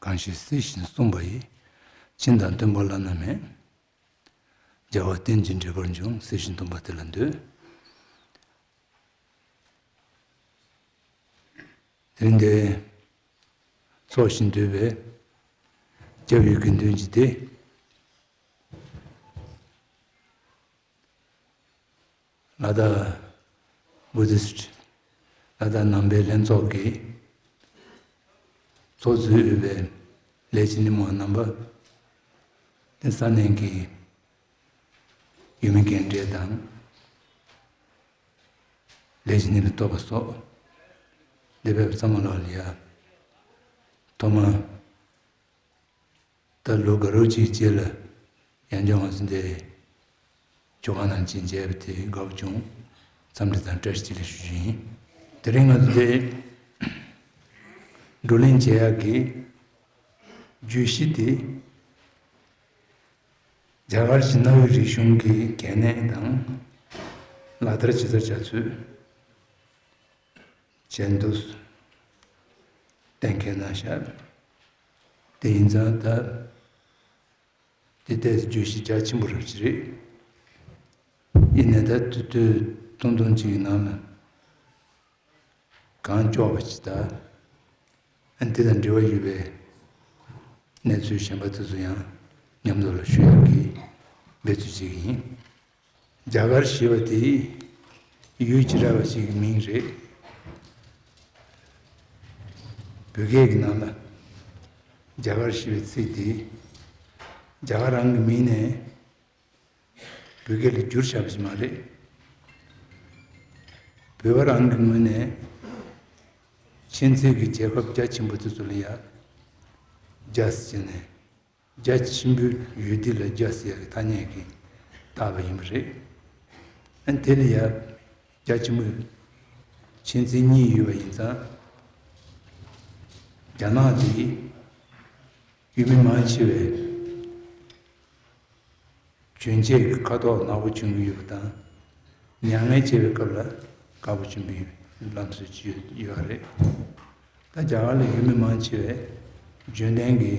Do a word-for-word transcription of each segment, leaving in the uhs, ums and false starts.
གང་ཞིག་སྲིད་ཞིའི་གསུངས་པ་ཡི། ཕྱིན་དང་སྟོན་པ་བླ་ན་མེད། རྒྱལ་བ་བསྟན་ཅིང་འདྲིས་པར་འབྱུང་། སྲིད་ཞིའི་སྟོན་པ་དེ་ལ་འདུད། དེ་རིང་འདིར་ཚོགས་ཞིང་འདུས་པའི་སྐྱབས་ཡུལ་དགེ་འདུན་གྱི་སྡེ། ལ་དྭགས་བུ་དིསྟ་ལ་དྭགས་ནང་པའི་ལྷན་ཚོགས་ཀྱི་ཚོགས་གཙོས་ཡོད་པའི་ལས་བྱེད་སྣེ་མོ་རྣམ་པ། དེ་ས་གནས་ཀྱི་ཡུལ་མི་རྒན་གྲས་དང་། ལས་བྱེད་སྣེ་ལས་གཏོགས་པ་སོགས། འདིར་ཕེབས་པ་ཚང་མ་ལ་ཡ། ཐོག་མར། ད་ལོ་འགའ་རོག་ཅིག་རྗེས་ལ་ཡང་བསྐྱར་ང་ཚོ་འདིར་ཇོ་ཁང་ནང་ཅིག་མཇལ་བ་དེ་དགའ་པོ་བྱུང་། འཚམས་འདྲི་དང་བཀྲ་ཤིས་བདེ་ལེགས་ཞུ་རྒྱུ་ཡིན། དེ་རིང་ང་ཚོ་འདིར་བགྲོ་གླེང་བྱེད་ཡག་གི་བརྗོད་གཞི་དེ། རྒྱ་གར་གྱི་གནའ་བོའི་རིག་གཞུང་གི་གལ་གནད་དང་། ལག་བསྟར་ཇི་ལྟར་བྱ་ཚུལ། བྱེད་འདུག་གཏན་འཁེལ་གནང་བཞག་དེ་ཡིན་ཙང་ད། དེ་ལྟའི་བརྗོད་གཞི་རྒྱ་ཆེན་པོ་རབ་ཅིག་རེད། ཡིན་ནའི་ད་དུས་ཚོད་ཐུང་ཐུང་ཅིག་གི་ནང་ལ་གང་ལྕོགས་པ་ཅིག་དང་། ཨ་ནི་དེ་དང་འབྲེལ་བ་ཡོད་པའི་གནས་ཚུལ་གཞན་པ་དེ་ཚོ་ཡང་མཉམ་དུ་ལ་ཞུ་ཡག་གི་འབད་རྩོལ་བྱེད་ཀྱི་ཡིན། རྒྱ་གར་ཞེས་པ་དེ་ཡུལ་ཅི་འདྲ་བ་ཞིག་གི་མིང་རེད། བོད་སྐད་ཀྱི་ནང་ལ་རྒྱ་གར་ཞེས་པའི་ཚིག་དེ་རྒྱ་གར་རང་གི་མིང་ནས་བོད་སྐད་ལ་བསྒྱུར་བཞག་པ་ཞིག་མ་རེད། བོད་པ་རང་གི་ངོས་ནས་མཁྱེན་བརྩེ་གི་རྒྱལ་ཁབ་རྒྱ་ཆེན་པོ་དེ་ཚོ་ལ་ཡ་རྒྱ་ཟེར་ནས། རྒྱ་ཆེན་པོའི་ཡུལ་དེ་ལ་རྒྱ་ཟེར་ཡག་གི་ཐ་སྙད་ཀྱིས་བཏགས་པ་ཡིན་པ་རེད། ཨ་ནི་དེ་ལ་ཡ་རྒྱ་ཆེན་པོའི་མཁྱེན་བརྩེ་གཉིས་ཡོད་པ་ཡིན་ཙང་། རྒྱ་ནག་དེ་ཡུལ་མི་མང་ཆེ་བས་གྱོན་ཆས་ཀྱི་ཁ་དོག་ནག་པོ་གྱོན་གྱི་ཡོད་པ་དང་། མྱ་ངན་བྱེད་པའི་སྐབས་ལ་དཀར་པོ་གྱོན་གྱི་ཡོད་པའི་ལམ་སྲོལ་ཅིག་ཡོད་ཡོད་རེད། ད་རྒྱ་གར་ལ་ཡུལ་མི་མང་ཆེ་བས་རྒྱུན་ལྡན་གྱི་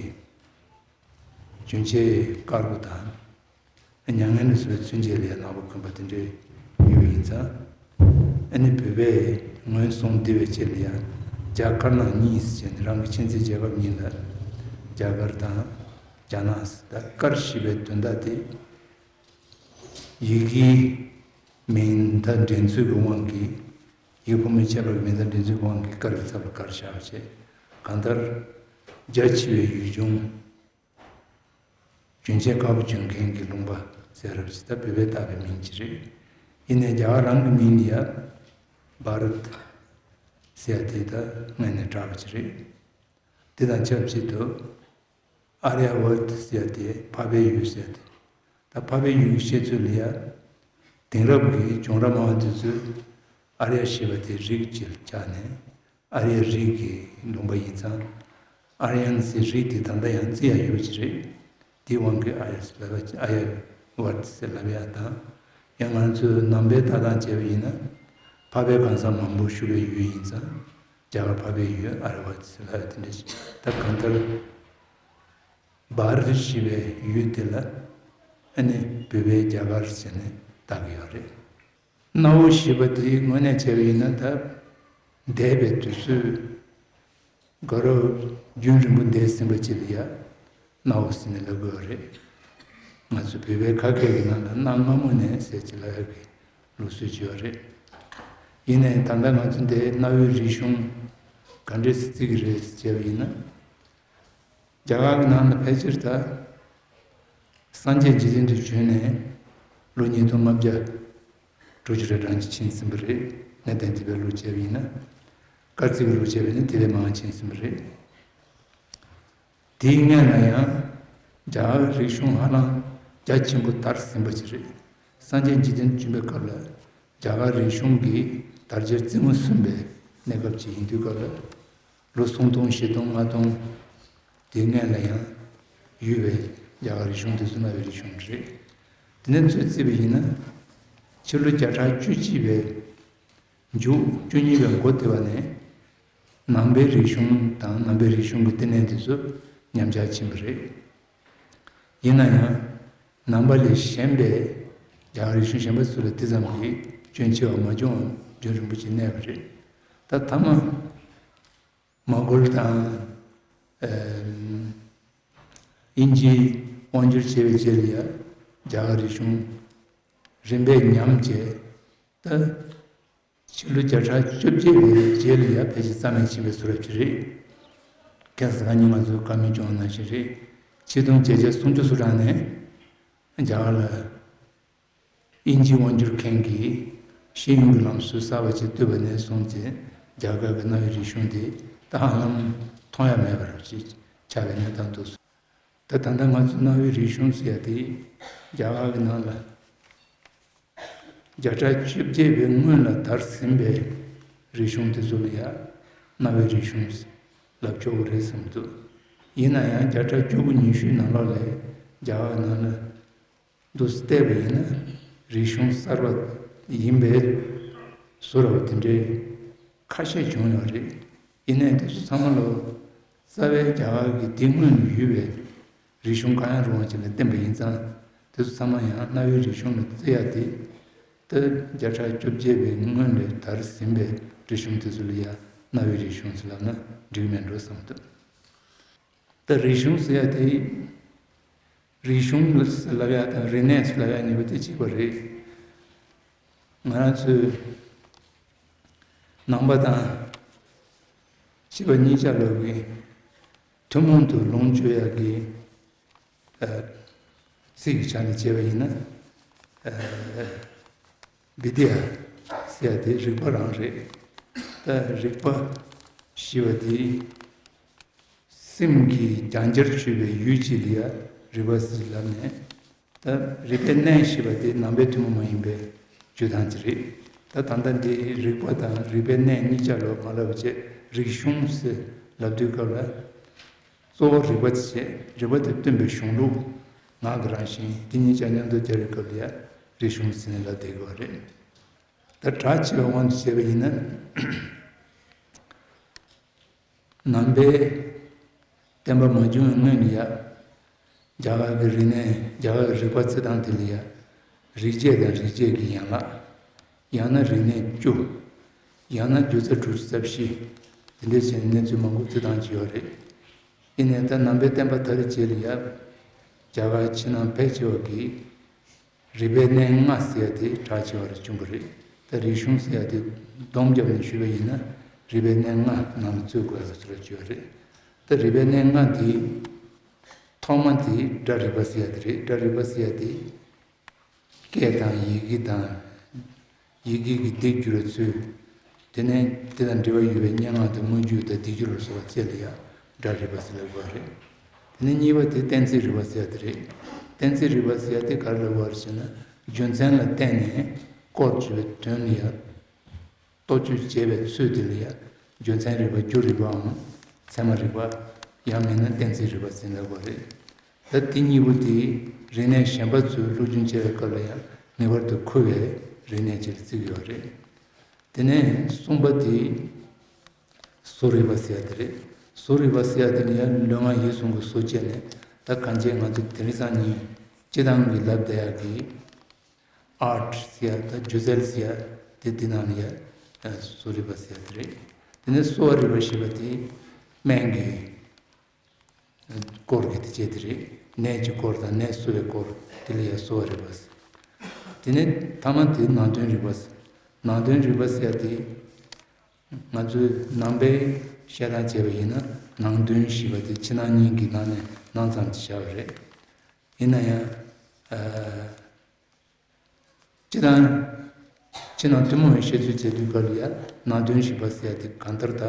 གྱོན་ཆས་དཀར་པོ་དང་། མྱ་ངན་ལ་སོགས་པའི་ཚུན་ཆད་ལ་ཡང་ནག་པོ་གོན་པ་དེ་འདྲའི་ཡོད་པ་ཡིན་ཙང་། ཨ་ནི་བོད་པས་ངན་སོང་འདི་བའི་ཆེད་ལ་ཡང་རྒྱ་དཀར་ནག་གཉིས་ཟེར་ནས་རང་གི་མཁྱེན་བརྩེ་རྒྱལ་ཁབ་གཉིས་ལ་རྒྱ་གར་དང་རྒྱ་ནག་ཟེར། ད་དཀར་ཞེས་པའི་དོན་དག་དེ་ཡི་གེའི་མིང་མཐའ་འདྲེན་ཚུལ་གྱི་དབང་གིས། ཡི་གེ་ཕོ་མོའི་ཁྱད་པར་གྱི་མིང་མཐའ་འདྲེན་ཚུལ་གྱི་དབང་གིས་དཀར་གྱི་ཚབ་ལ་དཀར་བཞག་པ་བྱས། གང་ལྟར་རྒྱ་ཆེ་བའི་ཡུལ་ལྗོངས། གྱོན་ཆས་དཀར་པོ་གྱོན་མཁན་གྱི་ལུང་པ་ཟེར་རབས་ཅིག་ད་བོད་པས་བཏགས་པའི་མིང་ཅིག་རེད། ཡིན་ནའི་རྒྱ་གར་རང་གི་མིང་ལ་ཡ་བྷ་རད་ཟེར་ཡ་དེ་ད་སྔོན་ནས་གྲགས་པ་ཅིག་རེད། དེ་དང་ཆབས་ཅིག་ཏུ་ཨཱརྱ་བརྟ་ཟེར་ཡ་དེ་འཕགས་པའི་ཡུལ་ཟེར་ཡ་དེ། ད་འཕགས་པའི་ཡུལ་གྱི་བཤད་ཚུལ་ལ་ཡ། དེང་རབས་ཀྱི་བྱུང་རབས་སྨྲ་བ་དེ་ཚོས་ཨཱརྱ་ཞེས་པ་དེ་རིགས་ཅིག་ལ་བཅག་ནས། ཨཱརྱ་རིགས་ཀྱི་ལུང་པ་ཡིན་ཙང་། ཨཱརྱ་ཡན་ཟེར་རིགས་དེ་ད་ལྟ་ཡང་བརྩི་ཡ་ཡོད་པ་ཅིག་རེད། དེའི་དབང་གིས་ཨཱརྱ་ཟེར་ལབ་ཡ། ཨཱརྱ་བརྟ་ཟེར་ལབ་ཡ་དང་། ཡང་ང་ཚོས་ནང་པའི་ལྟ་སྟངས་བྱས་པ་ཡིན་ན། འཕགས་པའི་གང་ཟག་མང་པོ་བཞུགས་པའི་ཡུལ་ཡིན་ཙང་། རྒྱ་གར་འཕགས་པའི་ཡུལ་ཨཱརྱ་བརྟ་ཟེར་ལབ་ཡ་དེ་འདྲ་ཞིག་ད་གང་ལྟར། བྷ་རད་ཞེས་པའི་ཡུལ་དེ་ལ་ཨ་ནི་བོད་པས་རྒྱ་གར་ཟེར་ནས་བཏགས་ཀྱི་ཡོད་རེད། གནའ་བོ་ཞེས་པ་དེའི་ངོས་ནས་བྱས་པ་ཡིན་ན། ད་འདས་པའི་དུས་ཚོད་དགའ་རབ་རྒྱུན་རིང་པོ་འདས་ཟིན་པ་ཅིག་ལ་ཡ་གནའ་བོ་ཟེར་ནས་ལབ་དགོས་པ་རེད། ང་ཚོ་བོད་པའི་ཁ་སྐད་ཀྱི་ནང་ལ་གནའ་སྔ་མོ་ནས་ཟེར་ཅིག་ལབ་ཡག་གི་ལུགས་སྲོལ་ཅིག་ཡོད་རེད། ཡིན་ནའི་ད་ལྟ་ང་ཚོ་འདིའི་གནའ་བོའི་རིག་གཞུང་ག་འདྲས་སེ་བརྩི་གི་རེད་ཟེར་བྱས་པ་ཡིན་ན། རྒྱ་གར་གྱི་ནང་ལ་ཕལ་ཆེར་ད་སངས་རྒྱས་འཇིག་རྟེན་དུ་བྱོན་ནས་ལོ་ཉིས་སྟོང་ལྔ་བརྒྱ་དྲུག་ཅུ་རེ་གྲངས་ཅིག་ཕྱིན་ཟིན་པ་རེད། གནས་བརྟན་སྡེ་པའི་ལུགས་བྱས་པ་ཡིན་ན། སྐར་རྩིས་ཀྱི་ལུགས་བྱས་པ་ཡིན་ན་དེ་ལས་མང་བ་ཕྱིན་ཟིན་པ་རེད། དེའི་སྔོན་ལ་ཡང་རྒྱ་གར་རིག་གཞུང་ཧ་ལམ་རྒྱ་ཆེན་པོ་དར་ཟིན་པ་ཅིག་རེད། སངས་རྒྱས་འཇིག་རྟེན་དུ་བྱོན་པའི་སྐབས་ལ་རྒྱ་གར་རིག་གཞུང་གི་དར་རྒྱས་རྩེ་མོ་སོན་པའི་གནས་སྐབས་ཅིག་ཡིན་དུས་སྐབས་ལ། ལོ་སུམ་སྟོང་བཞི་སྟོང་ལྔ་སྟོང་དེའི་སྔོན་ལ་ཡང་ཡོད་པའི་རྒྱ་གར་རིག་གཞུང་དེ་ཚོ་གནའ་བོའི་རིག་གཞུང་རེད། དེ་ནས་ཚོད་བརྩིས་པ་ཡིན་ན། ཕྱི་ལོ་བརྒྱ་ཕྲག་བཅུ་གཅིག་པའི་མཇུག་བཅུ་གཉིས་པའི་འགོ་དེ་བ་ནས་ ནང་པའི་རིག་གཞུང་དང་ནང་པའི་རིག་གཞུང་གི་བསྟི་གནས་དེ་ཚོ་ཉམས་ཆག་ཕྱིན་པ་རེད། ཡིན་ན་ཡང་། ནང་པ་ལས་གཞན་པའི་རྒྱ་གར་རིག་གཞུང་གཞན་པ་ཚོ་ལ་དེ་ཙམ་གྱི་སྐྱོན་ཆེ་བ་མ་བྱུང་བར་རྒྱུན་རིང་པོ་ཅིག་གནས་པ་རེད། ད་མཐའ་མ་མོང་གོལ་དང་། ཨེམ། དབྱིན་ཇིའི་དབང་བསྒྱུར་བྱས་པའི་རྗེས་ལ་ཡང་རྒྱ་གར་རིག་གཞུང་རིམ་པས་ཉམས་བྱས། ད་ཕྱི་ལོ་བརྒྱ་ཕྲག་བཅོ་བརྒྱད་པའི་རྗེས་ལ་ཡང་ཕལ་ཆེར་རྩ་མེད་ཕྱིན་པའི་བཟོ་འདྲ་ཅིག་རེད། ཁ་སང་ཉིན་ང་ཚོས་བཀའ་མོལ་བྱུང་བ་ནང་བཞིན་རེད། ཆིག་སྟོང་བརྒྱད་བརྒྱ་སུམ་ཅུ་སོ་གྲངས་ནས་རྒྱ་གར་ལ་དབྱིན་ཇིའི་དབང་བསྒྱུར་མཁན་གྱིས་ཤེས་ཡོན་གྱི་ལམ་སྲོལ་གསར་པ་ཅིག་བཏོད་པ་ནས་བཟུང་སྟེ་རྒྱ་གར་གྱི་གནའ་བོའི་རིག་གཞུང་དེ་ད་ཧ་ལམ་མཐོང་ཡ་མེད་པ་རབ་ཅིག་ཆགས་པའི་གནས་སྟངས་འདུག། ད་ད་ལྟ་ང་ཚོ་གནའ་བོའི་རིག་གཞུང་ཟེར་ཡ་དེ་རྒྱ་གར་གྱི་ནང་ལ་བརྒྱ་ཕྲག་བཅོ་བརྒྱད་པའི་སྔོན་ལ་དར་ཟིན་པའི་རིག་གཞུང་དེ་ཚོ་ལ་ཡ་གནའ་བོའི་རིག་གཞུང་ལབ་ཆོག་གི་རེད་བསམ་འདུག། ཡིན་ན་ཡང་བརྒྱ་ཕྲག་བཅུ་དགུ་ཉི་ཤུའི་ནང་ལོགས་ལ་རྒྱ་གར་ནང་ལ་འདུག་བལྟས་པ་ཡིན་ན་རིག་གཞུང་གསར་པ་ཡིན་པའི་བཟོ་འདྲ་བ་དེ་འདྲའི་ཁ་ཤས་བྱུང་ཡོད་རེད། ཡིན་ནའི་དེ་ཚོ་ཚང་མ་ལོ་རྩ་བའི་རྒྱ་གར་གྱི་དེ་སྔོན་ནས་ཡོད་པའི་རིག་གཞུང་གང་ཡང་རུང་བ་ཅིག་ལ་བརྟེན་པ་ཡིན་ཙང་། དེ་ཚོ་ཚང་མ་ཡང་གནའ་བོའི་རིག་གཞུང་ལ་བརྩི་ཡ་དེ། ད་བརྒྱ་ཕྲག་བཅོ་བརྒྱད་པའི་སྔོན་ལ་དར་ཟིན་པའི་རིག་གཞུང་དེ་ཚོ་ལ་ཡང་གནའ་བོའི་རིག་གཞུང་ཟེར་ལབ་ན་འགྲིག་མེད་འགྲོ་བསམ་འདུག། ད་རིག་གཞུང་ཟེར་ཡ་དེ། རིག་གཞུང་ལབ་ཡ་དང་རིག་གནས་ལབ་ཡ་གཉིས་པོ་དེ་གཅིག་པ་རེད། ང་རང་ཚོའི་ནང་པ་དང་ཕྱི་པ་གཉིས་ཆ་ལོག་གི་ཐུན་མོང་དུ་ལོངས་སྤྱོད་ཡག་གི་ཚིག་གི་ཆ་ནས་བྱས་པ་ཡིན་ན། བི་དི་ཡ་ཟེར་ཡ་དེ་རིག་པ་རང་རེད། ད་རིག་པ་ཞེས་པ་དེ་སེམས་ཀྱི་རྒྱང་རྒྱར་ཆུད་པའི་ཡུལ་གཅིག་ལ་ཡ་རིག་པ་ཟེར་ལབ་ནས། ད་རིག་པའི་གནས་ཞེས་པ་དེ་ནང་པའི་ཐུན་མོང་མ་ཡིན་པའི་རྒྱུ་དང་དེ་རེད། ད་ད་ལྟ་འདི་རིག་པ་དང་རིག་པའི་གནས་གཉིས་ཆ་ལོག་མ་ལབ་བྱས་རིག་གཞུང་ཟེར་ལབ་དུས་སྐབས་ལ། གཙོ་བོ་རིག་པ་དེ་བྱས། རིག་པ་དེ་སྟོན་པའི་གཞུང་ལུགས། ངག་གི་རང་བཞིན། དེ་གཉིས་ཆ་མཉམ་དུ་སྦྱར་བའི་སྐབས་ལ་ཡ་རིག་གཞུང་ཟེར་ནས་ལབ་བསྡད་ཀྱི་ཡོད་རེད། ད་གྲགས་ཆེ་བའི་དབང་དུ་བྱས་པ་ཡིན་ན། ནང་པའི་བསྟན་པ་མ་བྱུང་བའི་སྔོན་ལ་ཡ། རྒྱ་གར་གྱི་རིག་གནས། རྒྱ་གར་གྱི་རིག་པ་བརྩི་སྟངས་དེ་ལ་ཡ། རིག་བྱེད་དང་རིག་བྱེད་ཀྱི་ཡན་ལག། ཡང་ན་རིག་གནས་བཅུ། ཡང་ན་སྒྱུ་རྩལ་དྲུག་ཅུ་རྩ་བཞི། དེ་འདྲ་བྱས་ནས་གནས་ཚུལ་མང་པོ་བརྩི་སྟངས་ཅིག་ཡོད་རེད། ཡིན་ནའི་ད་ནང་པའི་བསྟན་པ་དར་རྒྱས་ལ་ཡ། རྒྱ་གར་ཕྱི་ནང་ཕལ་ཆེ་བ་གིས། རིག་པའི་གནས་ལྔ་ཟེར་ཡ་དེ་གྲགས་ཆེ་བར་བྱུང་བ་རེད། ད་རིག་གཞུང་ཟེར་ཡ་དེ་སྡོམ་བརྒྱབ་ནས་ཞུས་པ་ཡིན་ན་རིག་པའི་གནས་ལྔ་ནང་ལ་བརྩི་དགོས་པའི་ཚུལ་ལ་བརྗོད་རེད། ད་རིག་པའི་གནས་ལྔ་དེ་ཐོག་མ་དེ་སྒྲ་རིག་པ་ཟེར་ཡ་དེ་རེད། སྒྲ་རིག་པ་ཟེར་ཡ་དེ་སྐད་དང་ཡི་གེ་དང་། ཡི་གེ་གི་སྡེབ་སྦྱོར་ཚུལ། དེ་ནས་དེ་དང་འབྲེལ་བ་ཡོད་པའི་སྙན་ངག་དང་མངོན་བརྗོད་དང་སྡེབ་སྦྱོར་ལ་སོགས་པ་བཅས་ལ་ཡང་སྒྲ་རིག་པ་ཟེར་ལབ་དགོས་པ་རེད། དེ་ནས་གཉིས་པ་དེ་གཏན་ཚིགས་རིག་པ་ཟེར་ཡ་དེ་རེད། གཏན་ཚིགས་རིག་པ་ཟེར་ཡ་དེ་ག་རེ་ལབ་དགོས་པ་རེད་ཟེར་ན། རྒྱུ་མཚན་ལ་བརྟེན་ནས་སྐོར་བརྗོད་པའི་དོན་ལ་ཡང་། རྟོག་དཔྱོད་བྱེད་པའི་ཚུལ་དེ་ལ་ཡང་རྒྱུ་མཚན་རིག་པ། རྒྱུ་རིག་པའམ་ཚད་མ་རིག་པ། ཡང་མིན་ན་གཏན་ཚིགས་རིག་པ་ཟེར་ལབ་དགོས་རེད། ད་དེ་གཉིས་པོ་དེ་རིག་གནས་གཞན་པ་ཚོས་སློབ་སྦྱོང་བྱེད་པའི་སྐབས་ལ་ཡང་ངེས་པར་དུ་མཁོ་བའི་རིག་གནས་ཅིག་ལ་བརྩི་གི་ཡོད་རེད། དེ་ནས་གསུམ་པ་དེ་བཟོ་རིག་པ་ཟེར་ཡ་དེ་རེད། བཟོ་རིག་པ་ཟེར་ཡ་དེ་ནི་ཡང་ལུས་ངག་ཡིད་གསུམ་གྱི་བཟོ་བྱས་ནས། ད་གང་ཅི་ང་ཚོ་དེང་སང་ཉིན་སྤྱི་བཏང་གི་ལབ་བསྡད་ཡ་གི་ཨར་ཊི་ཟེར་ཡ་དང་སྒྱུ་རྩལ་ཟེར་ཡ་དེ་འདི་ནང་ལ་ཡ་བཟོ་རིག་པ་ཟེར་ཡ་དེ་རེད། དེ་ནས་གསོ་བ་རིག་པ་ཞེས་པ་དེ་སྨན་གྱི་སྐོར་གྱི་དེ་བྱས་དེ་རེད། ནད་ཀྱི་སྐོར་དང་ནད་གསོ་བའི་སྐོར་དེ་ལ་ཡ་གསོ་བ་རིག་པ་ཟེར། དེ་ནས་ཐ་མ་དེ་ནང་དོན་རིག་པ་ཟེར། ནང་དོན་རིག་པ་ཟེར་ཡ་དེ་ང་ཚོའི་ནང་པའི་བཤད་སྟངས་བྱས་པ་ཡིན་ན་ནང་དོན་ཞེས་པ་དེ་ཕྱི་ནང་གཉིས་ཀྱི་ནང་ནས་ནང་ཙམ་དུ་བྱ་བ་རེད། ཡིན་ན་ཡང་། ཨ། སྤྱིར་བཏང་། ཕྱི་ནང་ཐུན་མོང་བའི་བཤད་ཚུལ་བྱེད་དུས་སྐབས་ལ་ཡང་ནང་དོན་རིག་པ་ཟེར་ཡ་དེ་གང་ལྟར་ད།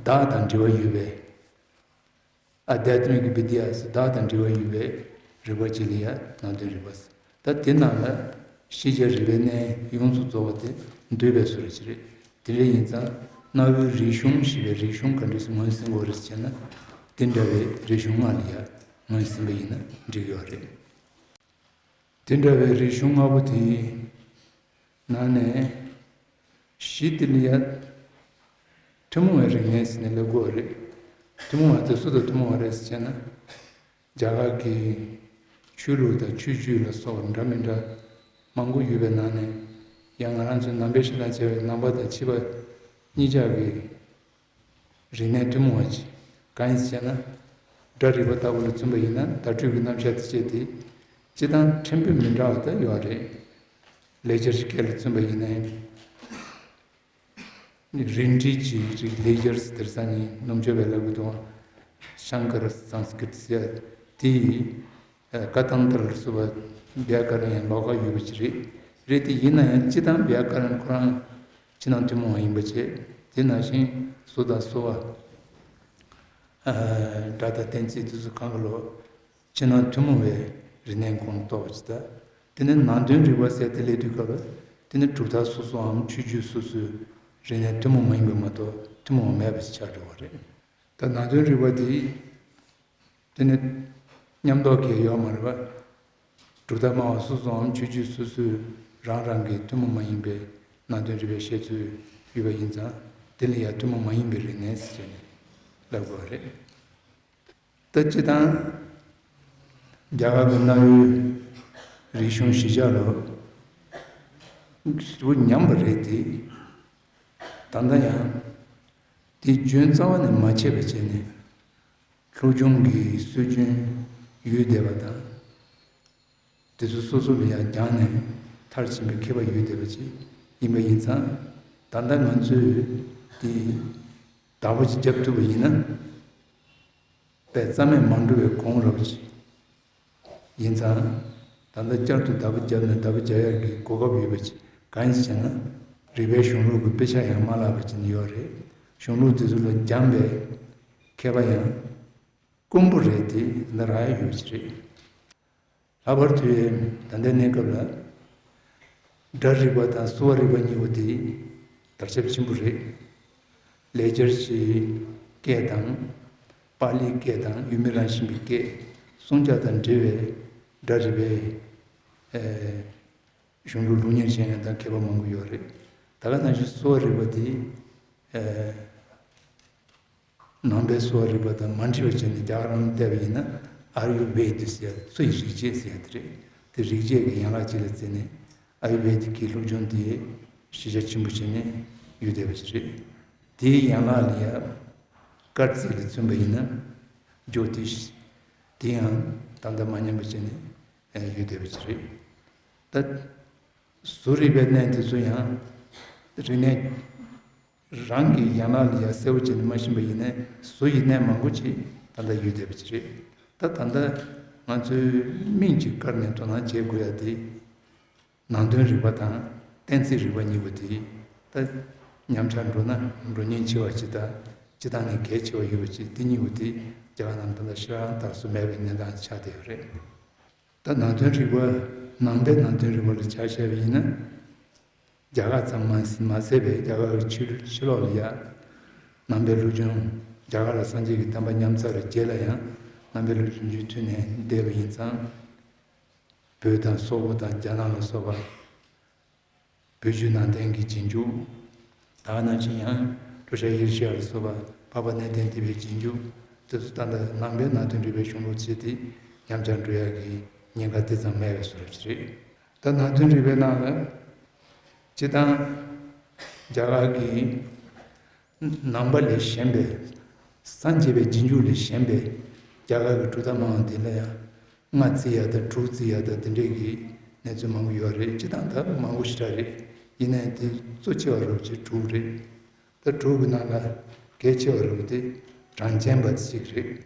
བདག་དང་འབྲེལ་བ་ཡོད་པའི། ཨ་དྷྱ་ཏ་མི་ཀི་བི་དྱ་ཟེར། བདག་དང་འབྲེལ་བ་ཡོད་པའི་རིག་པ་ཅིག་ལ་ཡང་ནང་དོན་རིག་པ་ཟེར། ད་དེ་ནང་ལ་ཤེས་བྱ་རིག་པའི་གནས་ཡོངས་སུ་རྫོགས་པ་དེ་འདུས་པའི་བཟོ་འདྲ་ཅིག་རེད། དེ་འདྲ་ཡིན་ཙང་གནའ་བོའི་རིག་གཞུང་ཞེས་པའི་རིག་གཞུང་ག་འདྲ་ཞིག་ངོས་ཟིན་དགོས་རེད་ཟེར་ན། དེ་འདྲ་བའི་རིག་གཞུང་ལྔ་ལ་ཡང་ངོས་ཟིན་པ་ཡིན་ན་འགྲིག་ཡོད་རེད། དེ་འདྲ་བའི་རིག་གཞུང་ལྔ་པོ་དེའི་ནང་ནས་གཞི་དེ་ལ་ཡ་ ཐུན་མོང་བའི་རིག་གནས་ཟེར་ནས་ལབ་དགོས་པ་རེད། ཐུན་མོང་བ་དེ་སུ་དང་ཐུན་མོང་བ་རེད་ཟེར་བྱས་ན། རྒྱ་གར་གྱི་ཆོས་ལུགས་དང་ཆོས་བརྒྱུད་ལ་སོགས་འདྲ་མི་འདྲ་མང་པོ་ཡོད་པའི་ནང་ནས། ཡང་ང་རང་ཚོའི་ནང་པའི་གཞི་དང་བཅས་པའི་ནང་པ་དང་ཕྱི་པ་གཉིས་ཆར་གྱི་རིག་གནས་ཐུན་མོང་བ་ཅིག་གང་ཡིན་ཟེར་ན། སྒྲ་རིག་པ་ལྟ་བུ་ལ་མཚོན་པ་ཡིན་ན། བརྡ་སྤྲོད་ཀྱི་རྣམ་གཞག་དེ་བཅས་ཏེ་སྤྱིར་བཏང་ཕྲན་བུ་མི་འདྲ་བ་ད་ཡོད་རེད། ལེགས་སྦྱར་གྱི་སྐད་ལ་མཚོན་པ་ཡིན་ན། རིགས་འགྲེ་གྱི་རིགས་ལེགས་སྦྱར་ཟེར་དེར་སང་ཉིན་ནུབ་ཕྱོགས་པའི་ལབ་ཀྱི་འདུག་ཤང་ཀར་སཾ་སྐྲྀཏ་ཟེར་ཡ་དེ་ཡི་ཀ་ཏན་ཏྲ་ལ་སོགས་པ་བྱ་ཀ་ར་ཡན་ལོགས་ཀ་ཡོད་པ་ཅིག་རེད། རེད་དེ་ཡིན་ན་ཡང་སྤྱིར་བཏང་བྱ་ཀ་ར་ཡན་ཁོ་རང་ཕྱི་ནང་ཐུན་མོང་བ་ཡིན་པ་བྱས། དེ་ནང་བཞིན་བཟོ་དང་གསོ་བ། སྒྲ་དང་གཏན་ཚིགས་དེ་ཚོ་གང་ག་ལོ། ཕྱི་ནང་ཐུན་མོང་བའི་རིག་གནས་ཁོངས་གཏོགས་པ་ཅིག་དང་། དེ་ནས་ནང་དོན་རིག་པ་ཟེར་དེ་སླེབས་དུས་སྐབས་ལ། དེ་ནི་གྲུབ་མཐའ་སོ་སོའམ་ཆོས་བརྒྱུད་སོ་སོའི་རིག་གནས་ཐུན་མོང་མ་ཡིན་པ་མ་གཏོགས་ཐུན་མོང་བ་མེད་པ་ཞིག་ཆགས་འགྲོ་བ་རེད། ད་ནང་དོན་རིག་པ་དེ། དེ་ནི་མཉམ་འདོགས་ཀྱི་ཡོད་མ་རེད་པ། གྲུབ་མཐའ་སྨྲ་བ་སོ་སོའམ་ཆོས་བརྒྱུད་སོ་སོའི་རང་རང་གི་ཐུན་མོང་མ་ཡིན་པའི་ནང་དོན་རིག་པའི་བཤད་ཚུལ་ཡོད་པ་ཡིན་ཙང་། དེ་ལ་ཡང་ཐུན་མོང་མ་ཡིན་པའི་རིག་གནས་ཟེར་ནས་ལབ་དགོས་པ་རེད། ད་སྤྱིར་བཏང་རྒྱ་གར་གྱི་གནའ་བོའི་རིག་གཞུང་གཞིས་ཆགས་ལ་ཞེ་པོ་ཉམས་པ་རེད་དེ། ད་ལྟ་ཡང་དེ་རྒྱུན་རྩ་བ་ནས་མ་ཆད་པ་བྱས་ནས། སློབ་སྦྱོང་གི་སྲོལ་རྒྱུན་ཡོད་བསྡད་པ་དང་། དེ་ཚོ་སོ་སོ་ལ་ཡང་སྦྱངས་ནས་མཐར་ཕྱིན་པའི་མཁས་པ་ཡོད་བསྡད་པ་ཅིག་ཡིན་པ་ཡིན་ཙང་། ད་ལྟ་ང་ཚོས་དེ་བདག་པོ་ཅིག་རྒྱབ་ཐུབ་པ་ཡིན་ན། དཔེ་རྩ་མེད་མ་འགྲོ་བའི་གོང་རབ་ཅིག་ཡིན་ཙང་། ད་ལྟ་བསྐྱར་དུ་བདག་པོ་བརྒྱབ་ནས་བདག་པོ་རྒྱག་ཡག་གི་གོ་སྐབས་ཡོད་པ་ཅིག་གང་ཡིན་ཟེར་ན། རིག་པའི་གཞུང་ལུགས་ཀྱི་དཔེ་ཆ་ཡང་མ་བརླག་པ་ཅིག་ཡོད་རེད། གཞུང་ལུགས་དེ་ཚོ་ལ་སྦྱངས་པའི་མཁས་པ་ཡང་དཀོན་པོ་རེད་དེ། འདི་རག་ཡག་ཡོད་ཀྱི་རེད། ལྷག་པར་དུ་ད་ལྟའི་གནས་སྐབས་ལ་སྒྲ་རིག་པ་དང་གསོ་བ་རིག་པ་གཉིས་པོ་དེ་དར་ཁྱབ་ཆེན་པོ་རེད། ལེགས་སྦྱར་གྱི་སྐད་དང་། པཱ་ལིའི་སྐད་དང་། ཡུལ་མི་རང་བཞིན་པའི་སྐད། སྲུང་བྱ་དང་འབྲེལ་བའི་སྒྲ་རིག་པའི་ཨེ་གཞུང་ལུགས་སློབ་གཉེར་བྱེད་མཁན་དང་མཁས་པ་མང་པོ་ཡོད་རེད། ད་ག་ནང་བཞིན་གསོ་བ་རིག་པ་དེ་ཨེ་ནང་པའི་གསོ་བ་རིག་པ་དང་མ་འདྲེས་པ་བྱས་ནས་རྒྱ་གར་ནང་བལྟས་པ་ཡིན་ན། ཨ་ཡུར་ཝེ་དཱ་ཟེར་ཡ། གསོ་ཡི་རིག་བྱེད་ཟེར་ཡ་དེ་རེད། དེ་རིག་བྱེད་ཀྱི་ཡན་ལག་ཅིག་ལ་བརྩིས་ནས། ཨ་ཡུར་ཝེ་དཱ་གི་སློབ་སྦྱོང་དེ་གཞི་རྒྱ་ཆེན་པོ་བྱས་ནས་ཡོད་བསྡད་པ་ཞིག་རེད། དེའི་ཡན་ལག་ལ་ཡ་སྐར་རྩིས་ལ་མཚོན་པ་ཡིན་ན་ཇོ་ཏི་ཤི། དེ་ཡང་ད་ལྟ་མ་ཉམས་པ་བྱས་ནས་ཡོད་བསྡད་པ་ཞིག་རེད། ད་བཟོ་རིག་པའི་གནས་དེ་ཚོ་ཡང་རིག་གནས་རང་གི་ཡན་ལག་ལ་ཡ་གསལ་པོ་བྱས་ནས་མ་ཤེས་པ་ཡིན་ན། བཟོ་ཡི་གནས་མང་པོ་ཅིག་ད་ལྟ་ཡོད་བསྡད་པ་ཅིག་རེད། ད་ད་ལྟ་ང་ཚོས་སྨིན་གྱི་བཀར་ནས་དོ་སྣང་བྱེད་དགོས་ཡ་དེ། ནང་དོན་རིག་པ་དང་གཏན་ཚིགས་རིག་པ་གཉིས་པོ་དེ། ད་ཉམས་ཆག་འགྲོ་ན་འགྲོ་ཉེན་ཆེ་བ་ཅིག་དང་། སྤྱིར་བཏང་ནས་གལ་ཆེ་བ་ཡོད་པ་ཅིག་དེ་གཉིས་པོ་དེ་རྒྱ་གར་ནང་ད་ལྟ་ཞེ་དྲག་དར་སྲོལ་མེད་པའི་གནས་སྟངས་ཆགས་བསྡད་ཡོད་རེད། ད་ནང་དོན་རིག་པ། ནང་པའི་ནང་དོན་རིག་པ་ལ་ཆ་བཞག་པ་ཡིན་ན། རྒྱ་གར་ཙམ་མ་མ་ཟད་པའི་རྒྱ་གར་གྱི་ཕྱི་ཕྱི་ལོགས་ལ་ཡ། ནང་པའི་སློབ་སྦྱོང་། རྒྱ་གར་ལ་སངས་རྒྱས་ཀྱི་བསྟན་པ་ཉམས་ཚར་བའི་རྗེས་ལ་ཡང་ནང་པའི་སློབ་སྦྱོང་རྒྱུན་མཐུད་ནས་བསྡད་པ་ཡིན་ཙང་། བོད་དང་སོག་པོ་དང་རྒྱ་ནག་ལ་སོགས་པ། བོད་བརྒྱུད་ནང་བསྟན་གྱི་རྗེས་འཇུག་ད་ག་ནང་བཞིན་ཡང་ཀྲུའུ་ཞི་ཡེ་ཤེས་ལ་སོགས་པ་འཕགས་པ་གནས་བརྟན་སྡེ་པའི་རྗེས་འཇུག་དེ་ཚོ་ད་ལྟ་ནང་པའི་ནང་དོན་རིག་པའི་གཞུང་ལུགས་བྱས་ཏེ་ཉམས་ཆག་འགྲོ་ཡག་གི་ཉེན་ཁ་དེ་ཙམ་མེད་པའི་བཟོ་འདྲ་ཞིག་རེད། ད་ནང་དོན་རིག་པའི་ནང་ལ་སྤྱིར་བཏང་རྒྱ་གར་གྱི་ནང་པ་ལས་གཞན་པའི། སངས་རྒྱས་པའི་རྗེས་འཇུག་ལས་གཞན་པའི་རྒྱ་གར་གྱི་གྲུབ་མཐའ་སྨྲ་བ་འདི་ལ་ཡང་ལྔ་བརྩི་ཡ་དང་དྲུག་བརྩི་ཡ་དང་དེ་འདྲས་ཀྱི་གནས་ཚུལ་མང་པོ་ཡོད་རེད། སྤྱིར་བཏང་ད་མང་པོ་ཞེ་དྲག་རེད། ཡིན་ནའི་དེ་གཙོ་ཆེ་བ་རུ་ཅིག་དྲུག་རེད། ད་དྲུག་གི་ནང་ལ་གལ་ཆེ་བ་རུ་དེ་གྲངས་ཅན་པ་དེ་གཅིག་རེད།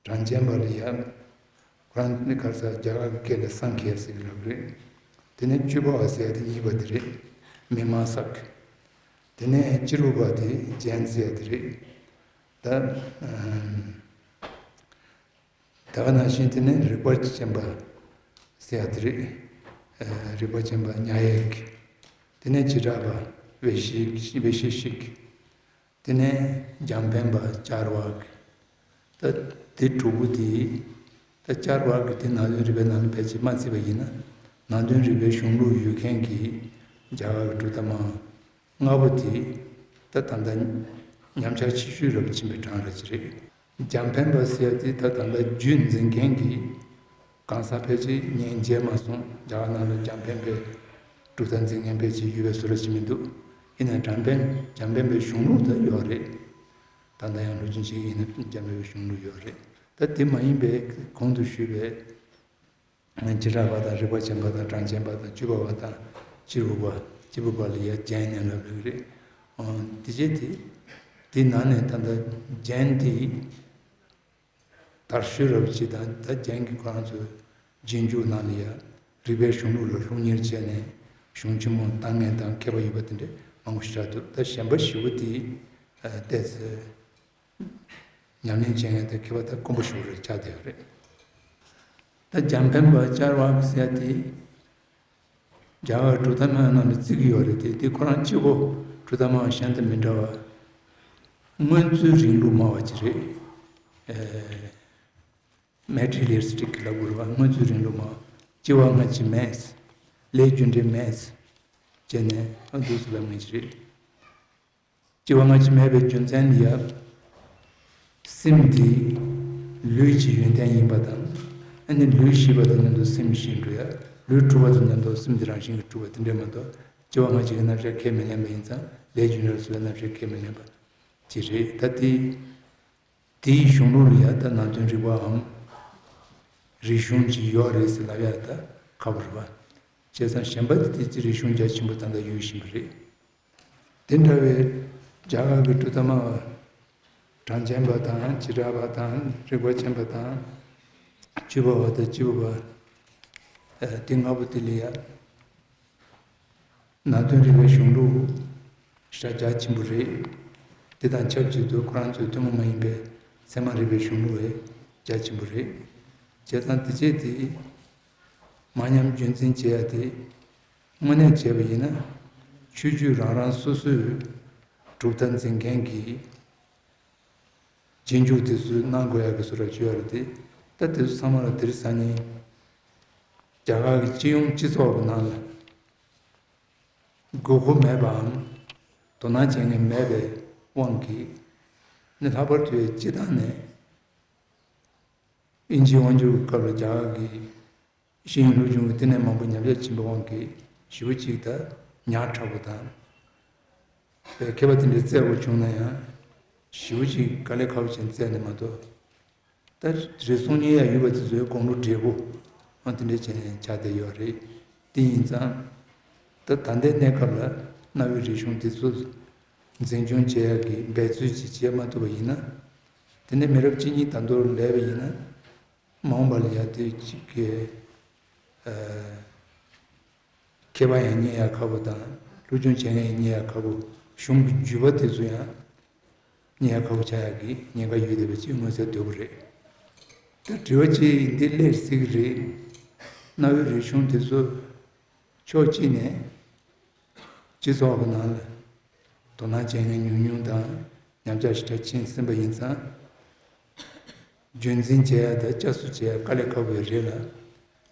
གྲངས་ཅན་པ་ལ་ཡང་ཁོ་རང་ནི་ག་རེ་ཟེར། རྒྱ་གར་གྱི་སྐད་ལ་སང་ཁ་ཟེར་གྱི་ལབ་རེད། དེ་ནས་བཅུ་པ་བ་ཟེར་ཡ་དེ་གཉིས་པ་དེ་རེད། མི་མ་སག་དེ་ནས་བཅུ་དྲུག་པ་དེ་ཇན་ཟེར་ཡ་དེ་རེད། ད་ཨམ། ད་ག་ནང་བཞིན་དེ་ནས་རིག་པ་ཅན་པ་ཟེར་ཡ་དེ་རེད། ཨ། རིག་པ་ཅན་པ་ཉ་ཡིག་དེ་ནས་བྱེ་བྲག་པ་བེ་ཤེ་བེ་ཤེ་ཤིག་དེ་ནས་འཇམ་དཔལ་པ་ཅར་ཝ་ཀ་ད་དེ་དྲུག་པོ་དེ། ད་ཅར་ཝ་ཀ་དེ་ནང་དོན་རིག་པའི་ནང་ལ་ཕལ་ཆེར་མ་བརྩིས་པ་ཡིན་ན། ནང་དོན་རིག་པའི་གཞུང་ལུགས་ཡོད་མཁན་གྱི་རྒྱ་གར་གྱི་གྲུབ་མཐའ་སྨྲ་བ་ལྔ་པོ་དེ། ད་ད་ལྟ་ ཉམས་ཆག་ཆེ་ཤོས་རབ་ཕྱིན་པའི་གྲངས་ར་ཅིག་རེད། འཇམ་དཔལ་པ་ཟེར་ཡ་དེ་ད་ད་ལྟ་རྒྱུད་འཛིན་མཁན་གྱི་གང་ཟག་ཕལ་ཆེར་ངས་མཇལ་མ་སོང་། རྒྱ་གར་ནང་ལ་འཇམ་དཔལ་པའི་གྲུབ་མཐའ་འཛིན་མཁན་ཕལ་ཆེར་ཡོད་པའི་བཟོ་འདྲ་ཅིག་མི་འདུག་ཡིན་ནའི་འཇམ་དཔལ་འཇམ་དཔལ་པའི་གཞུང་ལུགས་ད་ཡོད་རེད། ད་ལྟ་ཡང་ལོ་རྒྱུས་ཅིག་ཡིན་ན་འཇམ་དཔལ་པའི་གཞུང་ལུགས་ཡོད་རེད། ད་དེ་མ་ཡིན་པའི་གོང་དུ་ཞུས་པའི་བྱེ་བྲག་པ་དང་རིགས་པ་ཆེན་པ་དང་གྲངས་ཅན་པ་དང་བཅུ་པ་བ་དང་བཅུ་པ་བ། བཅུ་པ་བ་ལ་ཡ་རྒྱན་ནས་ལབ་ལེགས་རེད། ཨང་། དེ་རྗེས་དེ་དེ་ནང་ནས་ད་ལྟ་རྒྱན་དེ་དར་ཤོས་རབ་ཅིག་དང་། ད་རྒྱན་གྱི་ཁོ་རང་ཚོའི་རྗེས་འཇུག་ནང་ལ་ཡ་རིགས་པའི་གཞུང་ལུགས་ལ་སློབ་གཉེར་བྱས་ནས་གཞུང་ཆེན་མོ་བཏང་མཁན་དང་མཁས་པ་ཡོད་པ་དེ་འདྲ་མང་པོ་ཞིག་ཆགས་འདུག་ད་གཞན་པ་བཞི་པོ་དེ་ཨ་བལྟས་ཚེ། ཉམས་ལེན་བྱེད་མཁན་དེ་མཁས་པ་དང་དཀོན་པོ་ཞེ་པོ་རེ་ཆགས་བསྡད་ཡོད་རེད། ད་འཇམ་དཔལ་པ་ལྕགས་རི་ཝ་ཟེར་ཡ་དེ་རྒྱ་གར་གྲུབ་མཐའ་སྨྲ་བའི་ནང་ལ་བརྩི་གི་ཡོད་རེད་དེ། དེ་ཁོ་རང་གཅིག་པོ་གྲུབ་མཐའ་སྨྲ་བ་གཞན་དང་མི་འདྲ་བ། སྔོན་ཚུལ་རིང་ལུགས་སྨྲ་བ་ཅིག་རེད། ཨེ། མེ་ཊི་རི་ཡལ་ལི་སི་ཊིག་ལབ་དགོས་རེད་བ། སྔོན་ཚུལ་རིང་ལུགས་སྨྲ་བ། སྐྱེ་བ་སྔ་ཕྱི་མེད། ལས་རྒྱུ་འབྲས་མེད། བྱས་ནས་ཨ་འདུག་སེ་ལབ་མཁན་ཅིག་རེད། སྐྱེ་བ་སྔ་ཕྱི་མེད་པའི་རྒྱུ་མཚན་ནི་ཡ། སེམས་འདི་ལུས་ཀྱི་ཡོན་ཏན་ཡིན་པ་དང་། ཨ་ནི་ལུས་ཤི་བ་དང་མཉམ་དུ་སེམས་ཤི་འགྲོ་ཡ། ལུས་འཁྲུགས་པ་དང་མཉམ་དུ་སེམས་ཀྱི་རང་བཞིན་གྱིས་འཁྲུགས་པ་དེ་འདྲ་མ་གཏོགས། སྐྱེ་བ་སྔ་ཕྱི་གི་རྣམ་གཞག་ཁས་མི་ལེན་པ་ཡིན་ཙང་། ལས་རྒྱུ་འབྲས་ལ་སོགས་པའི་རྣམ་གཞག་ཁས་མི་ལེན་པ་ཅིག་རེད། ད་དེ་དེའི་གཞུང་ལུགས་ལ་ཡ་ད་ནང་དོན་རིག་པའམ་རིག་གཞུང་ཅིག་ཡོད་རེད་ཟེར་ལབ་ཡ་ད་ཁག་པོ་རེད་བ། བྱས་ཙང་གཞན་པ་དེ་དེ་ཅི་རིག་གཞུང་རྒྱ་ཆེན་པོ་ད་ལྟ་ཡོད་བཞིན་པ་རེད། དེ་འདྲ་བའི་རྒྱ་གར་གྱི་གྲུབ་མཐའ་སྨྲ་བ། གྲངས་ཅན་པ་དང་། བྱེ་བྲག་པ་དང་། རིགས་པ་ཆེན་པ་དང་། བཅུ་པ་བ་དང་བཅུ་པ་བ། ཨ། དེ་ལྔ་པོ་དེ་ལ་ཡ། ནང་དོན་རིག་པའི་གཞུང་ལུགས་ཤ་རྒྱ་ཆེན་པོ་རེད། དེ་དང་ཆབས་ཅིག་ཏུ་ཁོ་རང་ཚོའི་ཐུན་མོང་མ་ཡིན་པའི་ཚད་མ་རིག་པའི་གཞུང་ལུགས་ཡང་རྒྱ་ཆེན་པོ་རེད། བྱས་ཙང་དེ་བྱས་དེ་མ་ཉམས་རྒྱུན་འཛིན་བྱེད་ཡ་དེ། དངོས་གནས་བྱས་པ་ཡིན་ན། ཆོས་བརྒྱུད་རང་རང་སོ་སོའི་གྲུབ་མཐའ་འཛིན་མཁན་གྱི་རྗེས་འཇུག་དེ་ཚོས་གནང་དགོས་ཡག་གི་བཟོ་འདྲ་ཅིག་ཡོད་རེད་དེ། ད་དེ་ཚོ་ཚང་མ་ལ་དེ་རིང་སང་ཉིན་རྒྱ་གར་གྱི་སྤྱི་ཡོངས་སྤྱི་ཚོགས་ཀྱི་ནང་ལ་དགོས་མཁོ་མེད་པའམ་དོ་སྣང་བྱེད་མཁན་མེད་པའི་དབང་གིས་ནི། ལྷག་པར་དུ་སྤྱིར་བཏང་ནས་དབྱིན་ཇིའི་དབང་སྒྱུར་གྱི་སྐབས་ལ་རྒྱ་གར་གྱི་ཤེས་ཡོན་སློབ་སྦྱོང་གི་བསྟི་གནས་མང་པོ་ཉམས་ཆག་ཕྱིན་པའི་དབང་གིས་ཞེ་པོ་ཅིག་ད་ཉག་ཕྲ་བོ་དང་། པའི་མཁས་པ་དེ་འདྲ་བཙལ་དགོས་བྱུང་ན་ཡང་། ཞེ་པོ་ཅིག་དཀའ་ལས་ཁག་པོ་བྱས་བཙལ་ནས་མ་གཏོགས། ད་རེ་ཟུང་རྙེད་ཡག་ཡོད་པ་དེ་ཚོའི་དགུང་ལོ་བགྲེས་པོ་ཨ་དེ་འདྲ་བྱས་ནས་ཆགས་བསྡད་ཡོད་རེད། དེ་ཡིན་ཙང་། ད་ད་ལྟའི་གནས་སྐབས་ལ་གནའ་བོའི་རིག་གཞུང་དེ་ཚོ་འཛིན་སྐྱོང་བྱེད་ཡག་གི་འབད་རྩོལ་ཅིག་བྱེད་མ་ཐུབ་པ་ཡིན་ན། དེ་ནས་མི་རབས་གཅིག་གཉིས་ད་མདོར་སླེབས་པ་ཡིན་ན། མ་འོངས་པ་ལ་ཡ་དེ་གཅིག་གི་ཨ་མཁས་པ་ཡང་རྙེད་ཡག་ཁག་པོ་དང་། སློབ་སྦྱོང་བྱེད་མཁན་ཡང་རྙེད་ཡག་ཁག་པོ། གཞུང་གི་བརྒྱུད་པ་དེ་ཚོ་ཡང་རྙེད་ཡག་ཁག་པོ་ཆགས་ཡག་གི་ཉེན་ཁ་ཡོད་བསྡད་པ་ཅིག་མངོན་གསལ་དོད་པོ་རེད། ད་དྲི་བ་གཅིག་འདི་སླེབས་སྲིད་ཀྱི་རེད། གནའ་བོའི་རིག་གཞུང་དེ་ཚོ་ཕྱོགས་གཅིག་ནས་སྤྱི་ཚོགས་ཀྱི་ནང་ལ་དོ་སྣང་བྱེད་མཁན་ཉུང་ཉུང་དང་། ཉམས་ཆག་ཞེ་དྲག་ཕྱིན་ཟིན་པ་ཡིན་ཙང་། རྒྱུན་འཛིན་བྱེད་ཡ་དང་བསྐྱར་གསོ་བྱེད་ཡ་དཀའ་ལས་ཁག་པོ་རེད་ལ།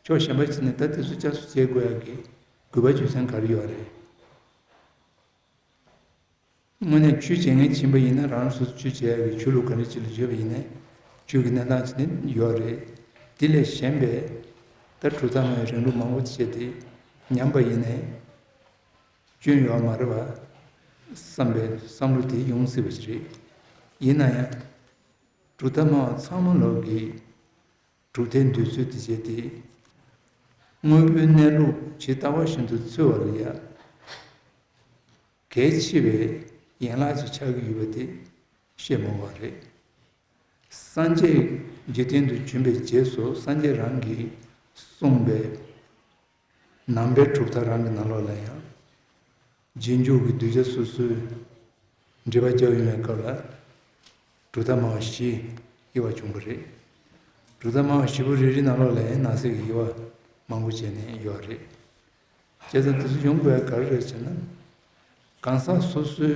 ཕྱོགས་གཞན་པ་ཞིག་ནས་ད་དེ་ཚོ་བསྐྱར་གསོ་བྱེད་དགོས་ཡ་གི་དགོས་པ་རྒྱུ་མཚན་ག་རེ་ཡོད་རེད། དངོས་གནས་ཆོས་བྱེད་མཁན་ཕྱིན་པ་ཡིན་ན། རང་རང་སོ་སོ་ཆོས་བྱེད་ཡ་གི་ཆོས་ལུགས་ག་འདྲ་ཅིག་ལ་བརྗོད་པ་ཡིན་ནའི། ཆོས་ཀྱི་གནས་སྟངས་ཅིག་ནི་ཡོད་རེད། དེ་ལས་གཞན་པའི་ད་གྲུབ་མཐའ་སྨྲ་བའི་རིང་ལུགས་མང་པོ་བྱས་ཏེ་ཉམས་པ་ཡིན་ནའི། སྐྱོན་ཡོད་མ་རེད་པ་བསམ་པའི་བསམ་བློ་དེ་ཡོང་སྲིད་པ་ཞིག་རེད། ཡིན་ན་ཡང་། གྲུབ་མཐའ་སྨྲ་བ་ཚང་མ་ལོག་གི་གྲུབ་མཐའི་འདོད་ཚུལ་དེ་བྱས་ཏེ། དངོས་པོའི་གནས་ལུགས་ཇི་ལྟ་བ་བཞིན་དུ་འཚོལ་བ་ལ་ཡ། གལ་ཆེ་བའི་ཡན་ལག་ཅིག་ཆགས་ཀྱི་ཡོད་པ་དེ་ཤེས་དགོས་པ་རེད། སངས་རྒྱས་འཇིག་རྟེན་དུ་བྱོན་པའི་རྗེས་སུ་སངས་རྒྱས་རང་གིས་གསུངས་པའི་ནང་པའི་གྲུབ་མཐའ་རང་གི་ནང་ལོགས་ལ་ཡང་། རྗེས་འཇུག་གི་གདུལ་བྱ་སོ་སོའི་འགྲེལ་པ་རྒྱག་ཡོང་བའི་སྐབས་ལ། གྲུབ་མཐའ་སྨྲ་བ་བཞི་དབྱེ་བ་བྱུང་བ་རེད། གྲུབ་མཐའ་སྨྲ་བ་བཞི་པོ་རེ་རེའི་ནང་ལོགས་ལ་ཡང་ནང་གསེས་ཀྱི་དབྱེ་བ་མང་པོ་བྱས་ནས་ཡོད་རེད། བྱས་ཙང་དེ་ཚོ་ཡོང་དགོས་ཡ་ག་རེ་རེད་ཟེར་ན། གང་ཟག་སོ་སོའི་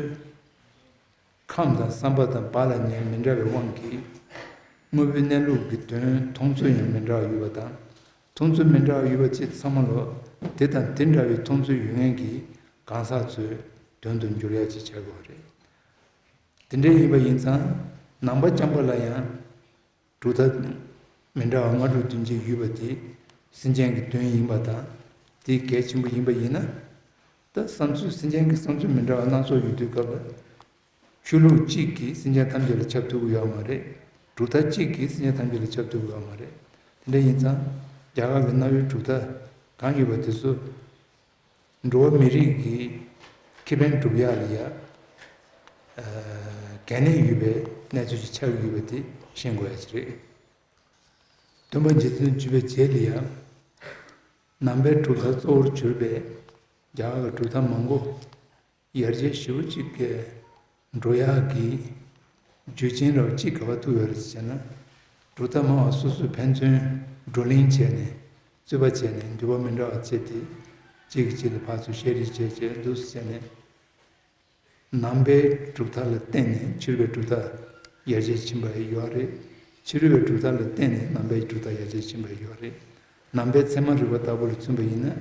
ཁམས་དང་བསམ་པ་དང་བག་ལ་ཉལ་མི་འདྲ་བའི་དབང་གིས། དངོས་པོའི་གནས་ལུགས་ཀྱི་དོན་མཐོང་ཚུལ་ཡང་མི་འདྲ་བ་ཡོད་པ་དང་། མཐོང་ཚུལ་མི་འདྲ་བ་ཡོད་པ་ཅིག་ཚང་མ་ལོ། དེ་དང་དེ་འདྲ་བའི་མཐོང་ཚུལ་ཡོད་མཁན་གྱི་གང་ཟག་ཚོའི་དོན་དུ་འགྱུར་ཡ་ཅིག་ཆགས་དགོས་པ་རེད། དེ་འདྲ་ཡིན་པ་ཡིན་ཙང་ནང་པ་རྐྱང་པ་ལ་ཡང་གྲུབ་མཐའ་མི་འདྲ་བ་ལྔ་དྲུག་བདུན་བརྒྱད་ཡོད་པ་དེ་སེམས་ཅན་གྱི་དོན་ཡིན་པ་དང་དེ་གལ་ཆེན་པོ་ཡིན་པ་ཡིན་ན། ད་བསམ་ཚུལ་སེམས་ཅན་གྱི་བསམ་ཚུལ་མི་འདྲ་བ་སྣ་ཚོགས་ཡོད་དུས་སྐབས་ལ། ཆོས་ལུགས་གཅིག་གིས་སེམས་ཅན་ཐམས་ཅད་ལ་ཁྱབ་ཐུབ་ཀྱི་ཡོད་མ་རེད། གྲུབ་མཐའ་གཅིག་གིས་སེམས་ཅན་ཐམས་ཅད་ལ་ཁྱབ་ཐུབ་ཀྱི་ཡོད་མ་རེད། དེ་འདྲ་ཡིན་ཙང་རྒྱ་གར་གྱི་གནའ་བོའི་གྲུབ་མཐའ་གང་ཡོད་པ་དེ་ཚོ་འགྲོ་བ་མི་རིགས་ཀྱི་ཁེ་ཕན་སྒྲུབ་ཡག་ལ་ཡ་གལ་གནད་ཡོད་པའི་གནས་ཚུལ་ཞིག་ཆགས་ཀྱི་ཡོད་པ་དེ་ཤེས་དགོས་ཡ་ཞིག་རེད། སྟོན་པ་རྗེ་བཙུན་བཅུ་པའི་རྗེས་ལ་ཡ་ནང་པའི་གྲུབ་མཐའ་གཙོ་བོར་གྱུར་པའི་རྒྱ་གར་གྱི་གྲུབ་མཐའ་མང་པོ་ཡར་རྒྱས་ཞེ་པོ་ཅིག་གི་འགྲོ་ཡག་གི་རྒྱུ་རྐྱེན་རབ་གཅིག་ག་པར་ཐུག་ཡོད་རེད་ཟེར་ན། གྲུབ་མཐའ་སྨྲ་བ་སོ་སོས་ཕན་ཚུན་བགྲོ་གླེང་བྱས་ནས་རྩོད་པ་བྱས་ནས་འདོད་པ་མི་འདྲ་བ་བྱས་ཏེ་གཅིག་གིས་གཅིག་ལ་ཕར་ཚུར་བཤད་རེས་བྱས་བྱས་འདུག་སེ་བྱས་ནས། ནང་པའི་གྲུབ་མཐའ་ལ་བརྟེན་ནས་ཕྱི་རོལ་པའི་གྲུབ་མཐའ་ཡར་རྒྱས་ཕྱིན་པ་ཡོད་རེད། ཕྱི་རོལ་པའི་གྲུབ་མཐའ་ལ་བརྟེན་ནས་ནང་པའི་གྲུབ་མཐའ་ཡར་རྒྱས་ཕྱིན་པ་ཡོད་རེད། ནང་པའི་ཚད་མ་རིག་པ་ལྟ་བུ་ལ་མཚོན་པ་ཡིན་ན།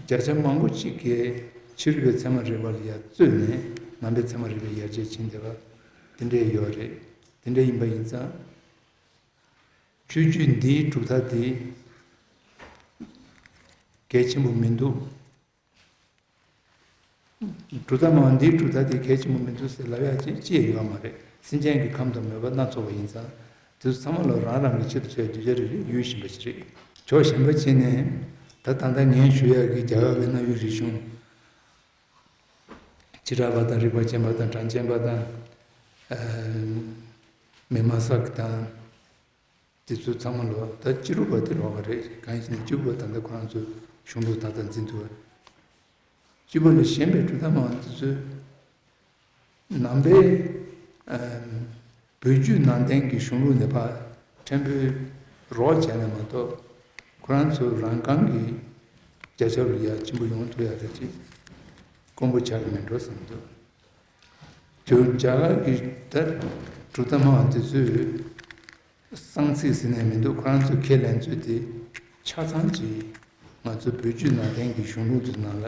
བརྒྱ་ཆ་མང་པོ་གཅིག་གིས་ཕྱི་རོལ་པའི་ཚད་མ་རིག་པ་ལ་ཡར་བརྩོན་ནས་ནང་པའི་ཚད་མ་རིག་པའི་ཡར་རྒྱས་ཕྱིན་བསྡད་པ་དེ་འདྲས་ཡོད་རེད། དེ་འདྲས་ཡིན་པ་ཡིན་ཙང་། ཆོས་བརྒྱུད་འདིའི་གྲུབ་མཐའ་དེ་གལ་ཆེན་པོ་མི་འདུག་གྲུབ་མཐའ་མང་འདིའི་གྲུབ་མཐའ་དེ་གལ་ཆེན་པོ་མི་འདུག་ཟེར་ལབ་ཡག་ཅིག་ཅི་ཡང་ཡོད་མ་རེད། སེམས་ཅན་གྱི་ཁམས་དང་མོས་པ་སྣ་ཚོགས་པ་ཡིན་ཙང་། དེ་ཚོ་ཚང་མ་ལ་རང་རང་གི་ཆེད་དུ་བྱས་གདུལ་བྱ་རེ་རེ་ཡོད་བཞིན་པ་ཞིག་རེད། ཕྱོགས་གཞན་པ་བྱས་ནས་ད་ད་ལྟ་ངས་ཞུ་ཡག་གི་རྒྱ་གར་བའི་གནའ་བོའི་རིག་གཞུང་། བྱེ་བྲག་པ་དང་རིགས་པ་ཅན་པ་དང་གྲངས་ཅན་པ་དང་། མི་མ་སག་དང་། དེ་ཚོ་ཚང་མ་ལོ་ད་སྤྱི་རུ་པ་དེ་ལོག་པ་རེད། གང་ཡིན་ཟེར་ན་སྤྱི་རུ་པ་ད་ལྟ་ཁོ་རང་ཚོའི་གཞུང་ལུགས་ད་ལྟ་འཛིན་ཐུབ་པ། སྤྱི་པ་ལས་གཞན་པའི་གྲུབ་མཐའ་མང་དེ་ཚོའི་ནང་པའི་བོད་བརྒྱུད་ནང་བསྟན་གྱི་གཞུང་ལུགས་ནས་ཕར་ཕྲན་བུ་རོགས་བྱས་ནས་མ་གཏོགས། ཁོ་རང་ཚོ་རང་རྐང་གི་རྒྱ་ཁྱབ་ལ་ཡ་ཆེན་པོ་ཡོང་ཐུབ་ཡག་དེ་ཅིག་དཀོན་པོ་ཆགས་ཀྱི་མེད་འགྲོ་བསམ་འདུག་དེ་རྒྱ་གར་གྱི་ད་གྲུབ་མཐའ་མང་དེ་ཚོས་གསང་ཚིག་ཟེར་ནས་མི་འདུག་ཁོ་རང་ཚོའི་ཁས་ལེན་ཚུལ་དེ་ཆ་ཚང་གྱིས་ང་ཚོ་བོད་བརྒྱུད་ནང་བསྟན་གྱི་གཞུང་ལུགས་དེ་ནང་ལ་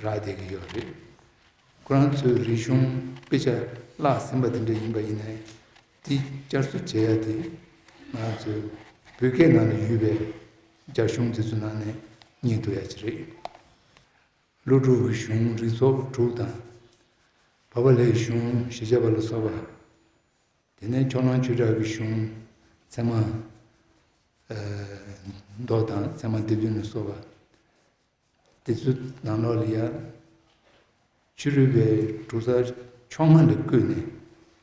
རག་བསྡད་ཀྱི་ཡོད་རེད། ཁོ་རང་ཚོའི་རིག་གཞུང་དཔེ་ཆ་བརླག་ཟིན་པ་དེ་འདྲ་ཡིན་པ་ཡིན་ནའི་དེ་བསྐྱར་གསོ་བྱེད་ཡ་དེ་ང་ཚོའི་བོད་སྐད་ནང་ལ་ཡོད་པའི་རྒྱ་གཞུང་དེ་ཚོ་ནང་ནས་རྙེད་ཐུབ་ཡ་ཅིག་རེད། ཀླུ་སྒྲུབ་ཀྱི་གཞུང་རིགས་ཚོགས་དྲུག་དང་། བ་པ་ལྷའི་གཞུང་ཞེས་བྱ་བ་ལ་སོགས་པ། དེ་ནས་ཕྱོགས་གླང་ཆོས་གྲགས་ཀྱི་གཞུང་ཚད་མ་མདོ་དང་ཚད་མ་སྡེ་བདུན་ལ་སོགས་པ། དེ་ཚོའི་ནང་ལོགས་ལ་ཡང་ཕྱི་རོལ་པའི་གྲུབ་མཐའ་ཕྱོགས་སྔ་ནས་བརྐོས་ནས་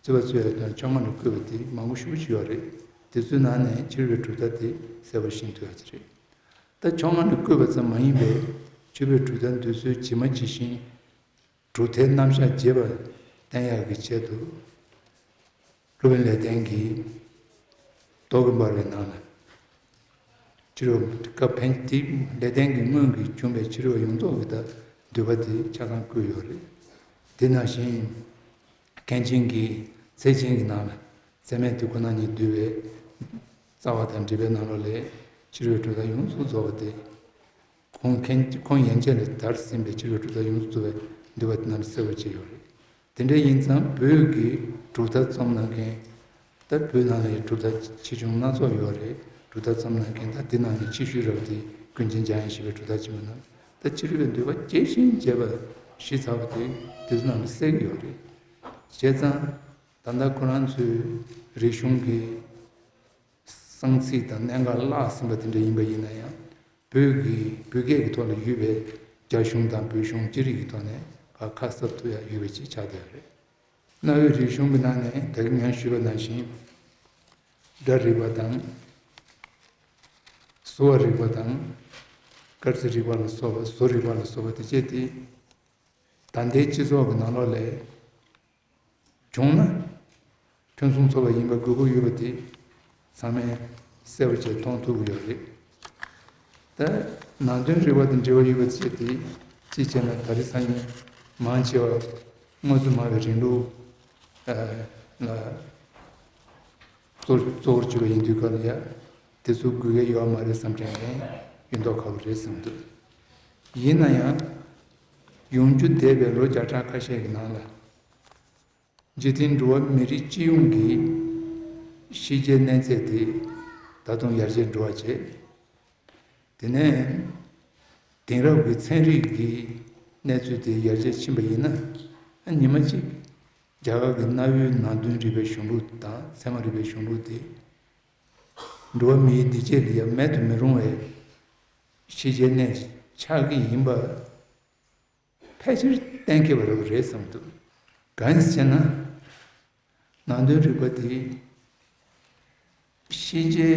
རྩོད་པ་རྩོད་ཡ་དང་ཕྱོགས་སྔ་ནས་བརྐོས་པ་དེ་མང་པོ་ཞེ་པོ་ཅིག་ཡོད་རེད། དེ་ཚོའི་ནང་ནས་ཕྱི་རོལ་པའི་གྲུབ་མཐའ་དེ་གསལ་པོ་ཤེས་ཐུབ་ཡ་ཅིག་རེད། ད་ཕྱོགས་སྔ་ནས་བརྐོས་པ་ཙམ་མ་ཡིན་པའི་ཕྱི་རོལ་གྲུབ་མཐའ་འདི་ཚོའི་ཇི་མ་ཇི་བཞིན་གྲུབ་མཐའི་རྣམ་གཞག་རྒྱས་པར་བསྟན་ཡག་གི་ཆེད་དུ། སློབ་དཔོན་ལེགས་ལྡན་གྱིས་མདོ་དགོན་པ་རེ་ནང་ལ། ཕྱི་རོལ་སྐབས་ཕན་དེ་ལེགས་ལྡན་གྱི་སྔོན་གྱི་བྱུང་བའི་ཕྱི་རོལ་ཡོངས་རྫོགས་ཀྱི་ད་འདུས་པ་དེ་ཆ་ཚང་བཀོད་ཡོད་རེད། དེ་ནང་བཞིན་མཁན་ཆེན་གྱི་ཚེ་ཆེན་གྱི་ནང་ལ་ཚད་མེད་དེ་ཁོ་ན་ཉིད་འདུས་པའི་རྩ་བ་དང་འགྲེལ་པའི་ནང་ལོགས་ལས་ཕྱི་རོལ་གྲུབ་མཐའ་ཡོངས་སུ་རྫོགས་པ་དེ། ཁོང་མཁན་ཁོང་ཡན་ཆད་ལས་དར་ཟིན་པའི་ཕྱི་རོལ་གྲུབ་མཐའ་ཡོངས་སུ་རྫོགས་པའི་འདུས་པ་དེ་རྣམས་གསལ་བར་བྱས་ཡོད་རེད། དེ་འདྲ་ཡིན་ཙང་བོད་ཀྱི་གྲུབ་མཐའ་རྩོམ་གནང་མཁན། ད་བོད་ནང་ལ་ཡང་གྲུབ་མཐའ་ཆེ་ཆུང་སྣ་ཚོགས་ཡོད་རེད། གྲུབ་མཐའ་རྩོམ་གནང་མཁན་ད་དེ་ནང་ནས་ཆེ་ཤོས་རབ་དེ་ཀུན་མཁྱེན་འཇམ་དབྱངས་བཞད་པའི་གྲུབ་མཐའ་ཆེན་མོ་རྣམས་ད་ཕྱི་རོལ་པའི་འདུས་པ་རྒྱས་ཤིང་རྒྱས་པ་ཞིག་ཚར་བ་དེ་དེ་ཚོ་ནང་ལ་གསལ་གྱི་ཡོད་རེད། བྱས་ཙང་ད་ལྟ་ཁོ་རང་ཚོའི་རིག་གཞུང་གི་གསང་ཚིག་དང་གནད་འགག་བརླག་ཟིན་པ་དེ་འདྲ་ཡིན་པ་ཡིན་ན་ཡང་། བོད་ཀྱི་བོད་སྐད་ཀྱི་ཐོག་ལ་ཡོད་པའི་རྒྱ་གཞུང་དང་བོད་གཞུང་ཅི་རིགས་ཀྱི་ཐོག་ནས་ཕར་ཁ་གསབ་ཐུབ་ཡ་ཡོད་པ་ཅིག་ཆགས་བསྡད་ཡོད་རེད། གནའ་བོའི་རིག་གཞུང་གི་ནང་ནས་ད་གིན་ངས་ཞུས་པ་ནང་བཞིན། སྒྲ་རིག་པ་དང་། གཟུ་བ་རིག་པ་དང་། སྐར་རྩིས་རིག་པ་ལ་སོགས་པ་བཟོ་རིག་པ་ལ་སོགས་པ་དེ་བཅས་ཏེ། ད་ལྟའི་སྤྱི་ཚོགས་ཀྱི་ནང་ལོགས་ལས། བྱུང་ན། ཕུན་སུམ་ཚོགས་པ་ཡིན་པ་དགོས་མཁོ་ཡོད་པ་དེ་ཚང་མས་གསལ་པོ་བྱས་མཐོང་ཐུབ་ཀྱི་ཡོད་རེད། ད་ནང་དོན་རིག་པ་དང་འབྲེལ་བ་ཡོད་པ་བྱས་ཏེ་གཅིག་བྱས་ན་ད་རེས་སང་ཉིན་མང་ཆེ་བ་དངོས་གཙོ་སྨྲ་བའི་རིང་ལུགས་ལ་གཙོ་གཙོ་བོར་གྱུར་པ་ཡིན་དུས་སྐབས་ལ་ཡ་དེ་ཚོ་དགོས་ཀྱི་ཡོད་མ་རེད་བསམ་དྲན་མཁན་ཡོད་མདོག་ཁ་པོ་རེད་བསམ་འདུག་ཡིན་ན་ཡང་ཡོང་རྒྱུ་འདས་པའི་ལོ་བརྒྱ་ཕྲག་ཁ་ཤས་ཀྱི་ནང་ལ། འཇིག་རྟེན་འགྲོ་བ་མི་རིགས་སྤྱི་ཡོངས་ཀྱི་ཤེས་བྱའི་གནས་ཚད་དེ་ད་དུང་ཡར་རྒྱས་འགྲོ་བ་བྱས། དེ་ནས་དེང་རབས་ཀྱི་ཚན་རིག་གི་གནས་ཚུལ་དེ་ཡར་རྒྱས་ཕྱིན་པ་ཡིན་ན། ཉི་མ་གཅིག་རྒྱ་གར་གྱི་གནའ་བོའི་ནང་དོན་རིག་པའི་གཞུང་ལུགས་དང་ཚད་མ་རིག་པའི་གཞུང་ལུགས་དེ་འགྲོ་བ་མིའི་བདེ་སྐྱིད་ལ་ཡང་མེད་དུ་མི་རུང་བའི་ཤེས་བྱའི་གནས་ཆགས་ཀྱི་ཡིན་པ་ཕལ་ཆེར་གཏན་འཁེལ་བ་རེད་བསམ་འདུག་གང་ཡིན་ཟེར་ན། ནང་དོན་རིག་པ་དེ་ཤེས་བྱའི་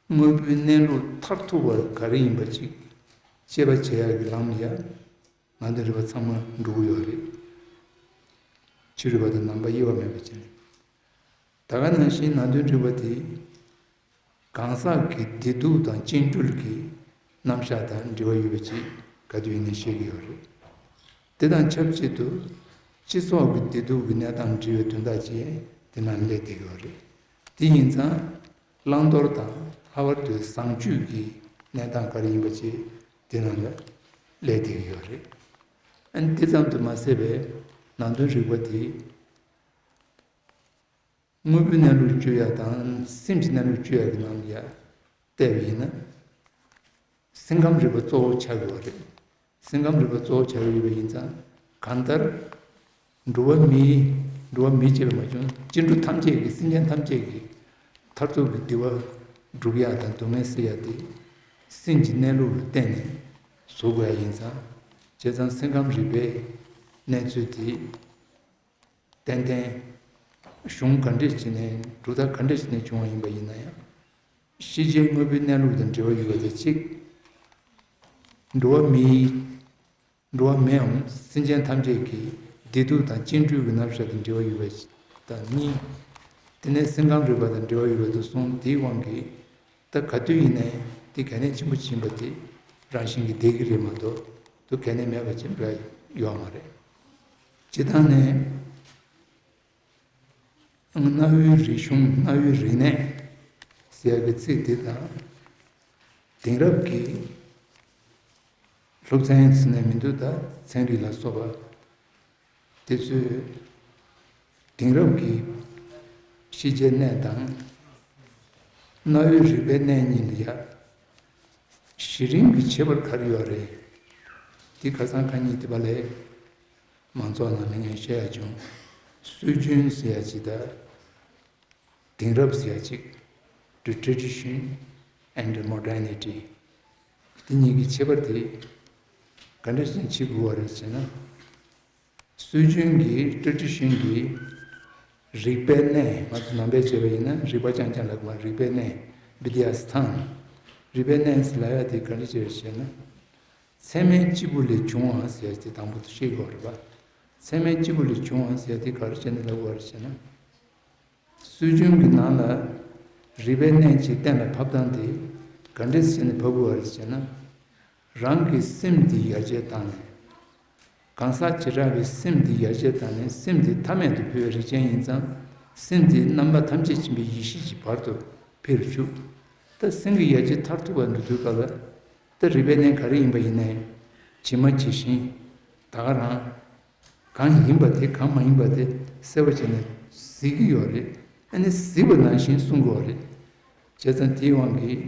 དངོས་པོའི་གནས་ལུགས་མཐར་ཐུག་པ་ག་རེ་ཡིན་པ་ཅིག་དཔྱད་པ་བྱེད་ཡག་གི་ལམ་ལ་ཡང་ནང་དོན་རིག་པ་ཚང་མ་འགྲོ་གི་ཡོད་རེད། ཕྱི་རིག་པ་དང་ནང་པ་དབྱེ་བ་མེད་པ་བྱས་ནས། ད་ག་ནང་བཞིན་ནང་དོན་རིག་པ་དེ་གང་ཟག་གི་བདེ་སྡུག་དང་བཅིངས་འགྲོལ་གྱི་རྣམ་གཞག་དང་འབྲེལ་བ་ཡོད་པ་ཅིག་ག་དུས་ཡིན་ནའི་བཤད་ཀྱི་ཡོད་རེད། དེ་དང་ཆབས་ཅིག་ཏུ་སྤྱི་ཚོགས་ཀྱི་བདེ་སྡུག་གི་གནས་སྟངས་འབྲེལ་བའི་དོན་དག་ཅིག་དེ་ནང་སླེབས་བསྡད་ཀྱི་ཡོད་རེད། དེ་ཡིན་ཙང་བླང་དོར་དང་ལྷག་པར་དུ་བཟང་སྤྱོད་ཀྱི་གནས་སྟངས་ག་རེ་ཡིན་པ་ཅིག་དེ་ནང་ལ་སླེབས་བསྡད་ཀྱི་ཡོད་རེད། ཨ་ནི་དེ་ཙམ་དུ་མ་ཟད་པའི་ནང་དོན་རིག་པ་དེ། དངོས་པོའི་གནས་ལུགས་དཔྱོད་ཡ་དང་སེམས་ཀྱི་གནས་ལུགས་དཔྱོད་ཡ་གི་ནང་ལ་ཡ་བལྟས་པ་ཡིན་ན། སེམས་ཁམས་རིག་པ་གཙོ་བོ་ཆགས་ཡོད་རེད། སེམས་ཁམས་རིག་པ་གཙོ་བོ་ཆགས་ཡོད་པ་ཡིན་ཙང་གང་ལྟར། འགྲོ་བ་མིའི་འགྲོ་བ་མི་བྱས་པ་མ་བྱུང་སྤྱི་འགྲོ་ཐམས་ཅད་ཀྱི་སེམས་ཅན་ཐམས་ཅད་ཀྱི་མཐར་ཐུག་གི་བདེ་བ་སྒྲུབ་ཡ་དང་སྡུག་བསྔལ་སེལ་ཡ་དེ་སེམས་ཀྱི་གནས་ལུགས་ལ་བརྟེན་ནས་བཟོ་དགོས་ཡ་ཡིན་ཙང་། བྱས་ཙང་སེམས་ཁམས་རིག་པའི་གནས་ཚུལ་དེ། ཏན་ཏན་གཞུང་ག་འདྲས་བྱས་ནས་གྲུབ་མཐའ་ག་འདྲས་བྱས་ནས་བྱུང་བ་ཡིན་པ་ཡིན་ན་ཡང་། ཤེས་བྱའི་དངོས་པོའི་གནས་ལུགས་དང་འབྲེལ་བ་ཡོད་པ་དེ་གཅིག་འགྲོ་བ་མིའི། འགྲོ་བ་མིའམ་སེམས་ཅན་ཐམས་ཅད་ཀྱི་བདེ་སྡུག་དང་བཅིངས་འགྲོལ་གྱི་རྣམ་གཞག་དང་འབྲེལ་བ་ཡོད་པ་དང་གཉིས། དེ་ནས་སེམས་ཁམས་རིག་པ་དང་འབྲེལ་བ་ཡོད་པ་དང་གསུམ། དེའི་དབང་གིས། ད་ག་དུས་ཡིན་ནའི་དེ་གལ་གནད་ཆེན་པོ་ཡིན་པ་དེ་རང་བཞིན་གྱིས་བསྡད་ཀྱི་རེད་མ་གཏོགས་དུ་གལ་གནད་མེད་པ་ཅིག་འགྲོ་ཡ་ཡོད་མ་རེད། སྤྱིར་བཏང་ནས་གནའ་བོའི་རིག་གཞུང་གནའ་བོའི་རིག་གནས་ཟེར་ཡ་གི་ཚིག་དེ་དང་དེང་རབས་ཀྱི་སློབ་ཚན་ཟེར་ནས་མི་འདུག་ད་ཚན་རིག་ལ་སོགས་པ། དེ་ཚོས་དེང་རབས་ཀྱི་ཤེས་བྱའི་གནས་དང་གནའ་བོའི་རིག་པའི་གནས་གཉིས་ལ་ཡ་གཞི་རིམ་གྱི་ཁྱད་པར་ག་རེ་ཡོད་རེད། དེ་ཁ་སང་ཁ་ཉིན་དེ་པ་ལས་མང་ཚོགས་ནང་ལ་ངས་བཤད་ཡ་བྱུང་། སྲོལ་རྒྱུན་ཟེར་ཡ་ཅིག་དང་དེང་རབས་ཟེར་ཡ་ཅིག The tradition and modernity། དེ་གཉིས་ཀྱི་ཁྱད་པར་དེ་ག་འདྲ་ཞིག་ཕྱེ་དགོས་པ་རེད་ཟེར་ན། སྲོལ་རྒྱུན་གྱི་ཊ་ཌི་ཤན་གྱི་རིག་པའི་གནས། ང་ཚོ་ནང་པས་བྱས་པ་ཡིན་ན་རིག་པ་རྐྱང་རྐྱང་ལབ་ཀྱི་མ་རེད། རིག་པའི་གནས། བི་དྱ་སི་ཐཱན། རིག་པའི་གནས་ལབ་ཡ་དེ་ག་འདྲ་ཅིག་རེད་ཟེར་ན། ཚད་མའི་སྐྱེས་བུ་ལས་བྱུང་བ་ཟེར་ཡ་དེ་དང་པོ་དེ་ཤེས་དགོས་རེད་པ། ཚད་མའི་སྐྱེས་བུ་ལས་བྱུང་བ་ཟེར་ཡ་དེ་ག་རེ་བྱས་ནས་ལབ་དགོས་རེད་ཟེར་ན། སྲོལ་རྒྱུན་གྱི་ནང་ལ་རིག་པའི་གནས་ཀྱི་གཏན་ལ་ཕབ་སྟངས་དེ་ག་འདྲས་བྱས་ནས་ཕབ་དགོས་པ་རེད་ཟེར་ན། རང་གི་སེམས་འདི་ཡར་རྒྱས་བཏང་ནས། གང་ཟག་བྱེ་བྲག་པའི་སེམས་འདི་ཡར་རྒྱས་བཏང་ནས་སེམས་འདི་ཐ་མལ་དུ་འཕོ་བའི་རིགས་ཅན་ཡིན་ཙང་། སེམས་འདི་རྣམ་པ་ཐམས་ཅད་མཁྱེན་པའི་ཡེ་ཤེས་ཀྱི་བར་དུ་འཕེལ་བཅུག་ད་སེམས་ཀྱི་ཡར་རྒྱས་མཐར་ཐུག་པ་འགྲོ་དུས་སྐབས་ལ། ད་རིག་པའི་གནས་ག་རེ་ཡིན་པ་ཡིན་ནའི་ཇི་མ་ཇི་བཞིན་ད་ག་རང་། གང་ཡིན་པ་དེ་གང་མ་ཡིན་པ་དེ་གསལ་པོ་བྱས་ནས་གཟིགས་ཀྱི་ཡོད་རེད། ཨ་ནི་གཟིགས་པ་ནང་བཞིན་གསུང་གི་ཡོད་རེད། བྱས་ཙང་དེའི་དབང་གིས་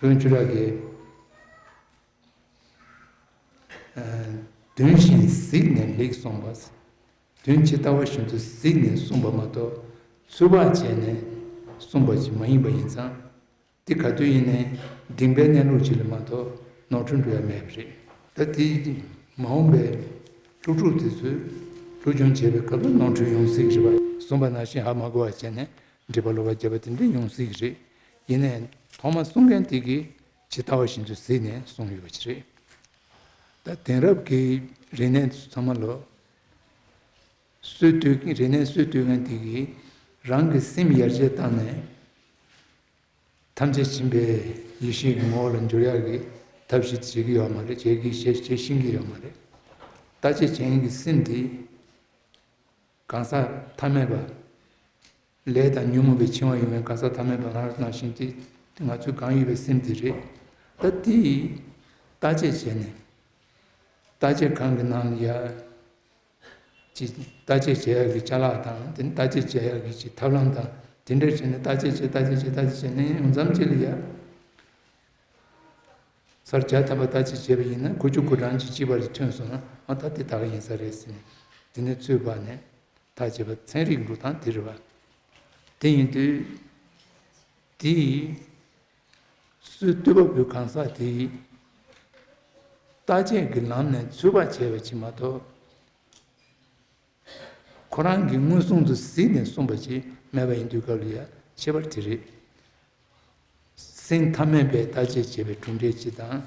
བློན་ཆོས་གྲགས་ཀྱིས། ཨ། དོན་བཞིན་གཟིགས་ནས་ལེགས་གསུངས་པ། དོན་ཇི་ལྟ་བ་བཞིན་དུ་གཟིགས་ནས་གསུངས་པ་མ་གཏོགས་ཚོད་དཔག་བྱས་ནས་གསུངས་པ་ཞིག་མ་ཡིན་པ་ཡིན་ཙང་། དེ་ག་དུས་ཡིན་ནའི་གདིང་པའི་གནས་ལུགས་ཅིག་ལ་མ་གཏོགས་ནོར་འཁྲུལ་འགྲོ་ཡ་མེད་པ་རེད། ད་དེ་མ་འོངས་པའི་སློབ་ཕྲུག་དེ་ཚོས་སློབ་སྦྱོང་བྱེད་པའི་སྐབས་ལ་ནོར་འཁྲུལ་ཡོང་སྲིད་ཀྱི་རེད་པ། གསུངས་པ་ནང་བཞིན་ཧ་མ་གོ་བ་བྱས་ནས་འགྲེལ་པ་ལོག་པ་བརྒྱབ་པ་དེ་འདྲ་ཡོང་སྲིད་ཀྱི་རེད། ཡིན་ནའི་ཐོག་མ་གསུང་མཁན་དེ་གིས་ཇི་ལྟ་བ་བཞིན་དུ་གཟིགས་ནས་གསུངས་ཡོད་པ་ཅིག་རེད། ད་དེང་རབས་ཀྱི་རིག་གནས་ཚང་མ་ལོ། སྲོལ་གཏོད་མཁན། རིག་གནས་སྲོལ་གཏོད་མཁན་དེ་གིས་རང་གི་སེམས་ཡར་རྒྱས་བཏང་ནས། ཐམས་ཅད་མཁྱེན་པའི་ཡེ་ཤེས་ཀྱི་ངོ་བོ་ལ་འགྱུར་ཡག་གི་ཐབས་ཤེས་བྱེད་ཀྱི་ཡོད་མ་རེད། བྱེད་ཀྱི་བྱེད་བྱེད་ཤེས་ཀྱི་ཡོད་མ་རེད། བརྟག་དཔྱད་བྱེད་མཁན་གྱི་སེམས་དེ་གང་ཟག་ཐ་མལ་པ། ལས་དང་ཉོན་མོངས་པའི་འཆིང་བ་ཡོད་མཁན་གང་ཟག་ཐ་མལ་པ་རང་རང་བཞིན་དེ་ང་ཚོའི་གང་ཡོད་པའི་སེམས་དེ་རེད། ད་དེ་བརྟག་དཔྱད་བྱས་ནས་བརྟག་དཔྱད་ཁང་གི་ནང་ལ་ཡ། ཅིག་བརྟག་དཔྱད་བྱེད་ཡག་གི་ཅ་ལག་དང་། དེ་ནི་བརྟག་དཔྱད་བྱེད་ཡག་གི་ཅིག་ཐབས་ལམ་དང་། དེ་འདྲ་བྱས་ནས་བརྟག་དཔྱད་བྱས། བརྟག་དཔྱད་བྱས། བརྟག་དཔྱད་བྱས་ནས་ཡོང་མཚམས་ཅིག་ལ་ཡ། ཚར་བརྒྱ་ཐམ་པ་བརྟག་དཔྱད་བྱས་པ་ཡིན་ན། དགུ་བཅུ་གོ་གྲངས་ཅིག་གཅིག་པ་རེ་ཐོན་སོང་ན། ཨ། ད་དེ་དག་ཡིན་ས་རེད་ཟེར་ནས། དེ་ནས་ཚོད་དཔག་ནས་ཐག་བཅད་པ་ཚན་རིག་འགྲོ་སྟངས་དེ་རེད་པ། དེ་ཡིན་དུས། དེ་སུས་བཏུས་པ་པོའི་གང་ཟག་དེ་བརྟག་དཔྱད་ཀྱི་ལམ་ནས་ཚོད་དཔག་བྱས་པ་ཅིག་མ་གཏོགས། ཁོ་རང་གིས་མངོན་སུམ་དུ་གཟིགས་ནས་གསུངས་པ་ཅིག་མེད་པ་ཡིན་དུས་སྐབས་ལ་ཡ། ཁྱད་པར་དེ་རེད། སེམས་ཐ་མལ་པས་བརྟག་དཔྱད་བྱས་པའི་གྲུབ་འབྲས་སྤྱི་དང་།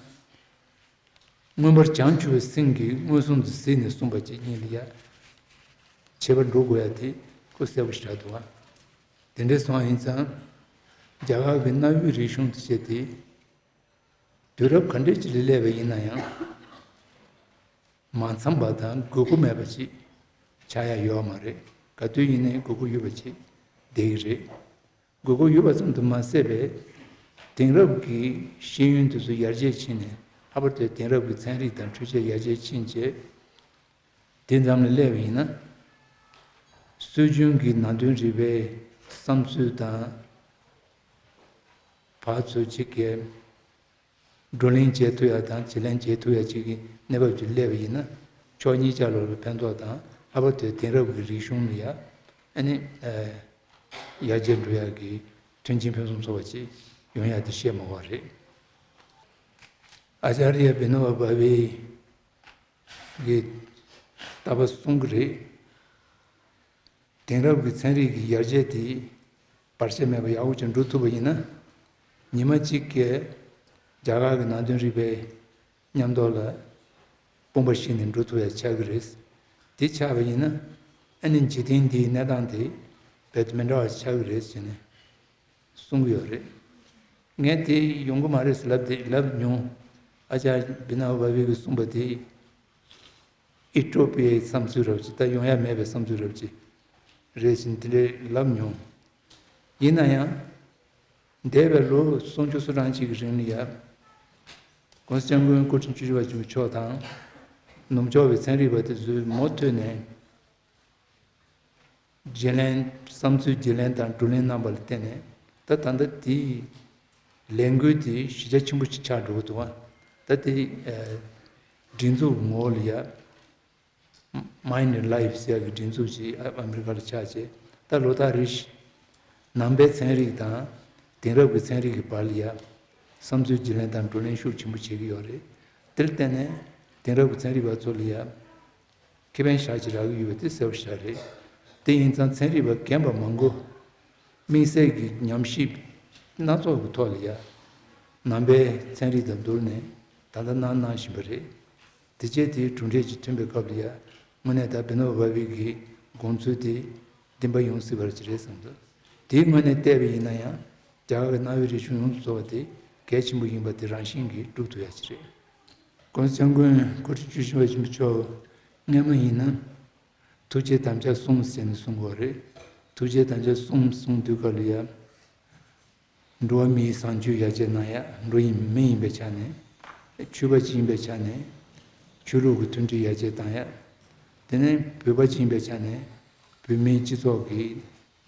མངོན་པར་བྱང་ཆུབ་པའི་སེམས་ཀྱིས་མངོན་སུམ་དུ་གཟིགས་ནས་གསུངས་པ་ཅིག་གཉིས་ལ་ཡ། ཁྱད་པར་འགྲོ་དགོས་ཡ་དེ་ཁོ་གསལ་པོ་ཞིག་རེད་འདུག་པ། དེ་འདྲ་སོང་བ་ཡིན་ཙང་། རྒྱ་གར་གྱི་གནའ་བོའི་རིག་གཞུང་དུ་བྱས་ཏེ། དུས་རབས་ག་འདྲ་ཅིག་ལ་སླེབས་པ་ཡིན་ན་ཡང་། མ་འཚམས་པ་དང་དགོས་མཁོ་མེད་པ་ཅིག་ཆགས་ཡ་ཡོད་མ་རེད། ག་དུས་ཡིན་ནའི་དགོས་མཁོ་ཡོད་པ་ཅིག་བསྡད་ཀྱི་རེད། དགོས་མཁོ་ཡོད་པ་ཙམ་དུ་མ་ཟད་པའི། དེང་རབས་ཀྱི་ཤེས་ཡོན་དེ་ཚོ་ཡར་རྒྱས་ཕྱིན་ནས། ལྷག་པར་དུ་དེང་རབས་ཀྱི་ཚན་རིག་དང་འཕྲུལ་ཆས་ཡར་རྒྱས་ཕྱིན་རྗེས། དེ་ཙམ་ལ་སླེབས་པ་ཡིན་ན། སྲོལ་རྒྱུན་གྱི་ནང་དོན་རིག་པའི་བསམ་ཚུལ་དང་། ཕར་ཚུར་གཅིག་གིས་བགྲོ་གླེང་བྱེད་ཐུབ་ཡ་དང་། བྱེད་ལེན་བྱེད་ཐུབ་ཡ་ཅིག་གི་གནས་བབ་ཅིག་སླེབས་པ་ཡིན་ན། ཕྱོགས་གཉིས་ཆ་ལོག་ལ་ཕན་ཐོགས་དང་། ལྷག་པར་དུ་དེང་རབས་ཀྱི་རིག་གཞུང་ལ་ཡ། ཨ་ནི། ཨ། ཡར་རྒྱས་འགྲོ་ཡག་གི་མཐུན་རྐྱེན་ཕུན་སུམ་ཚོགས་པ་ཅིག་ཡོང་ཡག་དེ་བཤད་མ་དགོས་པ་རེད། ཨ་ཅཱརྱ་བི་ནོ་བ་བྷ་ཝེ་གིས་ད་བར་གསུང་གི་རེད། དེང་རབས་ཀྱི་ཚན་རིག་གི་ཡར་རྒྱས་དེ་བར་ཆད་མེད་པར་ཡག་པོ་ཅིག་འགྲོ་ཐུབ་པ་ཡིན་ན། ཉི་མ་གཅིག་གི་རྒྱ་གར་གྱི་ནང་དོན་རིག་པའི་མཉམ་དུ་ལ་དཔུང་པ་བཤིག་ནས་འགྲོ་ཐུབ་ཡ་ཆགས་ཀྱི་རེད། དེ་ཆགས་པ་ཡིན་ན། ཨ་ནི་འཇིག་རྟེན་འདིའི་གནས་སྟངས་དེ་རྦད་དེ་མི་འདྲ་བ་ཆགས་ཀྱི་རེད་ཟེར་ནས་གསུང་གི་ཡོད་རེད། ངས་དེ་ཡོང་གི་མ་རེད་ཟེར་ལབ་དེ་ལབ་མྱོང་། ཨ་ཅཱརྱ་བི་ནོ་བ་བྷ་ཝེ་གིས་གསུངས་པ་དེ་ཨི་ཊོ་པི་ཡའི་བསམ་ཚུལ་རབ་ཅིག་ད་ཡོང་ཡ་མེད་པའི་བསམ་ཚུལ་རབ་ཅིག་རེད་ཟེར་དེ་འདྲས་ལབ་མྱོང་། ཡིན་ན་ཡང་། འདས་པའི་ལོ་སུམ་ཅུ་སོ་གྲངས་ཅིག་གི་རིང་ལ་ཡ། ༸གོང་ས་༸སྐྱབས་མགོན་སྐུ་ཕྲེང་བཅུ་བཞི་པ་ཆེན་པོ་མཆོག་དང་། ནུབ་ཕྱོགས་པའི་ཚན་རིག་པ་དེ་ཚོས་མུ་མཐུད་ནས་བརྗེ་ལེན། བསམ་ཚུལ་བརྗེ་ལེན་དང་བགྲོ་གླེང་གནང་བ་ལ་བརྟེན་ནས། ད་ད་ལྟ་དེའི་ལས་འགུལ་དེ་གཞི་རྒྱ་ཆེན་པོ་ཞིག་ཆགས་འགྲོ་གི་འདུག་པ། ད་དེ། ཨ། སྒྲིག་འཛུགས་ངོ་བོ་ལ་ཡ། Mind and Life ཟེར་ཡག་གི་སྒྲིག་འཛུགས་ཅིག་ཨ་མི་རི་ཀ་ལ་ཆགས་བྱས། ད་ལོ་ལྟར་རེ་བཞིན་ནང་པའི་ཚན་རིག་དང་དེང་རབས་ཀྱི་ཚན་རིག་གི་བར་ལ་ཡ། བསམ་ཚུལ་བརྗེ་ལེན་དང་བགྲོ་གླེང་ཤུགས་ཆེན་པོ་བྱེད་ཀྱི་ཡོད་རེད། དེར་བརྟེན་ནས་དེང་རབས་ཀྱི་ཚན་རིག་པ་ཚོ་ལ་ཡ། ཁེ་ཕན་ཞེ་དྲག་རག་གི་ཡོད་པ་དེ་གསལ་པོ་ཞིག་རེད། དེ་ཡིན་ཙང་ཚན་རིག་པ་རྒན་པ་མང་པོ། དམིགས་བསལ་གྱི་ཉམས་ཞིབ་སྣ་ཚོགས་ཀྱི་ཐོག་ལ་ཡ། ནང་པའི་ཚན་རིག་དང་བསྡུར་ནས་ད་ལྟ་གནང་གནང་བཞིན་པ་རེད། དེ་རྗེས་དེའི་གྲུབ་འབྲས་ཅིག་ཐོན་པའི་སྐབས་ལ་ཡ། དངོས་གནས་ད་བི་ནོ་བ་བྷ་ཝེ་གི་དགོངས་ཚུལ་དེ་བདེན་པ་ཡོང་སྲིད་པ་ཅིག་རེད་བསམ་འདུག་དེའི་ངོས་ནས་བལྟས་པ་ཡིན་ན་ཡང་། རྒྱ་གར་གྱི་གནའ་བོའི་རིག་གཞུང་ཡོངས་སུ་རྫོགས་པ་དེ་གལ་ཆེན་པོ་ཡིན་པ་དེ་རང་བཞིན་གྱིས་སྒྲུབ་ཐུབ་ཡ་ཅིག་རེད། ༸གོང་ས་༸སྐྱབས་མགོན་སྐུ་ཕྲེང་བཅུ་བཞི་པ་ཆེན་པོ་མཆོག་སྔོན་མ་ཡིན་ན། ཐུགས་བསྐྱེད་དམ་བཅའ་གསུམ་ཟེར་ནས་གསུང་གི་ཡོད་རེད། ཐུགས་བསྐྱེད་དམ་བཅའ་གསུམ་གསུང་དུས་སྐབས་ལ་ཡ། འགྲོ་བ་མིའི་བཟང་སྤྱོད་ཡར་རྒྱས་གནང་ཡ། འགྲོ་བ་མི་ཡིན་པའི་ཆ་ནས། ཆོས་པ་ཅིག་ཡིན་པའི་ཆ་ནས། ཆོས་ལུགས་ཀྱི་མཐུན་སྒྲིལ་ཡར་རྒྱས་གཏང་ཡ། དེ་ནས་བོད་པ་ཅིག་ཡིན་པའི་ཆ་ནས། བོད་མིའི་སྤྱི་ཚོགས་ཀྱི་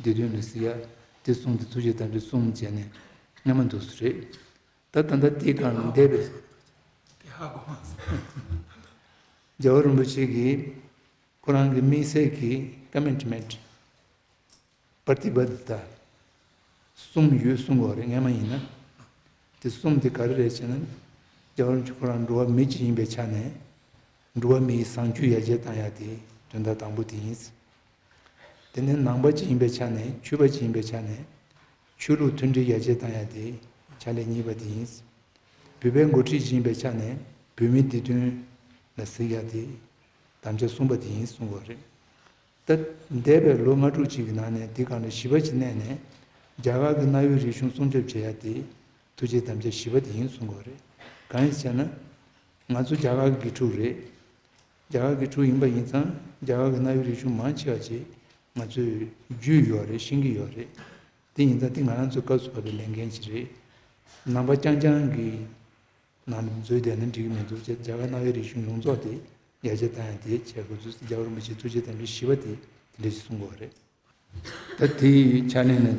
བདེ་དོན་ལ་གཟིགས་ཡ། དེ་གསུམ་དེ་ཐུགས་བསྐྱེད་དམ་བཅའ་གསུམ་བྱས་ནས་སྔ་མ་འདུག་སེ་རེད། ད་ད་ལྟ་དེའི་སྒང་ལ་འདས་པའི་དེ་ཧ་གོ་མ་སོང་། རྒྱལ་བ་རིན་པོ་ཆེ་གིས་ཁོ་རང་གི་དམིགས་བསལ་གྱི་ཀ་མི་ཊི་མེན་ཊི། པྲ་ཏི་བ་དི་ཏ་གསུམ་ཡོད་གསུང་གི་ཡོད་རེད། སྔོན་མ་ཡིན་ན། དེ་གསུམ་དེ་ག་རེ་རེད་ཟེར་ན། རྒྱལ་བ་རིན་པོ་ཆེ་ཁོ་རང་འགྲོ་བ་མི་ཅིག་ཡིན་པའི་ཆ་ནས། འགྲོ་བ་མིའི་བཟང་སྤྱོད་ཡར་རྒྱས་གཏང་ཡ་དེ་དོན་དག་དང་པོ་དེ་ཡིན། དེ་ནས་ནང་པ་ཅིག་ཡིན་པའི་ཆ་ནས། ཆོས་པ་ཅིག་ཡིན་པའི་ཆ་ནས། ཆོས་ལུགས་མཐུན་སྒྲིལ་ཡར་རྒྱས་གཏང་ཡ་དེ་ཕྱག་ལས་གཉིས་པ་དེ་ཡིན། བོད་པའི་འགོ་ཁྲིད་ཅིག་ཡིན་པའི་ཆ་ནས་བོད་མིའི་བདེ་དོན་ལ་གཟིགས་ཡ་དེ་དམ་བཅའ་གསུམ་པ་དེ་ཡིན་གསུང་གི་ཡོད་རེད། ད་འདས་པའི་ལོ་ལྔ་དྲུག་ཅིག་གི་ནང་ནས་དེ་སྒང་ལ་བཞི་པ་ཅིག་གནས་ནས་རྒྱ་གར་གྱི་གནའ་བོའི་རིག་གཞུང་སྲུང་སྐྱོབ་བྱེད་ཡ་དེ་ཐུགས་བསྐྱེད་དམ་བཅའ་བཞི་པ་དེ་ཡིན་གསུང་གི་ཡོད་རེད། གང་ཡིན་ཟེར་ན། ང་ཚོ་རྒྱ་གར་གྱི་དགེ་ཕྲུག་རེད། རྒྱ་གར་གྱི་དགེ་ཕྲུག་ཡིན་པ་ཡིན་ཙང་རྒྱ་གར་གྱི་གནའ་བོའི་རིག་གཞུང་མང་ཆེ་བ་ཅིག་ང་ཚོས་རྒྱུས་ཡོད་རེད། ཤེས་ཀྱི་ཡོད་རེད། དེ་ཡིན་ཙང་དེ་ང་རང་ཚོའི་སྐབས་སུ་བབས་པའི་ལས་འགན་ཅིག་རེད། ནང་པ་རྐྱང་རྐྱང་གི་ནང་ལ་འཛུལ་བསྡད་ན་འགྲིག་གི་མི་འདུག་རྒྱ་གར་གནའ་བོའི་རིག་གཞུང་ཡོངས་རྫོགས་དེ་ ཡར་རྒྱས་བཏང་ཡ་དེ་བྱེད་དགོས་ཚུལ། རྒྱལ་བ་རིན་པོ་ཆེའི་ཐུགས་བསྐྱེད་དམ་བཅའ་བཞི་པ་དེ་དེ་འདྲ་ཞིག་གསུང་གི་ཡོད་རེད། ད་དེའི་ཕྱག་ལེན་ལ་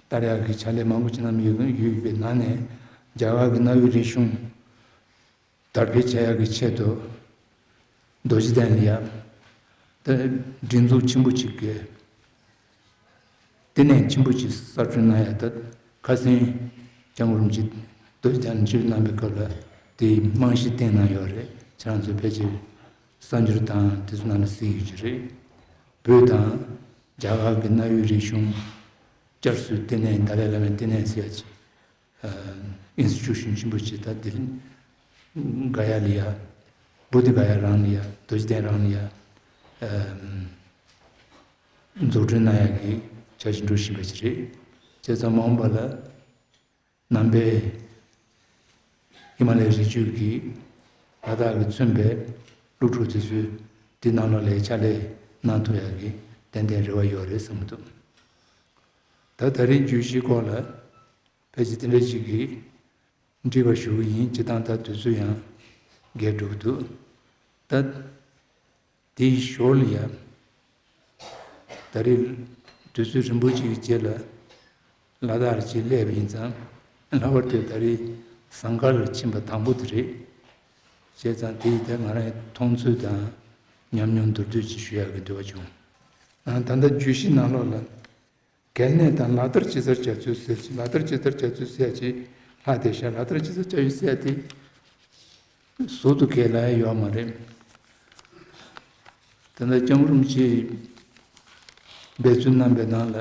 བསྟར་ཡག་གི་ཕྱག་ལས་མང་པོ་ཅིག་གནང་ཡོད་ཡོད་པའི་ནང་ནས། རྒྱ་གར་གྱི་གནའ་བོའི་རིག་གཞུང་དར་སྤེལ་བྱ་ཡག་གི་ཆེད་དུ། རྡོ་རྗེ་གདན་ལ་ཡ། ད་སྒྲིག་འཛུགས་ཆེན་པོ་ཅིག་གི། ལྟེ་གནས་ཆེན་པོ་ཅིག་གསར་སྐྲུན་གནང་ཡ། ད་ཁ་སང་སྐྱབས་མགོན་རིན་པོ་ཆེ་རྡོ་རྗེ་གདན་ཆིབས་གནང་པའི་སྐབས་ལ་དེའི་རྨང་གཞི་བཏིང་གནང་ཡོད་རེད། ཁྱེད་རང་ཚོ་ཕལ་ཆེར་གསར་འགྱུར་དང་དེ་ཚོ་ནང་ལ་གཟིགས་ཡོད་ཀྱི་རེད། བོད་དང་རྒྱ་གར་གྱི་གནའ་བོའི་རིག་གཞུང་བསྐྱར་གསོའི་ལྟེ་གནས། ཏཱ་ལའི་བླ་མའི་ལྟེ་གནས་ཟེར་ཡ་ཅིག་ཨིན་སི་ཊི་ཊུ་ཤན་ཆེན་པོ་ཅིག་ད་དེ་ག་ཡ་ལ་ཡ། བོ་དྷི་ག་ཡ་རང་ལ་ཡ། རྡོ་རྗེ་གདན་རང་ལ་ཡ། འཛུགས་སྐྲུན་གནང་ཡག་གི་འཆར་གཞི་འགྲོ་བཞིན་པ་ཞིག་རེད། བྱས་ཙང་མ་འོངས་པ་ལ་ནང་པའི་ཧི་མ་ལའི་རི་རྒྱུད་ཀྱི་ལ་དྭགས་ཀྱིས་མཚོན་པའི་སློབ་ཕྲུག་དེ་ཚོས་དེ་ནང་ལོགས་ལ་ཕྱག་ལས་གནང་ཐུབ་ཡག་གི་ཏན་ཏན་རེ་བ་ཡོད་རེད་བསམ་གྱི་འདུག་ད་ད་རིང་བརྗོད་གཞིའི་སྐོར་ལ་ཕལ་ཆེར་དེ་འདྲ་ཞིག་གིས་འགྲིག་པ་ཞུ་གི་ཡིན། སྤྱིར་བཏང་ད་དུས་ཚོད་ཡང་རྒས་འགྲོ་གི་འདུག་ད་དེའི་ཞོར་ལ་ཡ། ད་རེས་དུས་ཚོད་རིང་པོ་ཅིག་གི་རྗེས་ལ་ལ་དྭགས་ལ་ཅིག་སླེབས་པ་ཡིན་ཙང་། ལྷག་པར་དུ་ད་རེས་ཟངས་དཀར་ལ་ཕྱིན་པ་དང་པོ་དེ་རེད། བྱས་ཙང་དེ་ཡིས་ད་ང་རང་མཐོང་ཚུལ་དང་ཉམས་མྱོང་མདོར་བསྡུས་ཅིག་ཞུ་ཡག་གི་འདོད་པ་བྱུང་། ཨ། ད་ལྟ་བརྗོད་གཞི་ནང་ལོགས་ལ། གལ་གནད་དང་ལག་བསྟར་ཇི་ལྟར་བྱ་ཚུལ་ཟེར་གྱི། ལག་བསྟར་ཇི་ལྟར་བྱ་ཚུལ་ཟེར་གྱི་ལྷག་བསྡད་ཤག་ལག་བསྟར་ཇི་ལྟར་བྱ་ཡུལ་ཟེར་དེ་ཟུར་དུ་གས་ལ་ཡོད་མ་རེད། ད་ལྟ་སྐྱབས་མགོན་རིན་པོ་ཆེས་འབད་བརྩོན་གནང་པའི་ནང་ལ།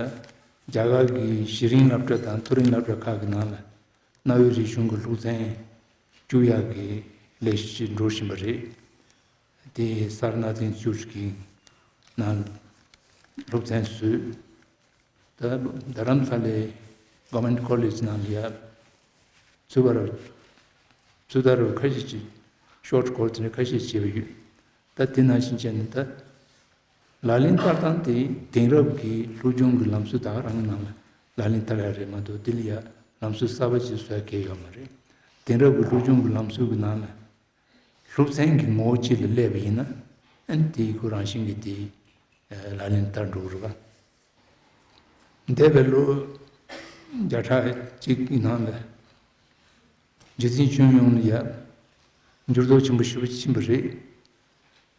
རྒྱ་གར་གྱི་གཞི་རིམ་སློབ་གྲྭ་དང་མཐོ་རིམ་སློབ་གྲྭ་ཁག་གི་ནང་ལ་གནའ་བོའི་རིག་གཞུང་གི་སློབ་ཚན་བཅུག་ཡག་གི་ལས་གཞི་འགྲོ་བཞིན་པ་རེད། དེ་སར་ནཱཐ་ཨིན་སི་ཊི་ཊུཊ་གི་ནང་སློབ་ཚན་བཟོས། ད་རྡ་རམ་ས་ལའི་Government College ནང་ལ་ཡ། ཚུད་པ་རུ། ཚུད་ད་རུ་ཁ་ཤས་ཅིག་short course དེ་འདྲ་ཁ་ཤས་བྱས་པ་ཡོད། ད་དེ་ནང་བཞིན་བྱས་ནས་ད་ལག་ལེན་བསྟར་སྟངས་དེ་དེང་རབས་ཀྱི་སློབ་སྦྱོང་གི་ལམ་སྲོལ་ད་ག་རང་གི་ནང་ལ་ལག་ལེན་བསྟར་ཡ་རེད་མ་གཏོགས། དེ་ལ་ཡ་ལམ་སྲོལ་གསར་པ་ཅིག་བཟོ་ཡ་གང་ཡང་ཡོད་མ་རེད། དེང་རབས་ཀྱི་སློབ་སྦྱོང་གི་ལམ་སྲོལ་གྱི་ནང་ལ། སློབ་ཚན་གྱི་ངོ་བོ་གཅིག་ལ་སླེབས་པ་ཡིན་ན། ཨ་ནི་དེ་ཁོ་རང་བཞིན་གྱིས་དེ་ལག་ལེན་བསྟར་འགྲོ་གི་རེད་པ། འདས་པའི་ལོ་བརྒྱ་ཕྲག་གཅིག་གི་ནང་ལ་རྗེ་བཙུན་ཆོས་དབྱིངས་ལ་ཡ་འགྱུར་ལྡོག་ཆེན་པོ་ཞེ་པོ་ཕྱིན་པ་རེད།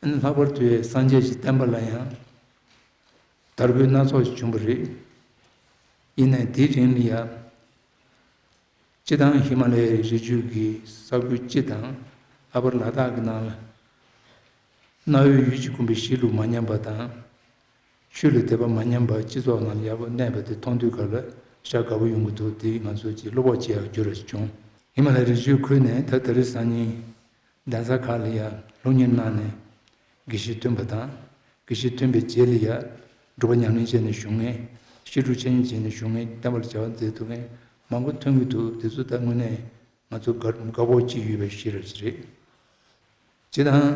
ཨ་ནི་ལྷག་པར་དུ་སངས་རྒྱས་ཀྱི་བསྟན་པ་ལ་ཡང་དར་རྒུད་སྣ་ཚོགས་ཤིག་བྱུང་བ་རེད། ཡིན་ནའི་དེའི་རིང་ལ་ཡ། སྤྱིར་བཏང་ཧི་མ་ལ་ཡའི་རི་རྒྱུད་ཀྱི་ས་ཁུལ་སྤྱི་དང་། ལྷག་པར་ལ་དྭགས་ཀྱི་ནང་ལ་གནའ་བོའི་ཡུལ་གྱི་ཁམས་པའི་གཤིས་ལུགས་མ་ཉམས་པ་དང་། ཆོས་ལ་དད་པ་མ་ཉམས་པ་སྤྱི་ཚོགས་ནང་ལ་ཡག་པོ་གནས་པ་དེ་མཐོང་དུས་སྐབས་ལ་ཤ་དགའ་པོ་ཡོང་གི་འདུག་དེ་ང་ཚོ་ཅིག་བློ་ཕོག་བྱེད་ཡག་རྒྱུ་རེ་བྱུང་། ཧི་མ་ལ་ཡའི་རི་རྒྱུད་ཁུལ་ནས་ད་དེ་རིང་སང་ཉིན་གདན་ས་ཁག་ལ་ཡ་སློབ་གཉེར་གནང་ནས་དགེ་བཤེས་ཐོན་པ་དང་། དགེ་བཤེས་ཐོན་པའི་རྗེས་ལ་ཡ་སྒྲུབ་པ་ཉམས་ལེན་བྱས་ནས་བཞུགས་མཁན། བཤད་སྒྲུབ་འཆད་ཉན་བྱས་ནས་བཞུགས་མཁན། བསྟན་པ་ལ་བྱ་བ་མཛད་ཐུབ་མཁན་མང་པོ་ཐོན་གྱི་འདུག་དེ་ཚོ་ད་དངོས་གནས་ང་ཚོ་དགའ་དགའ་སྤོབས་སྐྱེ་ཡོད་པའི་ཤེས་རབ་ཅིག་རེད། སྤྱིར་བཏང་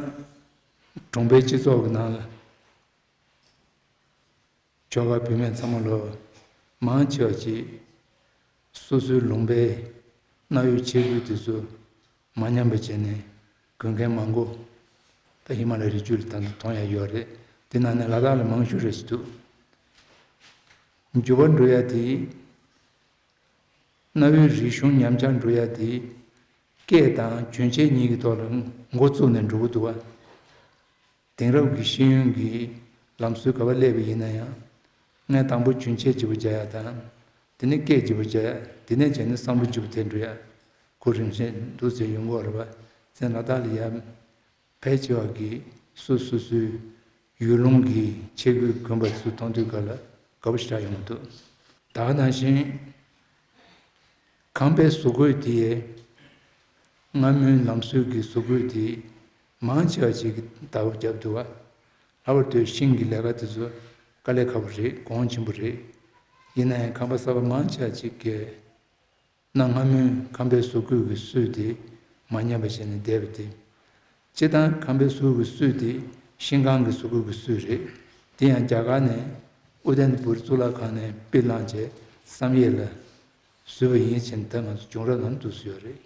གྲོང་པའི་སྤྱི་ཚོགས་ཀྱི་ནང་ལ། ཆོལ་ཁ་བུད་མེད་ཚང་མ་ལོ་མང་ཆེ་བ་ཅིག་སོ་སོའི་ལུང་པའི་གནའ་བོའི་ཆས་གོས་དེ་ཚོ་མ་ཉམས་པ་བྱས་ནས་གོན་མཁན་མང་པོ་ད་ཧི་མ་ལ་ཡའི་རི་རྒྱུད་ལ་ད་ལྟ་མཐོང་ཡ་ཡོད་རེད། དེ་ནང་ནས་ལ་དྭགས་ལ་མང་ཤོས་རེད་ཟེར་འདུག་འགྱུར་བ་འགྲོ་ཡ་དེ། གནའ་བོའི་རིག་གཞུང་ཉམས་ཆག་འགྲོ་ཡ་དེ། སྐད་དང་གྱོན་ཆས་གཉིས་ཀྱི་ཐོག་ལ་འགོ་བཙུགས་ནས་འགྲོ་གི་འདུག་པ། དེང་རབས་ཀྱི་ཤེས་ཡོན་གྱི་ལམ་སྲོལ་ག་པར་སླེབས་པ་ཡིན་ན་ཡང་། ངས་དང་པོ་གྱོན་ཆས་བརྗེ་པོ་རྒྱག་ཡ་དང་། དེ་ནས་སྐད་བརྗེ་པོ་རྒྱག་ཡ། དེ་ནས་བྱས་ནས་བསམ་བློ་བརྗེ་པོ་ཐེབས་འགྲོ་ཡ། ཁོ་རིམ་བཞིན་འདུག་ཟེར་ཡོང་གི་ཡོད་རེད་པ། བཙན་ལ་དྭགས་ལ་ཡ། ཕལ་ཆེ་བ་གིས་སོ་སོ་སོའི་ཡུལ་ལུང་གི་ཆས་གོས་གོན་པ་ཚོ་མཐོང་དུས་སྐབས་ལ་དགའ་པོ་ཞེ་དྲག་ཡོང་གི་འདུག་ད་ག་ནང་བཞིན་ཁང་པའི་བཟོ་བཀོད་དེ། སྔ་མོའི་ལམ་སྲོལ་གྱི་བཟོ་བཀོད་དེ་མང་ཆེ་བ་ཅིག་གིས་བརྡ་བརྒྱབ་འདུག་པ། ལྷག་པར་དུ་ཤིང་གི་ལས་ཀ་དེ་ཚོ་དཀའ་ལས་ཁག་པོ་རེད། གོང་ཆེན་པོ་རེད། ཡིན་ན་ཡང་ཁང་པ་གསར་པ་མང་ཆེ་བ་ཅིག་གིས། གནའ་སྔ་མོའི་ཁང་པའི་བཟོ་བཀོད་ཀྱི་སྲོལ་དེ་མ་ཉམས་པ་བྱས་ནས་བསྡད་པ་དེ། སྤྱིར་བཏང་ཁང་པའི་བཟོ་བཀོད་ཀྱི་སྲོལ་དེ་ཤིང་ཁང་གི་བཟོ་བཀོད་ཀྱི་སྲོལ་རེད། དེ་ཡང་རྒྱ་གར་ནས་ཨོ་དན་པུར་གཙུག་ལག་ཁང་ནས་དཔེ་བླངས་བྱས་བསམ་ཡས་ལ་བཟོས་པ་ཡིན་ཕྱིན། ད་ང་ཚོ་བྱུང་རབས་ནང་དུ་བཟོས་ཡོད་རེད།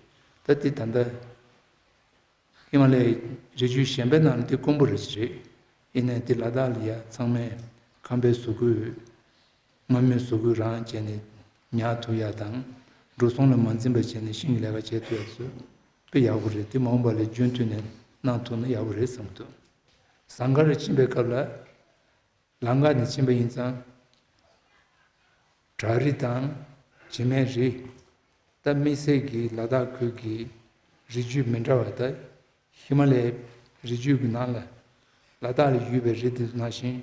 ད་དེ་ད་ལྟ་ ཧི་མ་ལའི་རི་རྒྱུད་གཞན་པའི་ནང་ལ་དེ་དཀོན་པོ་རེད་ཅི་རེད། ཡིན་ནའི་དེ་ལ་དྭགས་ལ་ཡ་ཚང་མས་ཁང་པའི་བཟོ་བཀོད། མངོན་མེད་བཟོ་བཀོད་རང་བྱས་ནས་ཉར་ཐུབ་ཡ་དང་། འགྲོ་སོང་ལ་མ་འཛེམ་པ་བྱས་ནས་ཤིང་གི་ལས་ཀ་བྱེད་ཐུབ་ཡ་ཚོ་དཔེ་ཡག་པོ་རེད། དེ་མ་འོངས་པ་ལ་རྒྱུན་མཐུད་ནས་གནང་ཐུབ་ན་ཡག་པོ་རེད་བསམ་གྱི་འདུག་ཟངས་དཀར་ཕྱིན་པའི་སྐབས་ལ། ལམ་ཁ་ནས་ཕྱིན་པ་ཡིན་ཙང་། བྲག་རི་དང་བྱེ་མའི་རི། ད་དམིགས་བསལ་གྱི་ལ་དྭགས་ཁུལ་གྱི་རི་རྒྱུད་མི་འདྲ་བ་ད། ཧི་མ་ལའི་རི་རྒྱུད་ཀྱི་ནང་ལ། ལ་དྭགས་ལ་ཡོད་པའི་རི་དེ་ཚོ་ནང་བཞིན་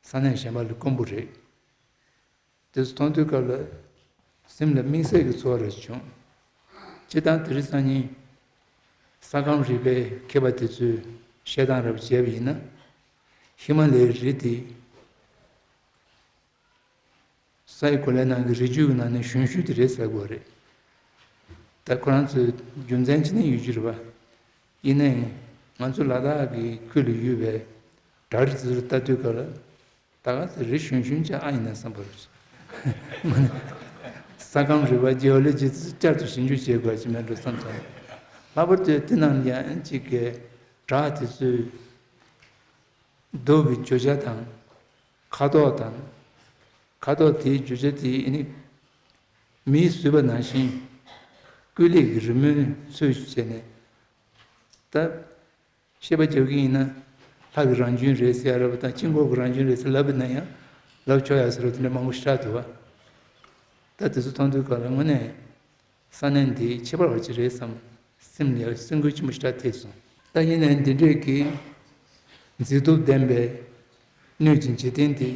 ས་གནས་གཞན་པ་ལས་དཀོན་པོ་རེད། དེ་ཚོ་མཐོང་དུས་སྐབས་ལ། སེམས་ལ་དམིགས་བསལ་གྱི་ཚོར་བ་རེ་བྱུང་། སྤྱིར་བཏང་དེ་རིང་སང་ཉིན། ས་ཁམས་རིག་པའི་མཁས་པ་དེ་ཚོས་བཤད་སྟངས་རབ་བྱས་པ་ཡིན་ན། ཧི་མ་ལའི་རི་དེ། ས་ཡི་གོ་ལའི་ནང་གི་རི་རྒྱུད་ཀྱི་ནང་ནས་གཞོན་ཤོས་དེ་རེད་ཟེར་དགོས་རེད། ད་ཁོ་རང་ཚོས་རྒྱུ་མཚན་ཅི་ནས་ཡོད་རྒྱུ་རེད་པ། ཡིན་ནའི། ང་ཚོ་ལ་དྭགས་ཀྱི་ཁུལ་ལ་ཡོད་པའི་བྲག་རི་དེ་ཚོར་ལྟ་དུས་སྐབས་ལ། ད་ག་ཚོད་རི་གཞོན་གཞོན་ཅིག་ཨ་ཡིན་ན་བསམ་པ་རེད། ས་ཁམས་རིག་པ་ཇི་ཨོ་ལོ་ཇི་ཚོས་བསྐྱར་དུ་ཞིབ་འཇུག་བྱེད་དགོས་ཀྱི་མེད་འགྲོ་བསམ་སོང་། ལྷག་པར་དུ་དེ་ནང་ཡང་གཅིག་གི་བྲག་དེ་ཚོའི་རྡོ་གི་བརྗོད་བྱ་དང་། ཁ་དོག་དང་། ཁ་དོག་དེའི་བརྗོད་བྱ་དེ་ནི་མིས་བཟོས་པ་ནང་བཞིན་ཀུན་ལེགས་ཀྱི་རི་མོའི་ཚུལ་བྱས་ནས། ད། བཤད་པ་རྒྱག་གི་ཡིན་ན། ལྷ་གི་རང་བྱུང་རེད་ཟེར་ཡ་རེད་པ་དང་དཀྱིལ་འཁོར་གྱི་རང་བྱུང་རེད་ཟེར་ལབ་པ་ན་ཡང་ལབ་ཆོག་ཡ་ཟེར་བ་དེ་འདྲ་མང་པོ་ཞིག་ཆགས་འདུག་བ། ད་དེ་ཚོ་མཐོང་དུས་སྐབས་ལ་དངོས་གནས་ས་གནས་འདི་ཁྱད་པར་བ་ཅིག་རེད་བསམ། སེམས་ལ་སེམས་འགུལ་ཆེན་པོ་ཞིག་ཐེབས་སོང་། ད་ཡིན་ནའི་འདི་འདྲས་ཀྱི་མཛེས་སྡུག་ལྡན་པའི་སྣོད་ཀྱི་འཇིག་རྟེན་འདི་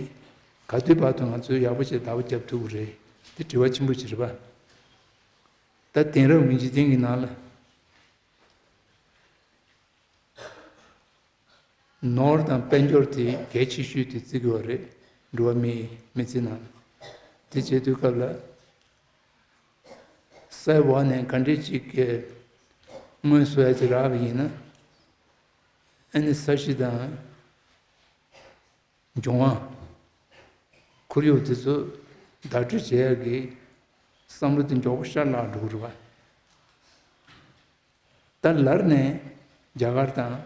ག་དུས་བར་དུ་ང་ཚོས་ཡག་པོ་བྱས་བདག་པོ་རྒྱབ་ཐུབ་ཀྱི་རེད། དེ་དྲི་བ་ཆེན་པོ་ཅིག་རེད་པ། ད་དེང་རབས་ཀྱི་འཇིག་རྟེན་གྱི་ནང་ལ། ནོར་དང་དཔལ་འབྱོར་དེ་གལ་ཆེ་ཤོས་དེ་བརྩི་གི་ཡོད་རེད། འགྲོ་བ་མིའི་མི་ཚེ་ནང་། དེ་བྱེད་དུས་སྐབས་ལ། སའི་འོག་ནས་ག་འདྲས་ཅིག་གི་དངོས་སུ་ཡ་ཅིག་རག་པ་ཡིན་ན། ཨ་ནི་ས་གཞི་དང་། འབྱུང་བ། ཁོར་ཡུག་དེ་ཚོ་བདག་སྤྲོད་བྱེད་ཡག་གི་བསམ་བློ་དེ་མགྱོགས་པོ་ཤར་ལ་འགྲོ་གི་རེད་པ། ད་ལར་ནས་རྒྱ་གར་དང་།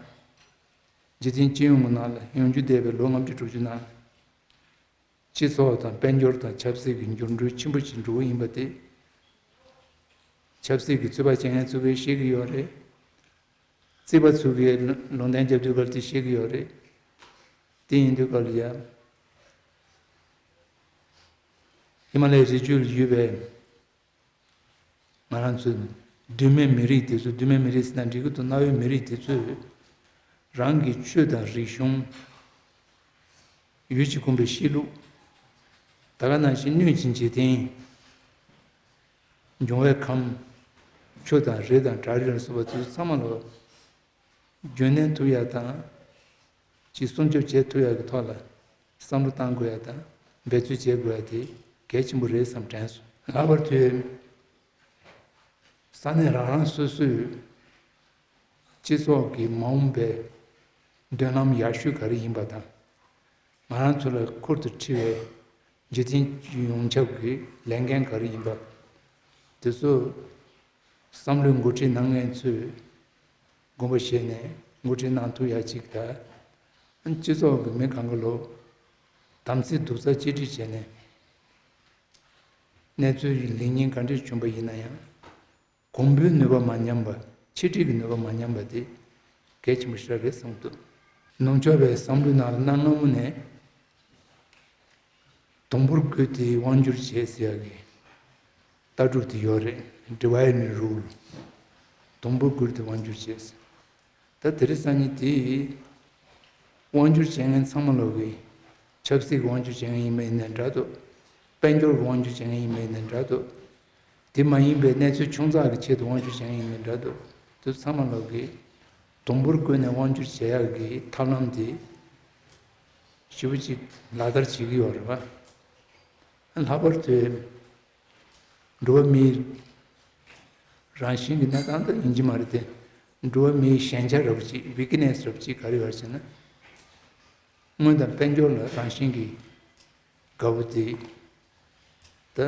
རྒྱལ་སྤྱིའི་སྤྱི་ཡོངས་ཀྱི་ནང་ལ་ཡོང་རྒྱུ་བསྡད་པའི་ལོ་ལྔ་བཅུ་དྲུག་ཅུ་ནང་། སྤྱི་ཚོགས་དང་དཔལ་འབྱོར་དང་ཆབ་སྲིད་ཀྱི་འགྱུར་འགྲོས་ཆེན་པོ་ཞིག་འགྲོ་གི་ཡིན་པ་དེ། ཆབ་སྲིད་ཀྱི་ཚོད་དཔག་བྱེད་མཁན་ཚོ་གིས་ཤེས་ཀྱི་ཡོད་རེད། རྩིས་པ་ཚོ་གིས་ལུང་བསྟན་རྒྱབ་དུས་སྐབས་དེ་ཤེས་ཀྱི་ཡོད་རེད། དེ་ཡིན་དུས་སྐབས་ལ་ཡ། ཧི་མ་ལའི་རི་རྒྱུད་ལ་ཡོད་པའི་ང་རང་ཚོ་གདོད་མའི་མི་རིགས་དེ་ཚོ། གདོད་མའི་མི་རིགས་ཟེར་ན་འགྲིག་གི་འདུག་གནའ་བོའི་མི་རིགས་དེ་ཚོས་རང་གི་ཆོས་དང་རིག་གཞུང་། ཡུལ་གྱིས་བསྐོངས་པའི་གཤིས་ལུགས། ད་ག་ནང་བཞིན་སྣོད་ཀྱི་འཇིག་རྟེན། འབྱུང་བའི་ཁམས། ཆུ་དང་རི་དང་བྲག་རི་ལ་སོགས་པ་དེ་ཚོ་ཚང་མ་ལ་རྒྱུན་གནས་ཐུབ་ཡ་དང་། ཅིག་སྲུང་སྐྱོབ་བྱེད་ཐུབ་ཡ་གི་ཐོག་ལ་བསམ་བློ་བཏང་དགོས་ཡ་དང་འབད་རྩོལ་བྱེད་དགོས་ཡ་དེ་གལ་ཆེན་པོ་རེད་བསམ་དྲན་སོང་། ལྷག་པར་དུ་ས་གནས་རང་རང་སོ་སོའི་སྤྱི་ཚོགས་ཀྱི་མ་འོངས་པའི་མདུན་ལམ་ཡག་ཤོས་ག་རེ་ཡིན་པ་དང་། ང་རང་ཚོ་ལ་ཁུར་དུ་ཁྲིད་པའི་འཇིག་རྟེན་ཡོངས་ཁྱབ་ཀྱི་ལས་འགན་ག་རེ་ཡིན་པ། དེ་ཚོ་བསམ་བློའི་འགོ་ཁྲིད་གནང་མཁན་ཚོས་དགོངས་པ་བཞེས་ནས་འགོ་ཁྲིད་གནང་ཐུབ་ཡ་གཅིག་དང་། སྤྱི་ཚོགས་ཀྱི་མི་གང་ག་ལོ་དམ་ཚིག་རྡོག་རྩ་གཅིག་སྒྲིལ་བྱས་ནས། གནས་ཚུལ་ལེགས་ཉེས་ག་འདྲས་བྱུང་པ་ཡིན་ན་ཡང་། གོང་བུའི་ནུས་པ་མ་ཉམས་པ། ཆེད་ཁྲིད་ཀྱི་ནུས་པ་མ་ཉམས་པ་དེ་གལ་ཆེན་པོ་ཞིག་རེད་བསམ་འདུག་ནུབ་ཕྱོགས་པའི་བསམ་བློའི་ནང་ལ་གནའ་སྔ་མོ་ནས་དུམ་བུར་བརྐོས་ཏེ་དབང་སྒྱུར་བྱེད་ཟེར་ཡག་གི་ལྟ་གྲུབ་དེ་ཡོད་རེད། Divide and Rule། དུམ་བུར་བརྐོས་ཏེ་དབང་སྒྱུར་བྱེད་ཟེར། ད་དེ་རིང་སང་ཉིན་དེ་དབང་སྒྱུར་བྱེད་མཁན་ཚང་མ་ལོག་གི། ཆབ་སྲིད་ཀྱི་དབང་སྒྱུར་བྱེད་མཁན་ཡིན་པ་ཡིན་ནའི་འདྲ་འདུག་དཔལ་འབྱོར་གྱི་དབང་སྒྱུར་བྱེད་མཁན་ཡིན་པ་ཡིན་ནའི་འདྲ་འདུག་དེ་མ་ཡིན་པའི་གནས་ཚུལ་ཆུང་ཙག་གི་ཆེད་དུ་དབང་སྒྱུར་བྱེད་མཁན་ཡིན་ནའི་འདྲ་འདུག་དེ་ཚང་མ་ལོག་གི་དུམ་བུར་བརྐོས་ནས་དབང་སྒྱུར་བྱེད་ཡག་གི་ཐབས་ལམ་དེ་ཞེ་པོ་ཅིག་ལག་བསྟར་བྱེད་ཀྱི་ཡོད་རེད་པ། ལྷག་པར་དུ་འགྲོ་བ་མིའི་རང་བཞིན་གྱི་གནས་སྟངས་དེ་ཡིན་གྱི་མ་རེད་དེ། འགྲོ་བ་མིའི་ཞན་ཆ་འདྲ་པོ་ཅིག Weakness་འདྲ་པོ་ཅིག་ག་རེ་ཡོད་ཟེར་ན། དངུལ་དང་དཔལ་འབྱོར་ལ་རང་བཞིན་གྱིས་དགའ་པོ་དེ། ད་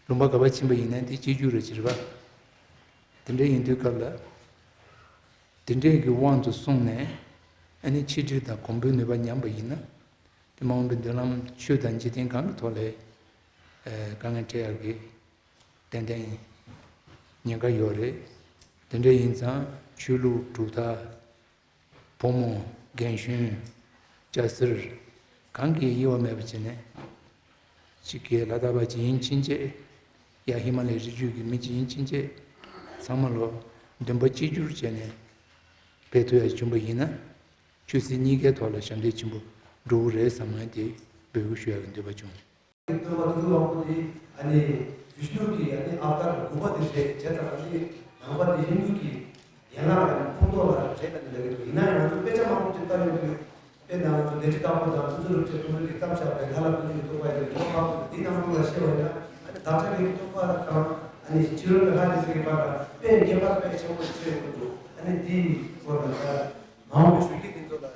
ལུང་པ་ག་པར་ཕྱིན་པ་ཡིན་ན་དེ་གཅིག་གྱུར་རེད་ཅེས་རེད་པ། དེ་འདྲ་ཡིན་དུས་སྐབས་ལ། དེ་འདྲའི་གི་དབང་དུ་སོང་ནས། ཨ་ནི་ཆིག་སྒྲིལ་དང་གོང་བུའི་ནུས་པ་ཉམས་པ་ཡིན་ན། དེ་མ་འོངས་པའི་མདུན་ལམ་ཆོས་དང་འཇིག་རྟེན་གང་གི་ཐོག་ལས་ཨ་དཀའ་ངལ་འཕྲད་ཡག་གི་ཏན་ཏན་ཉེན་ཁ་ཡོད་རེད། དེ་འདྲ་ཡིན་ཙང་ཆོས་ལུགས་གྲུབ་མཐའ། ཕོ་མོ། རྒན་གཞོན། སྐྱ་སེར། གང་གིས་གཡེལ་བ་མེད་པ་བྱས་ནས། གཅིག་གིས་ལ་དྭགས་པ་ཅིག་ཡིན་ཕྱིན་ཆད། ཡ་ཧི་མ་ལའི་རི་རྒྱུད་ཀྱི་མི་ཅིག་ཡིན་ཕྱིན་ཆད། ཚང་མ་ལོ་འདུན་པ་གཅིག་གྱུར་བྱས་ནས་འཕེལ་ཐུབ་ཡ་བྱུང་བ་ཡིན་ན། ཆོས་སྲིད་གཉིས་ཀའི་ཐོག་ལ་ཞབས་འདེགས་ཆེན་པོ་འགྲོ་གི་རེད་བསམ་ངས་དེ་འབོད་སྐུལ་ཞུ་ཡ་གི་འདོད་པ་བྱུང་། སྟོན་པ་ཐུན་མོང་མ་བུ་དེ་ཨ་ནི་བིཤ་ནུ་གི་ཨ་ནི་ཨ་བ་ཏར་དགུ་པ་དེ་རེད། བྱས་ཙང་ཨ་ནི་ནང་པ་དེ་ཧིན་དུ་གི་ཡན་ལག་གི་ཁོངས་གཏོགས་ལ་རེད་ཨ་ནི་ལབ་ཀྱི་འདུག་ཡིན་ན་ཡང་ང་ཚོ་དཔེ་ཆ་མང་པོ་ཅིག་ལྟ་ཡོང་དུས། དཔེར་ན་ང་ཚོ་ནད་ཁྲི་སྟག་པོ་དང་ཁོ་ཚོ་རུ་ཆེ་ཁོ་ཚོ་གིས་བརྩམས་བཞག་པའི་ལྷ་ལ་ཕུལ་རྒྱུའི་རྟོགས་པ་ཡི་རིགས་ཁོ་པ་ཁོ་ཚོ་འདི་ནང་ལོགས་ལ་བཤད་པ་ཡིན་ན། ཨ་ནི་བདག་ཅག་གི་རྟོགས་པ་དང་ཨ་ནི་ཕྱི་རོལ་གྱི་ལྷ་དེ་ཚོ་གི་བར་ལ་དཔེ་ཁྱད་པར་དཔེ་ཆེན་པོ་ཞིག་ཕྱེ་ཡོང་གི་འདུག་ཨ་ནི་འདིའི་སྐོར་ལ་ད་མ་འོངས་པའི་གཞོན་སྐྱེས་འདི་ཚོ་ལ།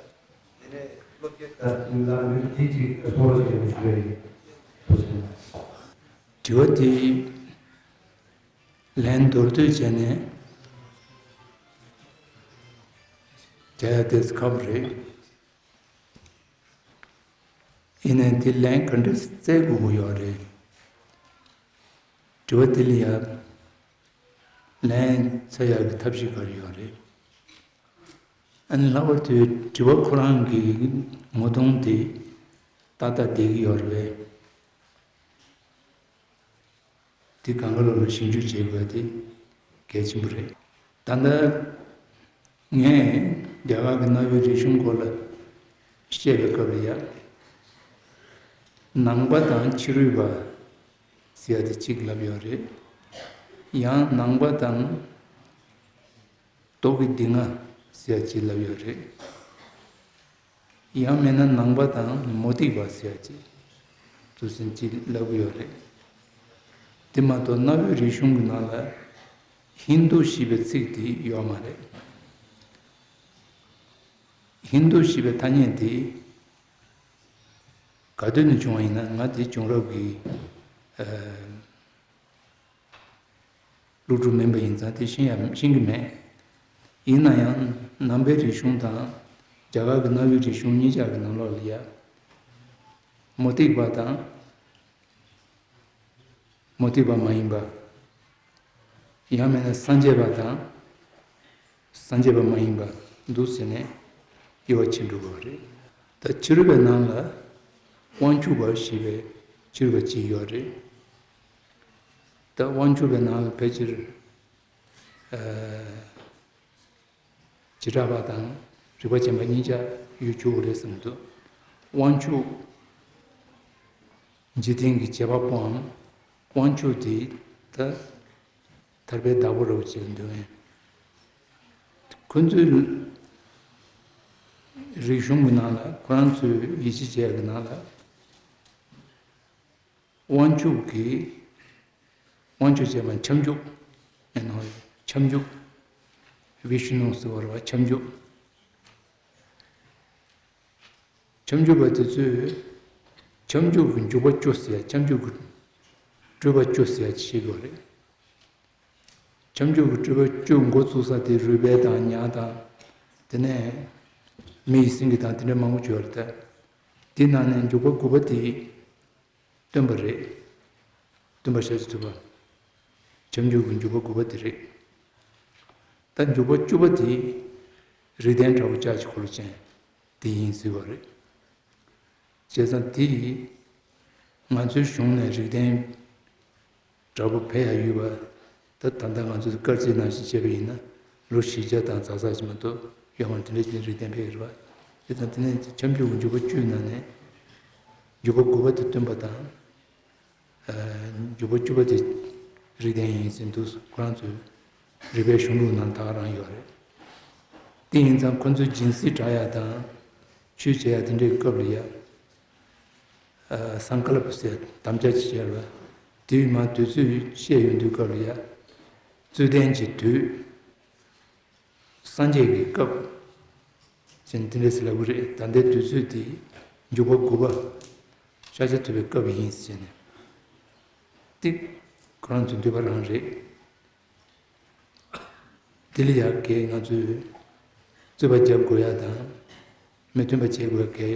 དེ་ནས་བློ་སྐྱེད་དང་ལ་ལུས་དེ་གཅིག་གསོ་བ་ཞིག་ཡོང་ཞུ་བའི་ཐུགས་སེམས། དྲི་བ་དེ་ལན་མདོར་བསྡུས་བྱས་ནས་རྒྱག་ཡ་དེ་ཁག་པོ་རེད། ཡིན་ནའི་དེ་ལན་ག་འདྲ་བཙལ་དགོས་ཀྱི་ཡོད་རེད། དྲི་བ་དེ་ལ་ཡ་ལན་འཚོལ་ཡག་གི་ཐབས་ཤེས་ག་རེ་ཡོད་རེད། ཨ་ནི་ལྷག་པར་དུ་དྲི་བ་ཁོ་རང་གི་ངོ་གདོང་དེ་ཏག་ཏག་བསྡད་ཀྱི་ཡོད་རེད་པས། དེ་གང་ག་ལོག་ལ་ཞིབ་འཇུག་བྱེད་དགོས་དེ་གལ་ཆེན་པོ་རེད། ད་ལྟ་ངས་རྒྱ་གར་གྱི་གནའ་བོའི་རིག་གཞུང་སྐོར་ལ་བཤད་པའི་སྐབས་ལ་ཡ། ནང་པ་དང་ཕྱི་རོལ་པ་ཟེར་ཡ་དེ་གཅིག་ལབ་ཡོད་རེད། ཡང་ནང་པ་དང་རྟོག་གེ་སྡུག་བསྔལ་ཟེར་ཡ་གཅིག་ལབ་ཡོད་རེད། ཡང་མིན་ན་ནང་པ་དང་མུ་སྟེགས་པ་ཟེར་ཡ་གཅིག་དུ་ཟིན་གཅིག་ལབ་ཀྱི་ཡོད་རེད། དེ་མ་གཏོགས་གནའ་བོའི་རིག་གཞུང་གི་ནང་ལ་ཧིན་དུ་ཞེས་པའི་ཚིག་དེ་ཡོད་མ་རེད། ཧིན་དུ་ཞེས་པའི་ཐ་སྙད་དེ་ག་དུས་ནས་བྱུང་བ་ཡིན་ན། ང་དེ་བྱུང་རབས་ཀྱི་ཨ་སློབ་ཕྲུག་མིན་པ་ཡིན་ཙང་དེ་ཤེས་ཡ་ཤེས་ཀྱི་མེད། ཡིན་ན་ཡང་ནང་པའི་རིག་གཞུང་དང་རྒྱ་གར་གྱི་གནའ་བོའི་རིག་གཞུང་གཉིས་ཆ་གི་ནང་ལོགས་ལ་ཡ། མུ་སྟེགས་པ་དང་མུ་སྟེགས་པ་མ་ཡིན་པ། ཡང་མིན་ན་སངས་རྒྱས་པ་དང་སངས་རྒྱས་པ་མ་ཡིན་པ་འདུག་ཟེར་ནས་དབྱེ་བ་ཕྱེ་འགྲོ་དགོས་པ་རེད། ད་ཕྱི་རོལ་པའི་ནང་ལ་དབང་ཕྱུག་པ་ཞེས་པའི་ཕྱི་རོལ་པ་གཅིག་ཡོད་རེད། ད་དབང་ཕྱུག་པའི་ནང་ལ་ཕལ་ཆེར་ཨ་བྱེ་བྲག་པ་དང་རིག་པ་ཆེན་པོ་གཉིས་ཆ་ཡོད་ཆོག་གི་རེད་བསམ་འདུག་དབང་ཕྱུག་འཇིག་རྟེན་གྱི་བྱེད་པ་པོའམ་དབང་ཕྱུག་དེ་ད་ཐར་པའི་བདག་པོ་རེད་པ་ཅིག་ལ་འདོད་ཡོད། ཁོ་ཚོའི་རིག་གཞུང་གི་ནང་ལ། ཁོ་རང་ཚོའི་ཡིད་ཆེས་བྱེད་ཡག་གི་ནང་ལ། དབང་ཕྱུག་གི། དབང་ཕྱུག་ཅེས་པ་ཁྱབ་འཇུག་ཡིན་ནོ། ཁྱབ་འཇུག་བི་ཤུ་ནུ་ཟེར་བ་རེད་པ། ཁྱབ་འཇུག་ཁྱབ་འཇུག་པ་དེ་ཚོས་ཁྱབ་འཇུག་གི་འཇུག་པ་བཅུ་ཟེར་ཡ། ཁྱབ་འཇུག་གི་སྤྲུལ་པ་བཅུ་ཟེར་ཡ་ཅིག་བཤད་ཀྱི་ཡོད་རེད། ཁྱབ་འཇུག་གི་སྤྲུལ་པ་བཅུ་འགོ་ཚུགས་ས་དེ་རུས་སྦལ་དང་ཉ་དང་། དེ་ནས་མི་ཡི་སེང་གེ་དང་དེ་འདྲ་མང་པོ་ཅིག་ཡོད་རེད་ད། དེའི་ནང་ནས་འཇུག་པ་དགུ་པ་དེ་སྟོན་པ་རེད། སྟོན་པ་ཤཱཀྱ་ཐུབ་པ། ཁྱབ་འཇུག་གི་འཇུག་པ་དགུ་པ་དེ་རེད། ད་འཇུག་པ་བཅུ་པ་དེ་རིགས་ལྡན་དྲག་པོ་ལྕགས་ཀྱི་འཁོར་ལོ་ཅན་དེ་ཡིན་ཟེར་བ་རེད། བྱས་ཙང་དེ་ཡིས་ང་ཚོའི་གཞུང་ནས་རིགས་ལྡན་དྲག་པོ་འཕེལ་ཡ་ཡོད་པ། ད་ད་ལྟ་ང་ཚོས་སྐར་རྩིས་ནང་བཞིན་བྱས་པ་ཡིན་ན་ལོ་བཞི་བརྒྱ་དང་ཙག་ཙག་ཅིག་མ་གཏོགས་ཡོད་མ་རེད། དེ་འདྲ་ཅིག་རིགས་ལྡན་འཕེལ་ཡོད་རེད་པ། དེ་དང་དེ་ནས་ཁྱབ་འཇུག་གི་འཇུག་པ་བཅུའི་ནང་ནས་འཇུག་པ་དགུ་པ་དེ་སྟོན་པ་དང་། ཨ་འཇུག་པ་བཅུ་པ་དེ་རིགས་ལྡན་ཡིན་ཟེར་འདུག་ཁོ་རང་ཚོའི་རིགས་པའི་གཞུང་ལུགས་ནང་ད་ག་རང་ཡོད་རེད། དེ་ཡིན་ཙང་ཁོ་ཚོའི་སྦྱིན་སྲེག་དྲག་ཡ་དང་ཆོས་བྱེད་ཡ་དེ་འདྲའི་སྐབས་ལ་ཡ། ཨ་སངས་ཀལ་པ་ཟེར་དམ་བཅའ་ཅིག་བྱས་པ། དེའི་མ་དུས་ཚོད་བཤད་ཡོང་དུས་སྐབས་ལ་ཡ། རྩོད་ལྡན་གྱི་དུས། སངས་རྒྱས་ཀྱི་སྐབས་ཅན་དེ་འདྲ་ཟེར་ལབ་ཀྱི་རེད། ད་ལྟའི་དུས་ཚོད་དེ་འཇུག་པ་དགུ་པ་ཤཱཀྱ་ཐུབ་པའི་སྐབས་ཡིན་ཟེར་ནས། དེ་ཁོ་རང་ཚོའི་འདོད་པ་རང་རེད། དེ་ལ་ཡ་གས་ང་ཚོས་ རྩོད་པ་རྒྱབ་དགོས་ཡ་དང་། མི་མཐུན་པ་བྱེད་དགོས་ཡ་གའི་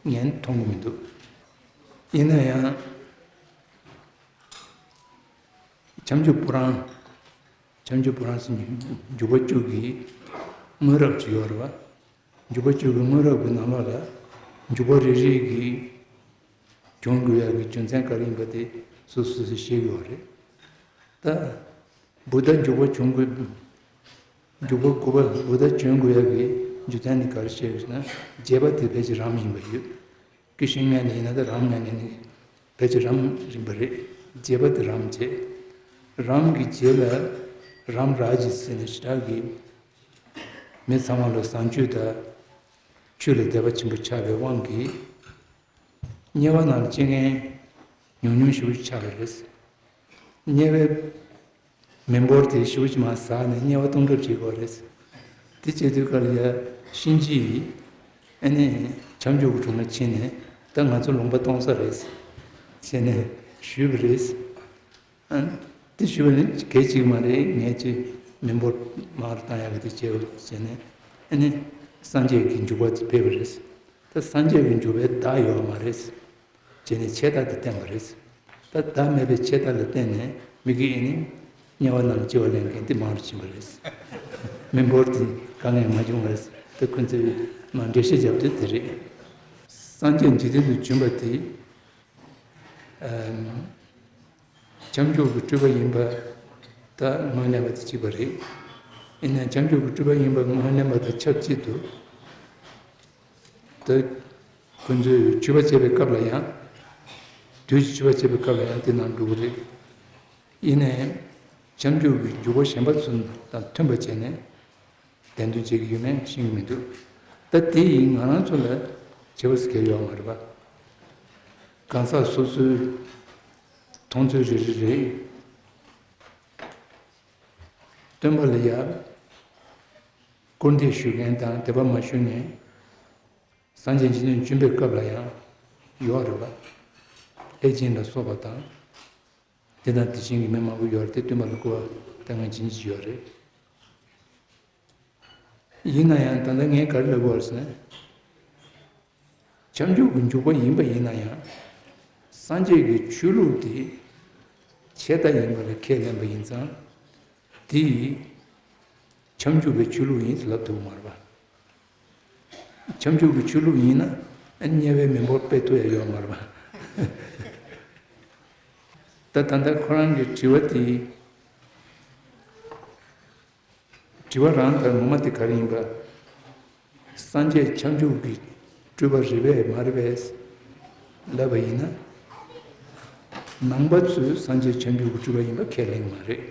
ངས་མཐོང་གི་མི་འདུག་ཡིན་ན་ཡང་། ཁྱབ་འཇུག་པུ་རཱན། ཁྱབ་འཇུག་པུ་རཱན་ཟེར་འཇུག་པ་བཅུ་གི་དངོས་རབས་ཅིག་ཡོད་རེད་བ། འཇུག་པ་བཅུ་གི་དངོས་རབས་ཀྱི་ནང་ལོགས་ལ་འཇུག་པ་རེ་རེ་གི་འབྱུང་དགོས་ཡག་གི་རྒྱུ་མཚན་ག་རེ་ཡིན་པ་དེ་སོ་སོ་སོས་ཤེས་ཀྱི་ཡོད་རེད། ད་བུདྡྷ་འཇུག་པ་བྱུང་དགོས། འཇུག་པ་དགུ་པ་བུདྡྷ་བྱོན་དགོས་ཡག་གི་རྒྱུ་མཚན་དེ་ག་རེ་བཤད་ཡོད་ཟེར་ན། རྒྱས་པ་དེ་ཕལ་ཆེར་རམ་ཡིན་པ་ཡོད། ཀུན་ཤེས་ངོས་ནས་ཡིན་ན་ད་རམ་ངོས་ནས་ནི་ཕལ་ཆེར་རམ་ཡིན་པ་རེད། རྒྱས་པ་དེ་རམ་བྱས། རམ་གྱི་རྗེས་ལ་རམ་རཱ་ཇི་ཟེར་ནས་ཞེ་དྲག་གི་མི་ཚང་མ་ལ་བཟང་སྤྱོད་དང་ཆོས་ལ་དད་པ་ཆེན་པོ་ཆགས་པའི་དབང་གིས། དམྱལ་བ་ནང་ལ་སྐྱེ་མཁན་ཉུང་ཉུང་ཞེ་པོ་ཅིག་ཆགས་པ་རེད། དམྱལ་བའི་མི་འབོར་དེ་ཞེ་པོ་ཅིག་མར་ཟག་ནས་དམྱལ་བ་སྟོང་གྲབས་བྱེད་དགོས་རེད། དེ་བྱེད་དུས་སྐབས་ལ་ཡ་གཤིན་རྗེ་ཡིས་ཨ་ནི་ཁྱབ་འཇུག་གི་དྲུང་ལ་ཕྱིན་ནས། ད་ང་ཚོ་ལུང་པ་སྟོང་ས་རེད་བྱས་ནས་ཞུས་པ་རེད། ཨ་དེ་ཞུ་བ་ནི་གལ་ཆེ་གི་མ་རེད། ངས་ཅིག་མི་འབོར་མང་རུ་བཏང་ཡག་གི་དེ་བྱས་བྱས་ནས། ཨ་ནི་སངས་རྒྱས་ཀྱི་འཇུག་པ་དེ་ཕེབས་པ་རེད། ད་སངས་རྒྱས་ཀྱི་འཇུག་པའི་བརྡ་ཡོད་མ་རེད། བྱས་ནས་ཆད་ལྟ་དེ་བསྟན་པ་རེད། ད་བརྡ་མེད་པའི་ཆད་ལྟ་ལ་བརྟེན་ནས་མི་གིས་ཨ་ནི་དམྱལ་བ་ནང་ལ་སྐྱེ་བ་ལེན་མཁན་དེ་མང་རུ་ཕྱིན་པ་རེད། མི་འབོར་དེ་དཀའ་ངལ་མ་བྱུང་བ་རེད། ད་ཁོ་ཚོས་མར་འགྲེལ་བཤད་བརྒྱབ་དུས་དེ་རེད། སངས་རྒྱས་འཇིག་རྟེན་དུ་བྱོན་པ་དེ། ཨམ། ཁྱབ་འཇུག་གི་སྤྲུལ་པ་ཡིན་པ་ད་ངོས་ལེན་པ་དེ་གཅིག་པ་རེད། ཡིན་ནའང་ཁྱབ་འཇུག་གི་སྤྲུལ་པ་ཡིན་པ་ངོས་ལེན་པ་དང་ཆབས་ཅིག་ཏུ། ད་ཁོ་ཚོས་མཆོད་པ་བྱེད་པའི་སྐབས་ལ་ཡང་། དུས་ཀྱི་མཆོད་པ་བྱེད་པའི་སྐབས་ལ་ཡང་དེ་ནང་འགྲོ་གི་རེད། ཡིན་ནའང་། ཁྱབ་འཇུག་གི་འཇུག་པ་གཞན་པ་ཚོ་དང་མཐུན་པ་བྱས་ནས། བདེན་དོན་བྱེད་ཀྱི་ཡོད་མེད་ཤེས་ཀྱི་མི་འདུག་ད་དེ་ཡིས་ང་རང་ཚོ་ལ་བྱེད་པ་ཟེར་མཁན་ཡོད་མ་རེད་པ། གང་ཟག་སོ་སོའི་མཐོང་ཚུལ་རེ་རེ་རེད། སྟོན་པ་ལ་ཡར་སྐུར་འདེབས་ཞུ་མཁན་དང་དད་པ་མ་ཞུ་མཁན། སངས་རྒྱས་འཇིག་རྟེན་བྱོན་པའི་སྐབས་ལ་ཡང་ཡོད་རེད་པ། ལྷས་བྱིན་ལ་སོགས་པ་དང་། དེ་དང་དེ་བཞིན་གྱི་མི་མང་པོ་ཡོད་རེད་དེ། སྟོན་པ་ལ་སྐུར་བ་ལྟ་ངན་བྱིན་གྱི་ཡོད་རེད། ཡིན་ན་ཡང་ད་ལྟ་ངས་ག་རེ་ལབ་དགོས་རེད་ཟེར་ན། ཁྱབ་འཇུག་གི་འཇུག་པ་ཡིན་པ་ཡིན་ན་ཡང་། སངས་རྒྱས་ཀྱི་ཆོས་ལུགས་དེ་ཆད་ལྟ་ཡིན་པ་ལ་ཁས་ལེན་པ་ཡིན་ཙང་། དེ་ཁྱབ་འཇུག་པའི་ཆོས་ལུགས་ཡིན་ཟེར་ལབ་ཐུབ་ཀྱི་མ་རེད་པ། ཁྱབ་འཇུག་གི་ཆོས་ལུགས་ཡིན་ན་དམྱལ་བའི་མི་འབོར་སྤེལ་ཐུབ་ཡ་ཡོད་མ་རེད་པ། ད་ད་ལྟ་ཁོ་རང་གི་དྲི་བ་དེ། དྲི་བ་རང་ལྟར་ངོ་མ་དེ་ག་རེ་ཡིན་པ། སངས་རྒྱས་ཁྱབ་འཇུག་གི་སྤྲུལ་པ་རེད་པས་མ་རེད་པས་ལབ་པ་ཡིན་ན། ནང་པ་ཚོས་སངས་རྒྱས་ཁྱབ་འཇུག་གི་སྤྲུལ་པ་ཡིན་པ་ཁས་ལེན་གྱི་མ་རེད།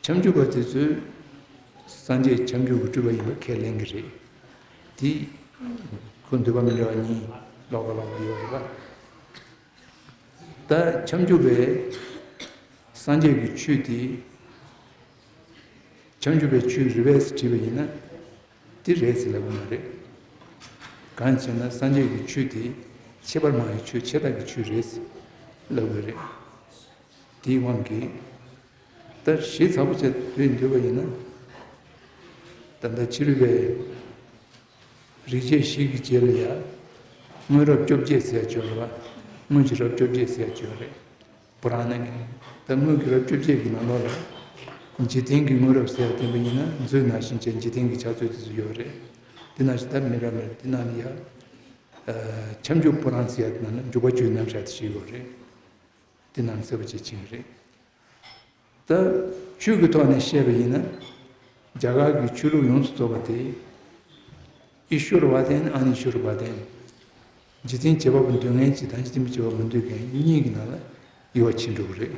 ཁྱབ་འཇུག་པ་དེ་ཚོས་སངས་རྒྱས་ཁྱབ་འཇུག་གི་སྤྲུལ་པ་ཡིན་པ་ཁས་ལེན་གྱི་རེད། དེ་ཁོ་འདོད་པ་མི་འདྲ་བ་གཉིས་ལོགས་ཀ་ལོགས་ཀ་ཡོད་རེད་པ། ད་ཁྱབ་འཇུག་པས་སངས་རྒྱས་ཀྱི་ཆོས་དེ་ཁྱབ་འཇུག་པའི་ཆོས་རེད་པས་དྲིས་པ་ཡིན་ན། དེ་རེད་ཟེར་ལབ་ཀྱི་མ་རེད། གང་ཡིན་ཟེར་ན་སངས་རྒྱས་ཀྱི་ཆོས་དེ་ཁྱད་པར་མང་བའི་ཆོས་ཆད་ལྟ་གི་ཆོས་རེད་ཟེར་ལབ་དགོས་རེད། དེའི་དབང་གིས། ད་ཞིབ་ཚགས་པོ་བྱས་བསྡུས་འདོད་པ་ཡིན་ན། ད་ལྟ་ཕྱི་རོལ་པའི་རིག་བྱེད་བཞི་གི་རྗེས་ལ་ཡ། དངོས་རབ་བཅོ་བརྒྱད་ཟེར་ཡ་ཅིག་ཡོད་རེད་པ། དངོས་ཀྱི་རབ་བཅོ་བརྒྱད་ཟེར་ཡ་ཅིག་ཡོད་རེད། པུ་རཱ་ན་གི། ད་དངོས་ཀྱི་རབ་བཅོ་བརྒྱད་ཀྱི་ནང་ལོགས་ལ། འཇིག་རྟེན་གྱི་དངོས་རབ་ཟེར་ཡ་བསྟན་པ་ཡིན་ན་མཛོད་ནང་བཞིན་བྱས་འཇིག་རྟེན་གྱི་ཕྱག་མཛོད་དེ་ཚོ་ཡོད་རེད། དེ་ནང་བཞིན་ད་མི་རབ་མེད་དེ་ནང་ལ་ཡ། ཁྱབ་འཇུག་པུ་རཱན་ཟེར་ཡ་དེ་ནང་ལ་འཇུག་པ་བཅུའི་རྣམ་གཞག་དེ་ཞིག་ཡོད་རེད། དེ་ནང་གསལ་པོ་ཅིག་ཕྱིན་རེད། ད་ཆོས་ཀྱི་ཐོག་ནས་བཤད་པ་ཡིན་ན། རྒྱ་གར་གྱི་ཆོས་ལུགས་ཡོངས་སུ་རྫོགས་པ་དེ། ཨི་ཤྭར་བ་དན་ཨ་ནི་ཤྭར་བ་དན། འཇིག་རྟེན་བྱེད་པ་པོ་འདོད་མཁན་གཅིག་དང་འཇིག་རྟེན་མི་བྱེད་པ་པོ་འདོད་མཁན་གཉིས་ཀྱི་ནང་ལ་དབྱེ་བ་ཕྱེ་འགྲོ་གི་རེད།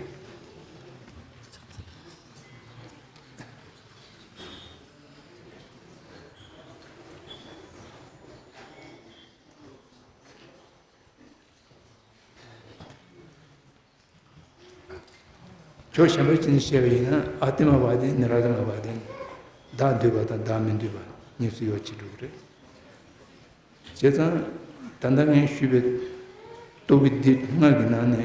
ཕྱོགས་གཞན་པ་ཅིག་ནས་བཤད་པ་ཡིན་ན་ཨ་ཏི་མ་བ་དན་ནི་ར་ཏི་མ་བ་དན། བདག་འདོད་པ་དང་བདག་མི་འདོད་པ་གཉིས་སུ་དབྱེ་བ་ཕྱེ་འགྲོ་གི་རེད། བྱས་ཙང་ད་ལྟ་ངས་ཞུས་པའི་རྟོག་གེ་འདི་ལྔ་གི་ནང་ནས་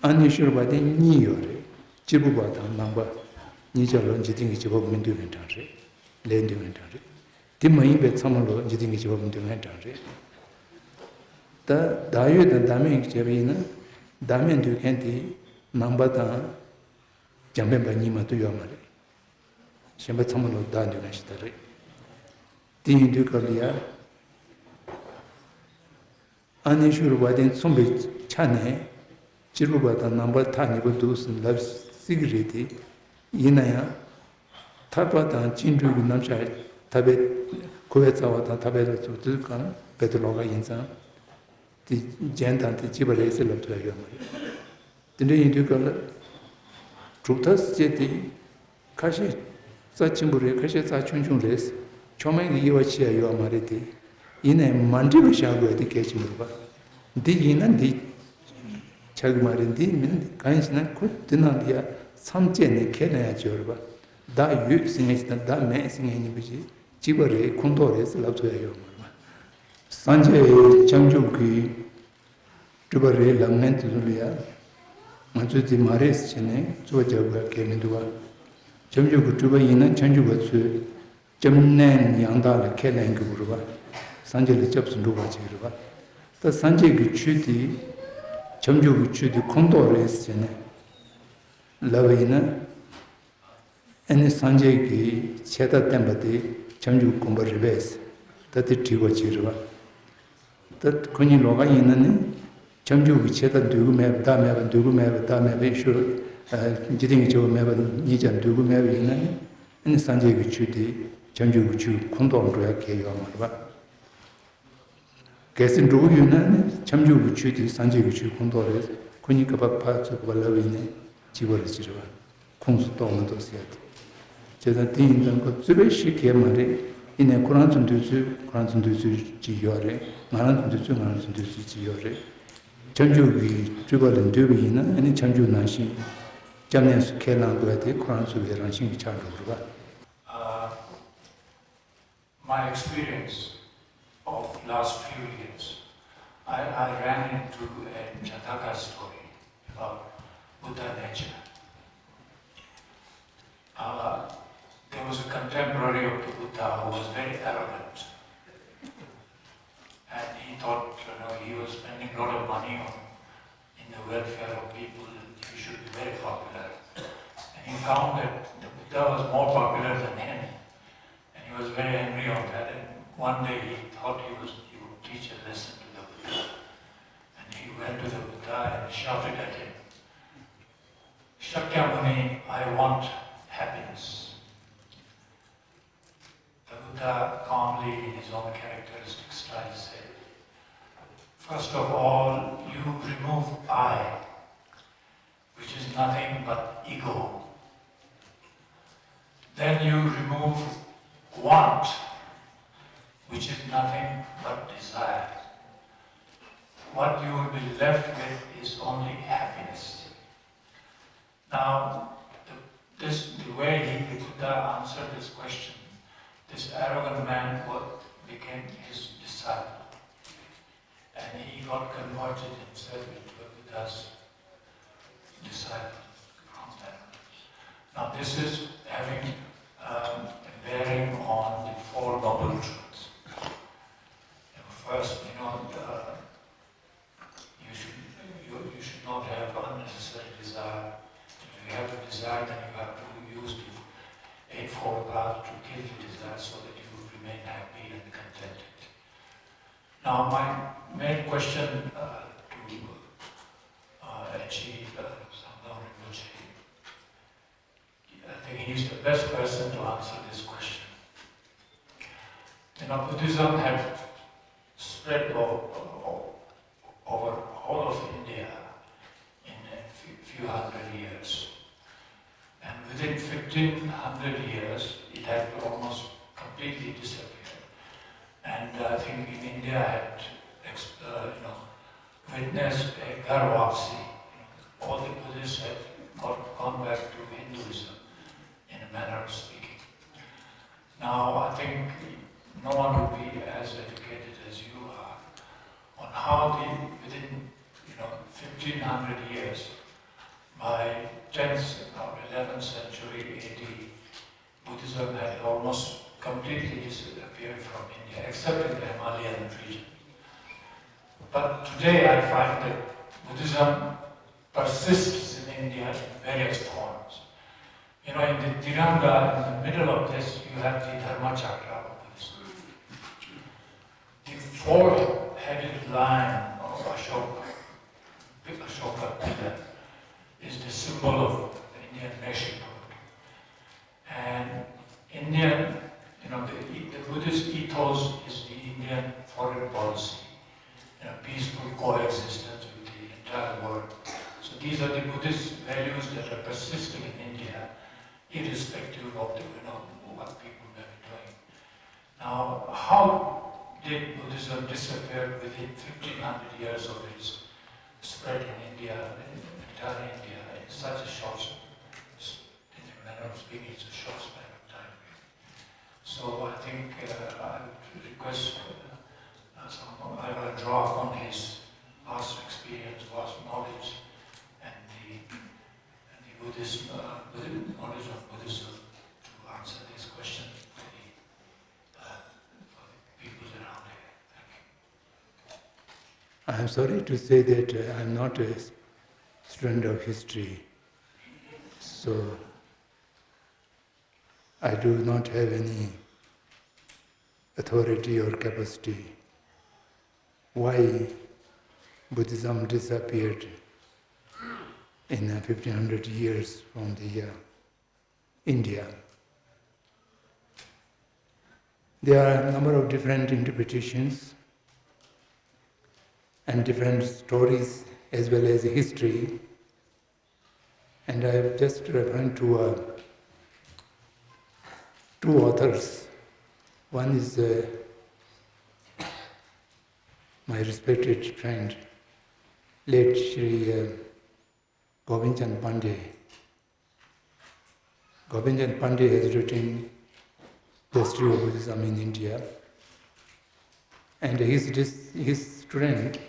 ཨ་ནི་ཤྭར་བ་དན་གཉིས་ཡོད་རེད། གཅེར་བུ་པ་དང་ནང་པ། གཉིས་ཆ་ལོ་འཇིག་རྟེན་གྱི་བྱེད་པ་མི་འདོད་མཁན་གྲངས་རེད། ལས་འདོད་མཁན་གྲངས་རེད། དེ་མ་ཡིན་པའི་ཚང་མ་ལོ་འཇིག་རྟེན་གྱི་བྱེད་པ་མི་འདོད་མཁན་གྲངས་རེད། ད་བདག་ཡོད་དང་བདག་མེད་ཀྱི་བྱེད་པ་ཡིན་ན། བདག་མེད་འདོད་མཁན་དེ་ནང་པ་དང་འཇམ་དཔལ་པ་གཉིས་མ་གཏོགས་ཡོད་མ་རེད། གཞན་པ་ཚང་མ་ལོ་བདག་འདོད་མཁན་ཞིག་ད་རེད། དེ་ཡིན་དུས་སྐབས་ལ་ཡ། ཨ་ནེ་ཤུ་རུ་བ་དན་མཚུངས་པའི་ཆ་ནས། གཅེར་བུ་པ་དང་ནང་པ་ཐག་ཉེ་པོ་འདུག་ཟེར་ལབ་སྲིད་ཀྱི་རེད་དེ། ཡིན་ན་ཡང་། ཐར་པ་དང་སྤྱི་འགྲོས་ཀྱི་རྣམ་གཞག་ཐར་པའི། འཁོར་བའི་རྩ་བ་དང་ཐར་པའི་ལ་ཚུར་དུས་གང་རྦད་དེ་ལོགས་ཀ་ཡིན་ཙང་། དེ་རྒྱན་དང་དེ་གཅིག་པ་རེད་ཟེར་ལབ་ཐུབ་ཡ་ཡོད་མ་རེད། དེ་འདྲ་ཡིན་དུས་སྐབས་ལ། གྲུབ་མཐའ་ཟེར་དེ། ཁ་ཤས་རྩ་ཆེན་པོ་རེད། ཁ་ཤས་རྩ་ཆུང་ཆུང་རེད། མཆོག་དམན་གྱི་དབྱེ་བ་ཕྱེ་ཡ་ཡོད་མ་རེད་དེ། ཡིན་ནའི་མ་འདྲེས་པ་བཞག་དགོས་དེ་གལ་ཆེན་པོ་རེད་པ། འདི་ཡིན་ན་འདི་ཆགས་ཀྱི་མ་རེད། འདི་མིན་གང་ཡིན་ཟེར་ན་ཁོ་འདི་ནང་འདི་ཡ་མཚམས་བཅད་ནས་ཁས་ལེན་ཡ་ཅིག་ཡོད་རེད་པ། བདག་ཡོད་ཟེར་མཁན་ཞིག་དང་བདག་མེད་ཟེར་མཁན་གཉིས་པོ་ཞིག་གཅིག་པ་རེད། ཁོངས་གཏོགས་རེད་ཟེར་ལབ་ཐུབ་ཡ་ཡོད་མ་རེད་པ། སངས་རྒྱས་ཁྱབ་འཇུག་གི་སྤྲུལ་པ་རེད་ལབ་མཁན་དེ་ཚོ་ལ་ཡ། ང་ཚོས་དེ་མ་རེད་ཟེར་བྱས་ནས་རྩོད་པ་རྒྱག་དགོས་གལ་མི་འདུག་བ། ཁྱབ་འཇུག་གི་སྤྲུལ་པ་ཡིན་ན་ཁྱབ་འཇུག་པ་ཚོས་སྐྱབས་གནས་ཡང་དག་ལ་ཁས་ལེན་དགོས་རེད་བ། སངས་རྒྱས་ལ་སྐྱབས་སུ་འགྲོ་བ་ཅིག་རེད་བ། ད་སངས་རྒྱས་ཀྱི་ཆོས་དེ། ཁྱབ་འཇུག་གི་ཆོས་དེ་ཁོངས་གཏོགས་རེད་ཟེར་བྱས་ནས་ལབ་པ་ཡིན་ན། ཨ་ནི་སངས་རྒྱས་ཀྱི་ཆོས་དེ་བསྟན་པ་དེ་ཁྱབ་འཇུག་དགོངས་པ་རེད་པས། ད་དེ་དྲི་བ་ཅིག་རེད་བ། ད་ཁོ་གཉིས་ལོགས་ཀ་ཡིན་ན་ནི། ཁྱབ་འཇུག་གི་ཆོས་དེ་འདོད་ཀྱི་མེད་པ། བདག་མེད་པ་འདོད་ཀྱི་མེད་པ། བདག་མེད་པའི་ཆོས། འཇིག་རྟེན་གྱི་ཆོས་མེད་པ་གཉིས་ཀྱང་འདོད་ཀྱི་མེད་པ་ཡིན་ན་ནི། ཨ་ནི་སངས་རྒྱས་ཀྱི་ཆོས་དེ་ཁྱབ་འཇུག་གི་ཆོས་ཁོངས་གཏོགས་འགྲོ་ཡ་གལ་ཡོད་མ་རེད་བ། གལ་སྲིད་འགྲོ་གི་ཡོད་ན་ནི་ཁྱབ་འཇུག་གི་ཆོས་དེ་སངས་རྒྱས་ཀྱི་ཆོས་ཁོངས་གཏོགས་རེད། ཁོ་གཉིས་ཀ་ཕར་ཕར་ཚུར་ཕར་ལབ་པ་ཡིན་ན་གཅིག་པ་རེད་ཅེས་རེད་བ། ཁོངས་སུ་གཏོགས་མི་གཏོགས་ཟེར་ཡ་དེ། བྱས་ཙང་དེ་ཡིན་ཙང་ཁོ་རྩོད་པའི་གཞི་གལ་མ་རེད། ཡིན་ནའི་ཁོ་རང་ཚོ་འདོད་ཚུལ་ཁོ་རང་ཚོ་འདོད་ཚུལ་ཅིག་ཡོད་རེད། ང་རང་ཚོ་འདོད་ཚུལ་ང་རང་ཚོ་འདོད་ཚུལ་ཅིག་ཡོད་རེད། ཁྱབ་འཇུག་གི་སྤྲུལ་པ་ལ་འདོད་པ་ཡིན་ན་ཨ་ནི་ཁྱབ་འཇུག་ནང་བཞིན་སྐྱབས་གནས་སུ་ཁས་བླངས་དགོས་ཡ་དེ་ཁོ་རང་ཚོ་གི་རང་བཞིན་གྱི་ཆགས་འགྲོ་གི་རེད་བ། My experience of last few years, I, I ran into a Jataka story about Buddha nature. Uh, there was a contemporary of the Buddha who was very arrogant. And he thought, you know, he was spending a lot of money on in the welfare of people, and he should be very popular. And he found that the Buddha was more popular than him. And he was very angry on that. And one day he thought he was he would teach a lesson to the Buddha. And he went to the Buddha and shouted at him, Shakyamuni, I want happiness. The Buddha calmly, in his own characteristic style, said, First of all, you remove I, which is nothing but ego. Then you remove want, which is nothing but desire. What you will be left with is only happiness. Now, the, this, the way he, the Buddha, answered this question, this arrogant man wa- became his disciple. And he got converted himself into a Buddha's disciple from that. Now, this is having um, a bearing on the Four Noble Truths. And first, you know, uh, you should you, you should not have unnecessary desire. If you have a desire, then you have to use the Eightfold Path to kill the desire so that you will remain happy and contented. Now, my main question uh, to uh, Achi uh, Sangdang Rinpoche, I think he is the best person to answer this question. You know, Buddhism had spread o- o- over all of India in a few, few hundred years. And within fifteen hundred years, it had almost completely disappeared. And I think in India had, ex- uh, you know, witnessed a Ghar Wapsi. All the Buddhists had got, gone back to Hinduism, in a manner of speaking. Now, I think no one would be as educated as you are on how the, within, you know, fifteen hundred years, by tenth or eleventh century A D, Buddhism had almost completely disappeared from India, except in the Himalayan region. But today I find that Buddhism persists in India in various forms. You know, in the Tiranga, in the middle of this, you have the Dharmachakra of Buddhism. The four-headed lion of Ashoka, the Ashoka pillar, is the symbol of the Indian nationhood. And Indian, you know, the, the Buddhist ethos is the Indian foreign policy, you know, peaceful coexistence with the entire world. So these are the Buddhist values that are persisting in India, irrespective of the, you know, what people may be doing. Now, how did Buddhism disappear within fifteen hundred years of its spread in India, in entire India, in such a short, in a manner of speaking, it's a short span of time? So I think, uh, I would request, uh, uh, some, I will draw upon his vast experience, vast knowledge, and the, and the Buddhist, uh, Buddhist knowledge of Buddhism to answer this question for the, uh, for the people around here. Thank you. I am sorry to say that, uh, I am not a student of history, so I do not have any authority or capacity. Why Buddhism disappeared in, uh, fifteen hundred years from the, uh, India? There are a number of different interpretations and different stories as well as history. And I have just referring to, uh, two authors. One is, uh, my respected friend, late Shri, uh, Govind Chand Pandey. Govind Chand Pandey has written the history of Buddhism in India. And his, dis- his student,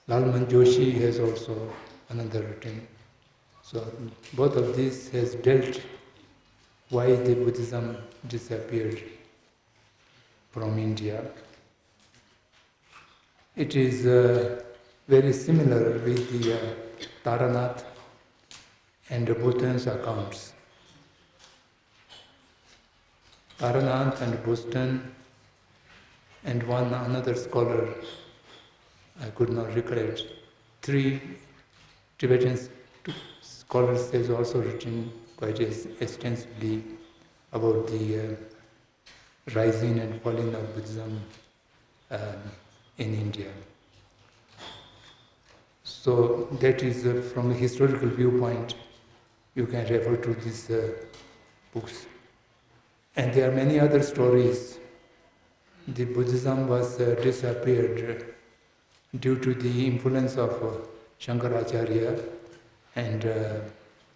Lalman Joshi, has also another written. So both of these has dealt why the Buddhism disappeared from India. It is, uh, very similar with the, uh, Taranath and Bostan's accounts. Taranath and Bostan and one another scholar, I could not recollect. Three Tibetan s- scholars has also written quite ex- extensively about the, uh, rising and falling of Buddhism, um, in India. So that is, uh, from a historical viewpoint, you can refer to these, uh, books. And there are many other stories. The Buddhism was, uh, disappeared due to the influence of, uh, Shankaracharya and, uh,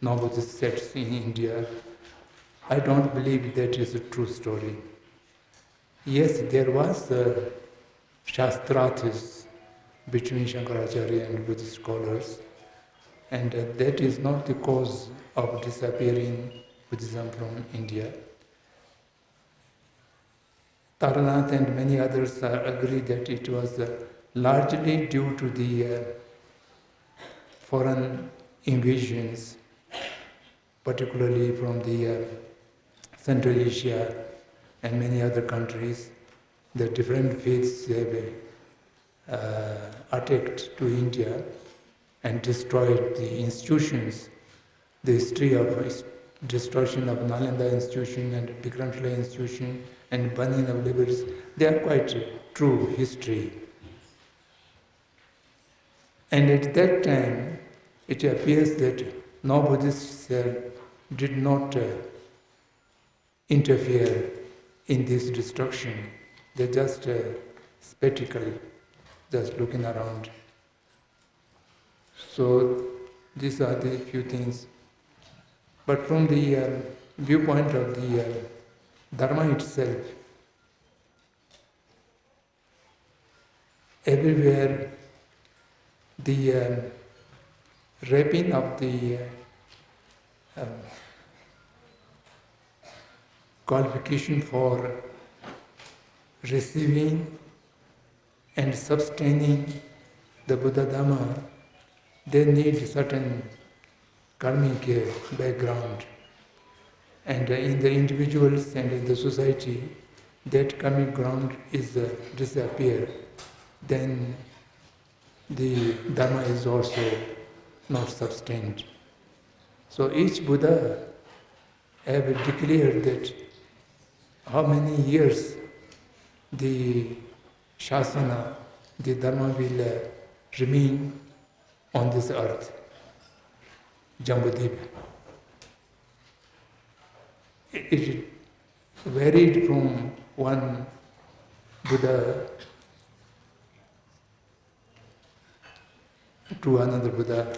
non-Buddhist sects in India. I don't believe that is a true story. Yes, there was, uh, Shastrarthas between Shankaracharya and Buddhist scholars, and, uh, that is not the cause of disappearing Buddhism from India. Taranath and many others, uh, agree that it was, uh, largely due to the, uh, foreign invasions, particularly from the, uh, Central Asia and many other countries. The different faiths have, uh, attacked to India and destroyed the institutions. The history of his- destruction of Nalanda institution and Bikramshila institution and burning of libraries, they are quite true history. And at that time, it appears that no Buddhist, uh, did not, uh, interfere in this destruction. They're just a spectacle, just looking around. So these are the few things. But from the, uh, viewpoint of the, uh, Dharma itself, everywhere the, uh, raping of the, uh, um, qualification for receiving and sustaining the Buddha Dharma, they need certain karmic, uh, background. And, uh, in the individuals and in the society, that karmic ground is, uh, disappear, then the Dharma is also not sustained. So each Buddha have declared that how many years the Shasana, the Dharma will, uh, remain on this earth, Jambudvipa. It, it varied from one Buddha to another Buddha.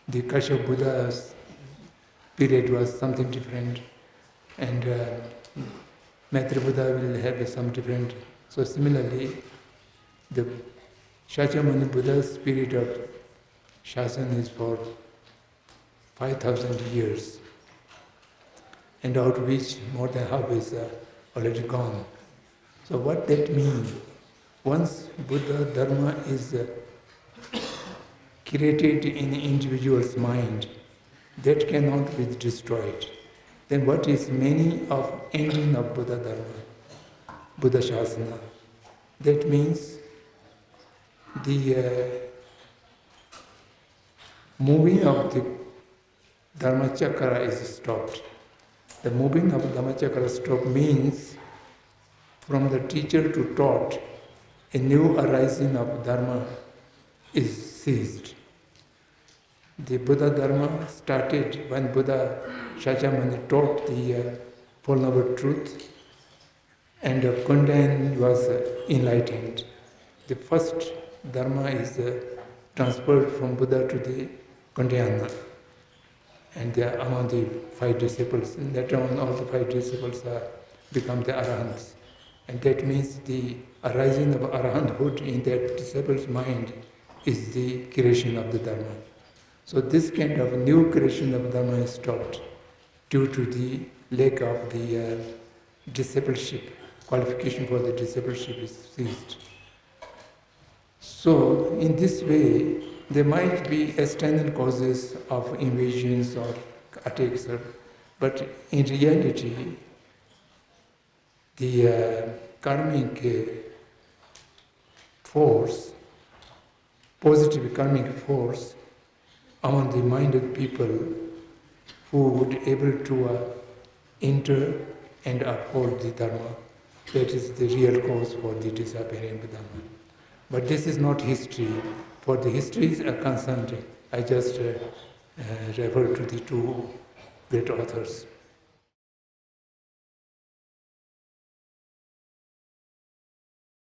The Kashyap Buddha's period was something different, and, uh, Maitri Buddha will have some different. So similarly, the Shakyamuni Buddha's period of Shasan is for five thousand years, and out of which more than half is, uh, already gone. So what that means, once Buddha Dharma is, uh, created in the individual's mind, that cannot be destroyed. Then what is meaning of ending of Buddha Dharma, Buddha Shasana? That means the, uh, moving of the Dharma Chakra is stopped. The moving of Dharma Chakra stop means from the teacher to taught, a new arising of Dharma is ceased. The Buddha Dharma started when Buddha Shakyamuni taught the, uh, Four Noble Truth, and, uh, Konden was, uh, enlightened. The first Dharma is, uh, transferred from Buddha to the Kondayana, and they are among the five disciples. And later on, all the five disciples are become the Arahants. And that means the arising of Arahanthood in that disciple's mind is the creation of the Dharma. So this kind of new creation of Dharma is stopped due to the lack of the, uh, discipleship, qualification for the discipleship is ceased. So, in this way, there might be external causes of invasions or attacks, or, but in reality, the, uh, karmic, uh, force, positive karmic force among the minded people who would able to, uh, enter and uphold the Dharma. That is the real cause for the disappearing of Dharma. But this is not history. For the histories are concerned, I just, uh, uh, refer to the two great authors.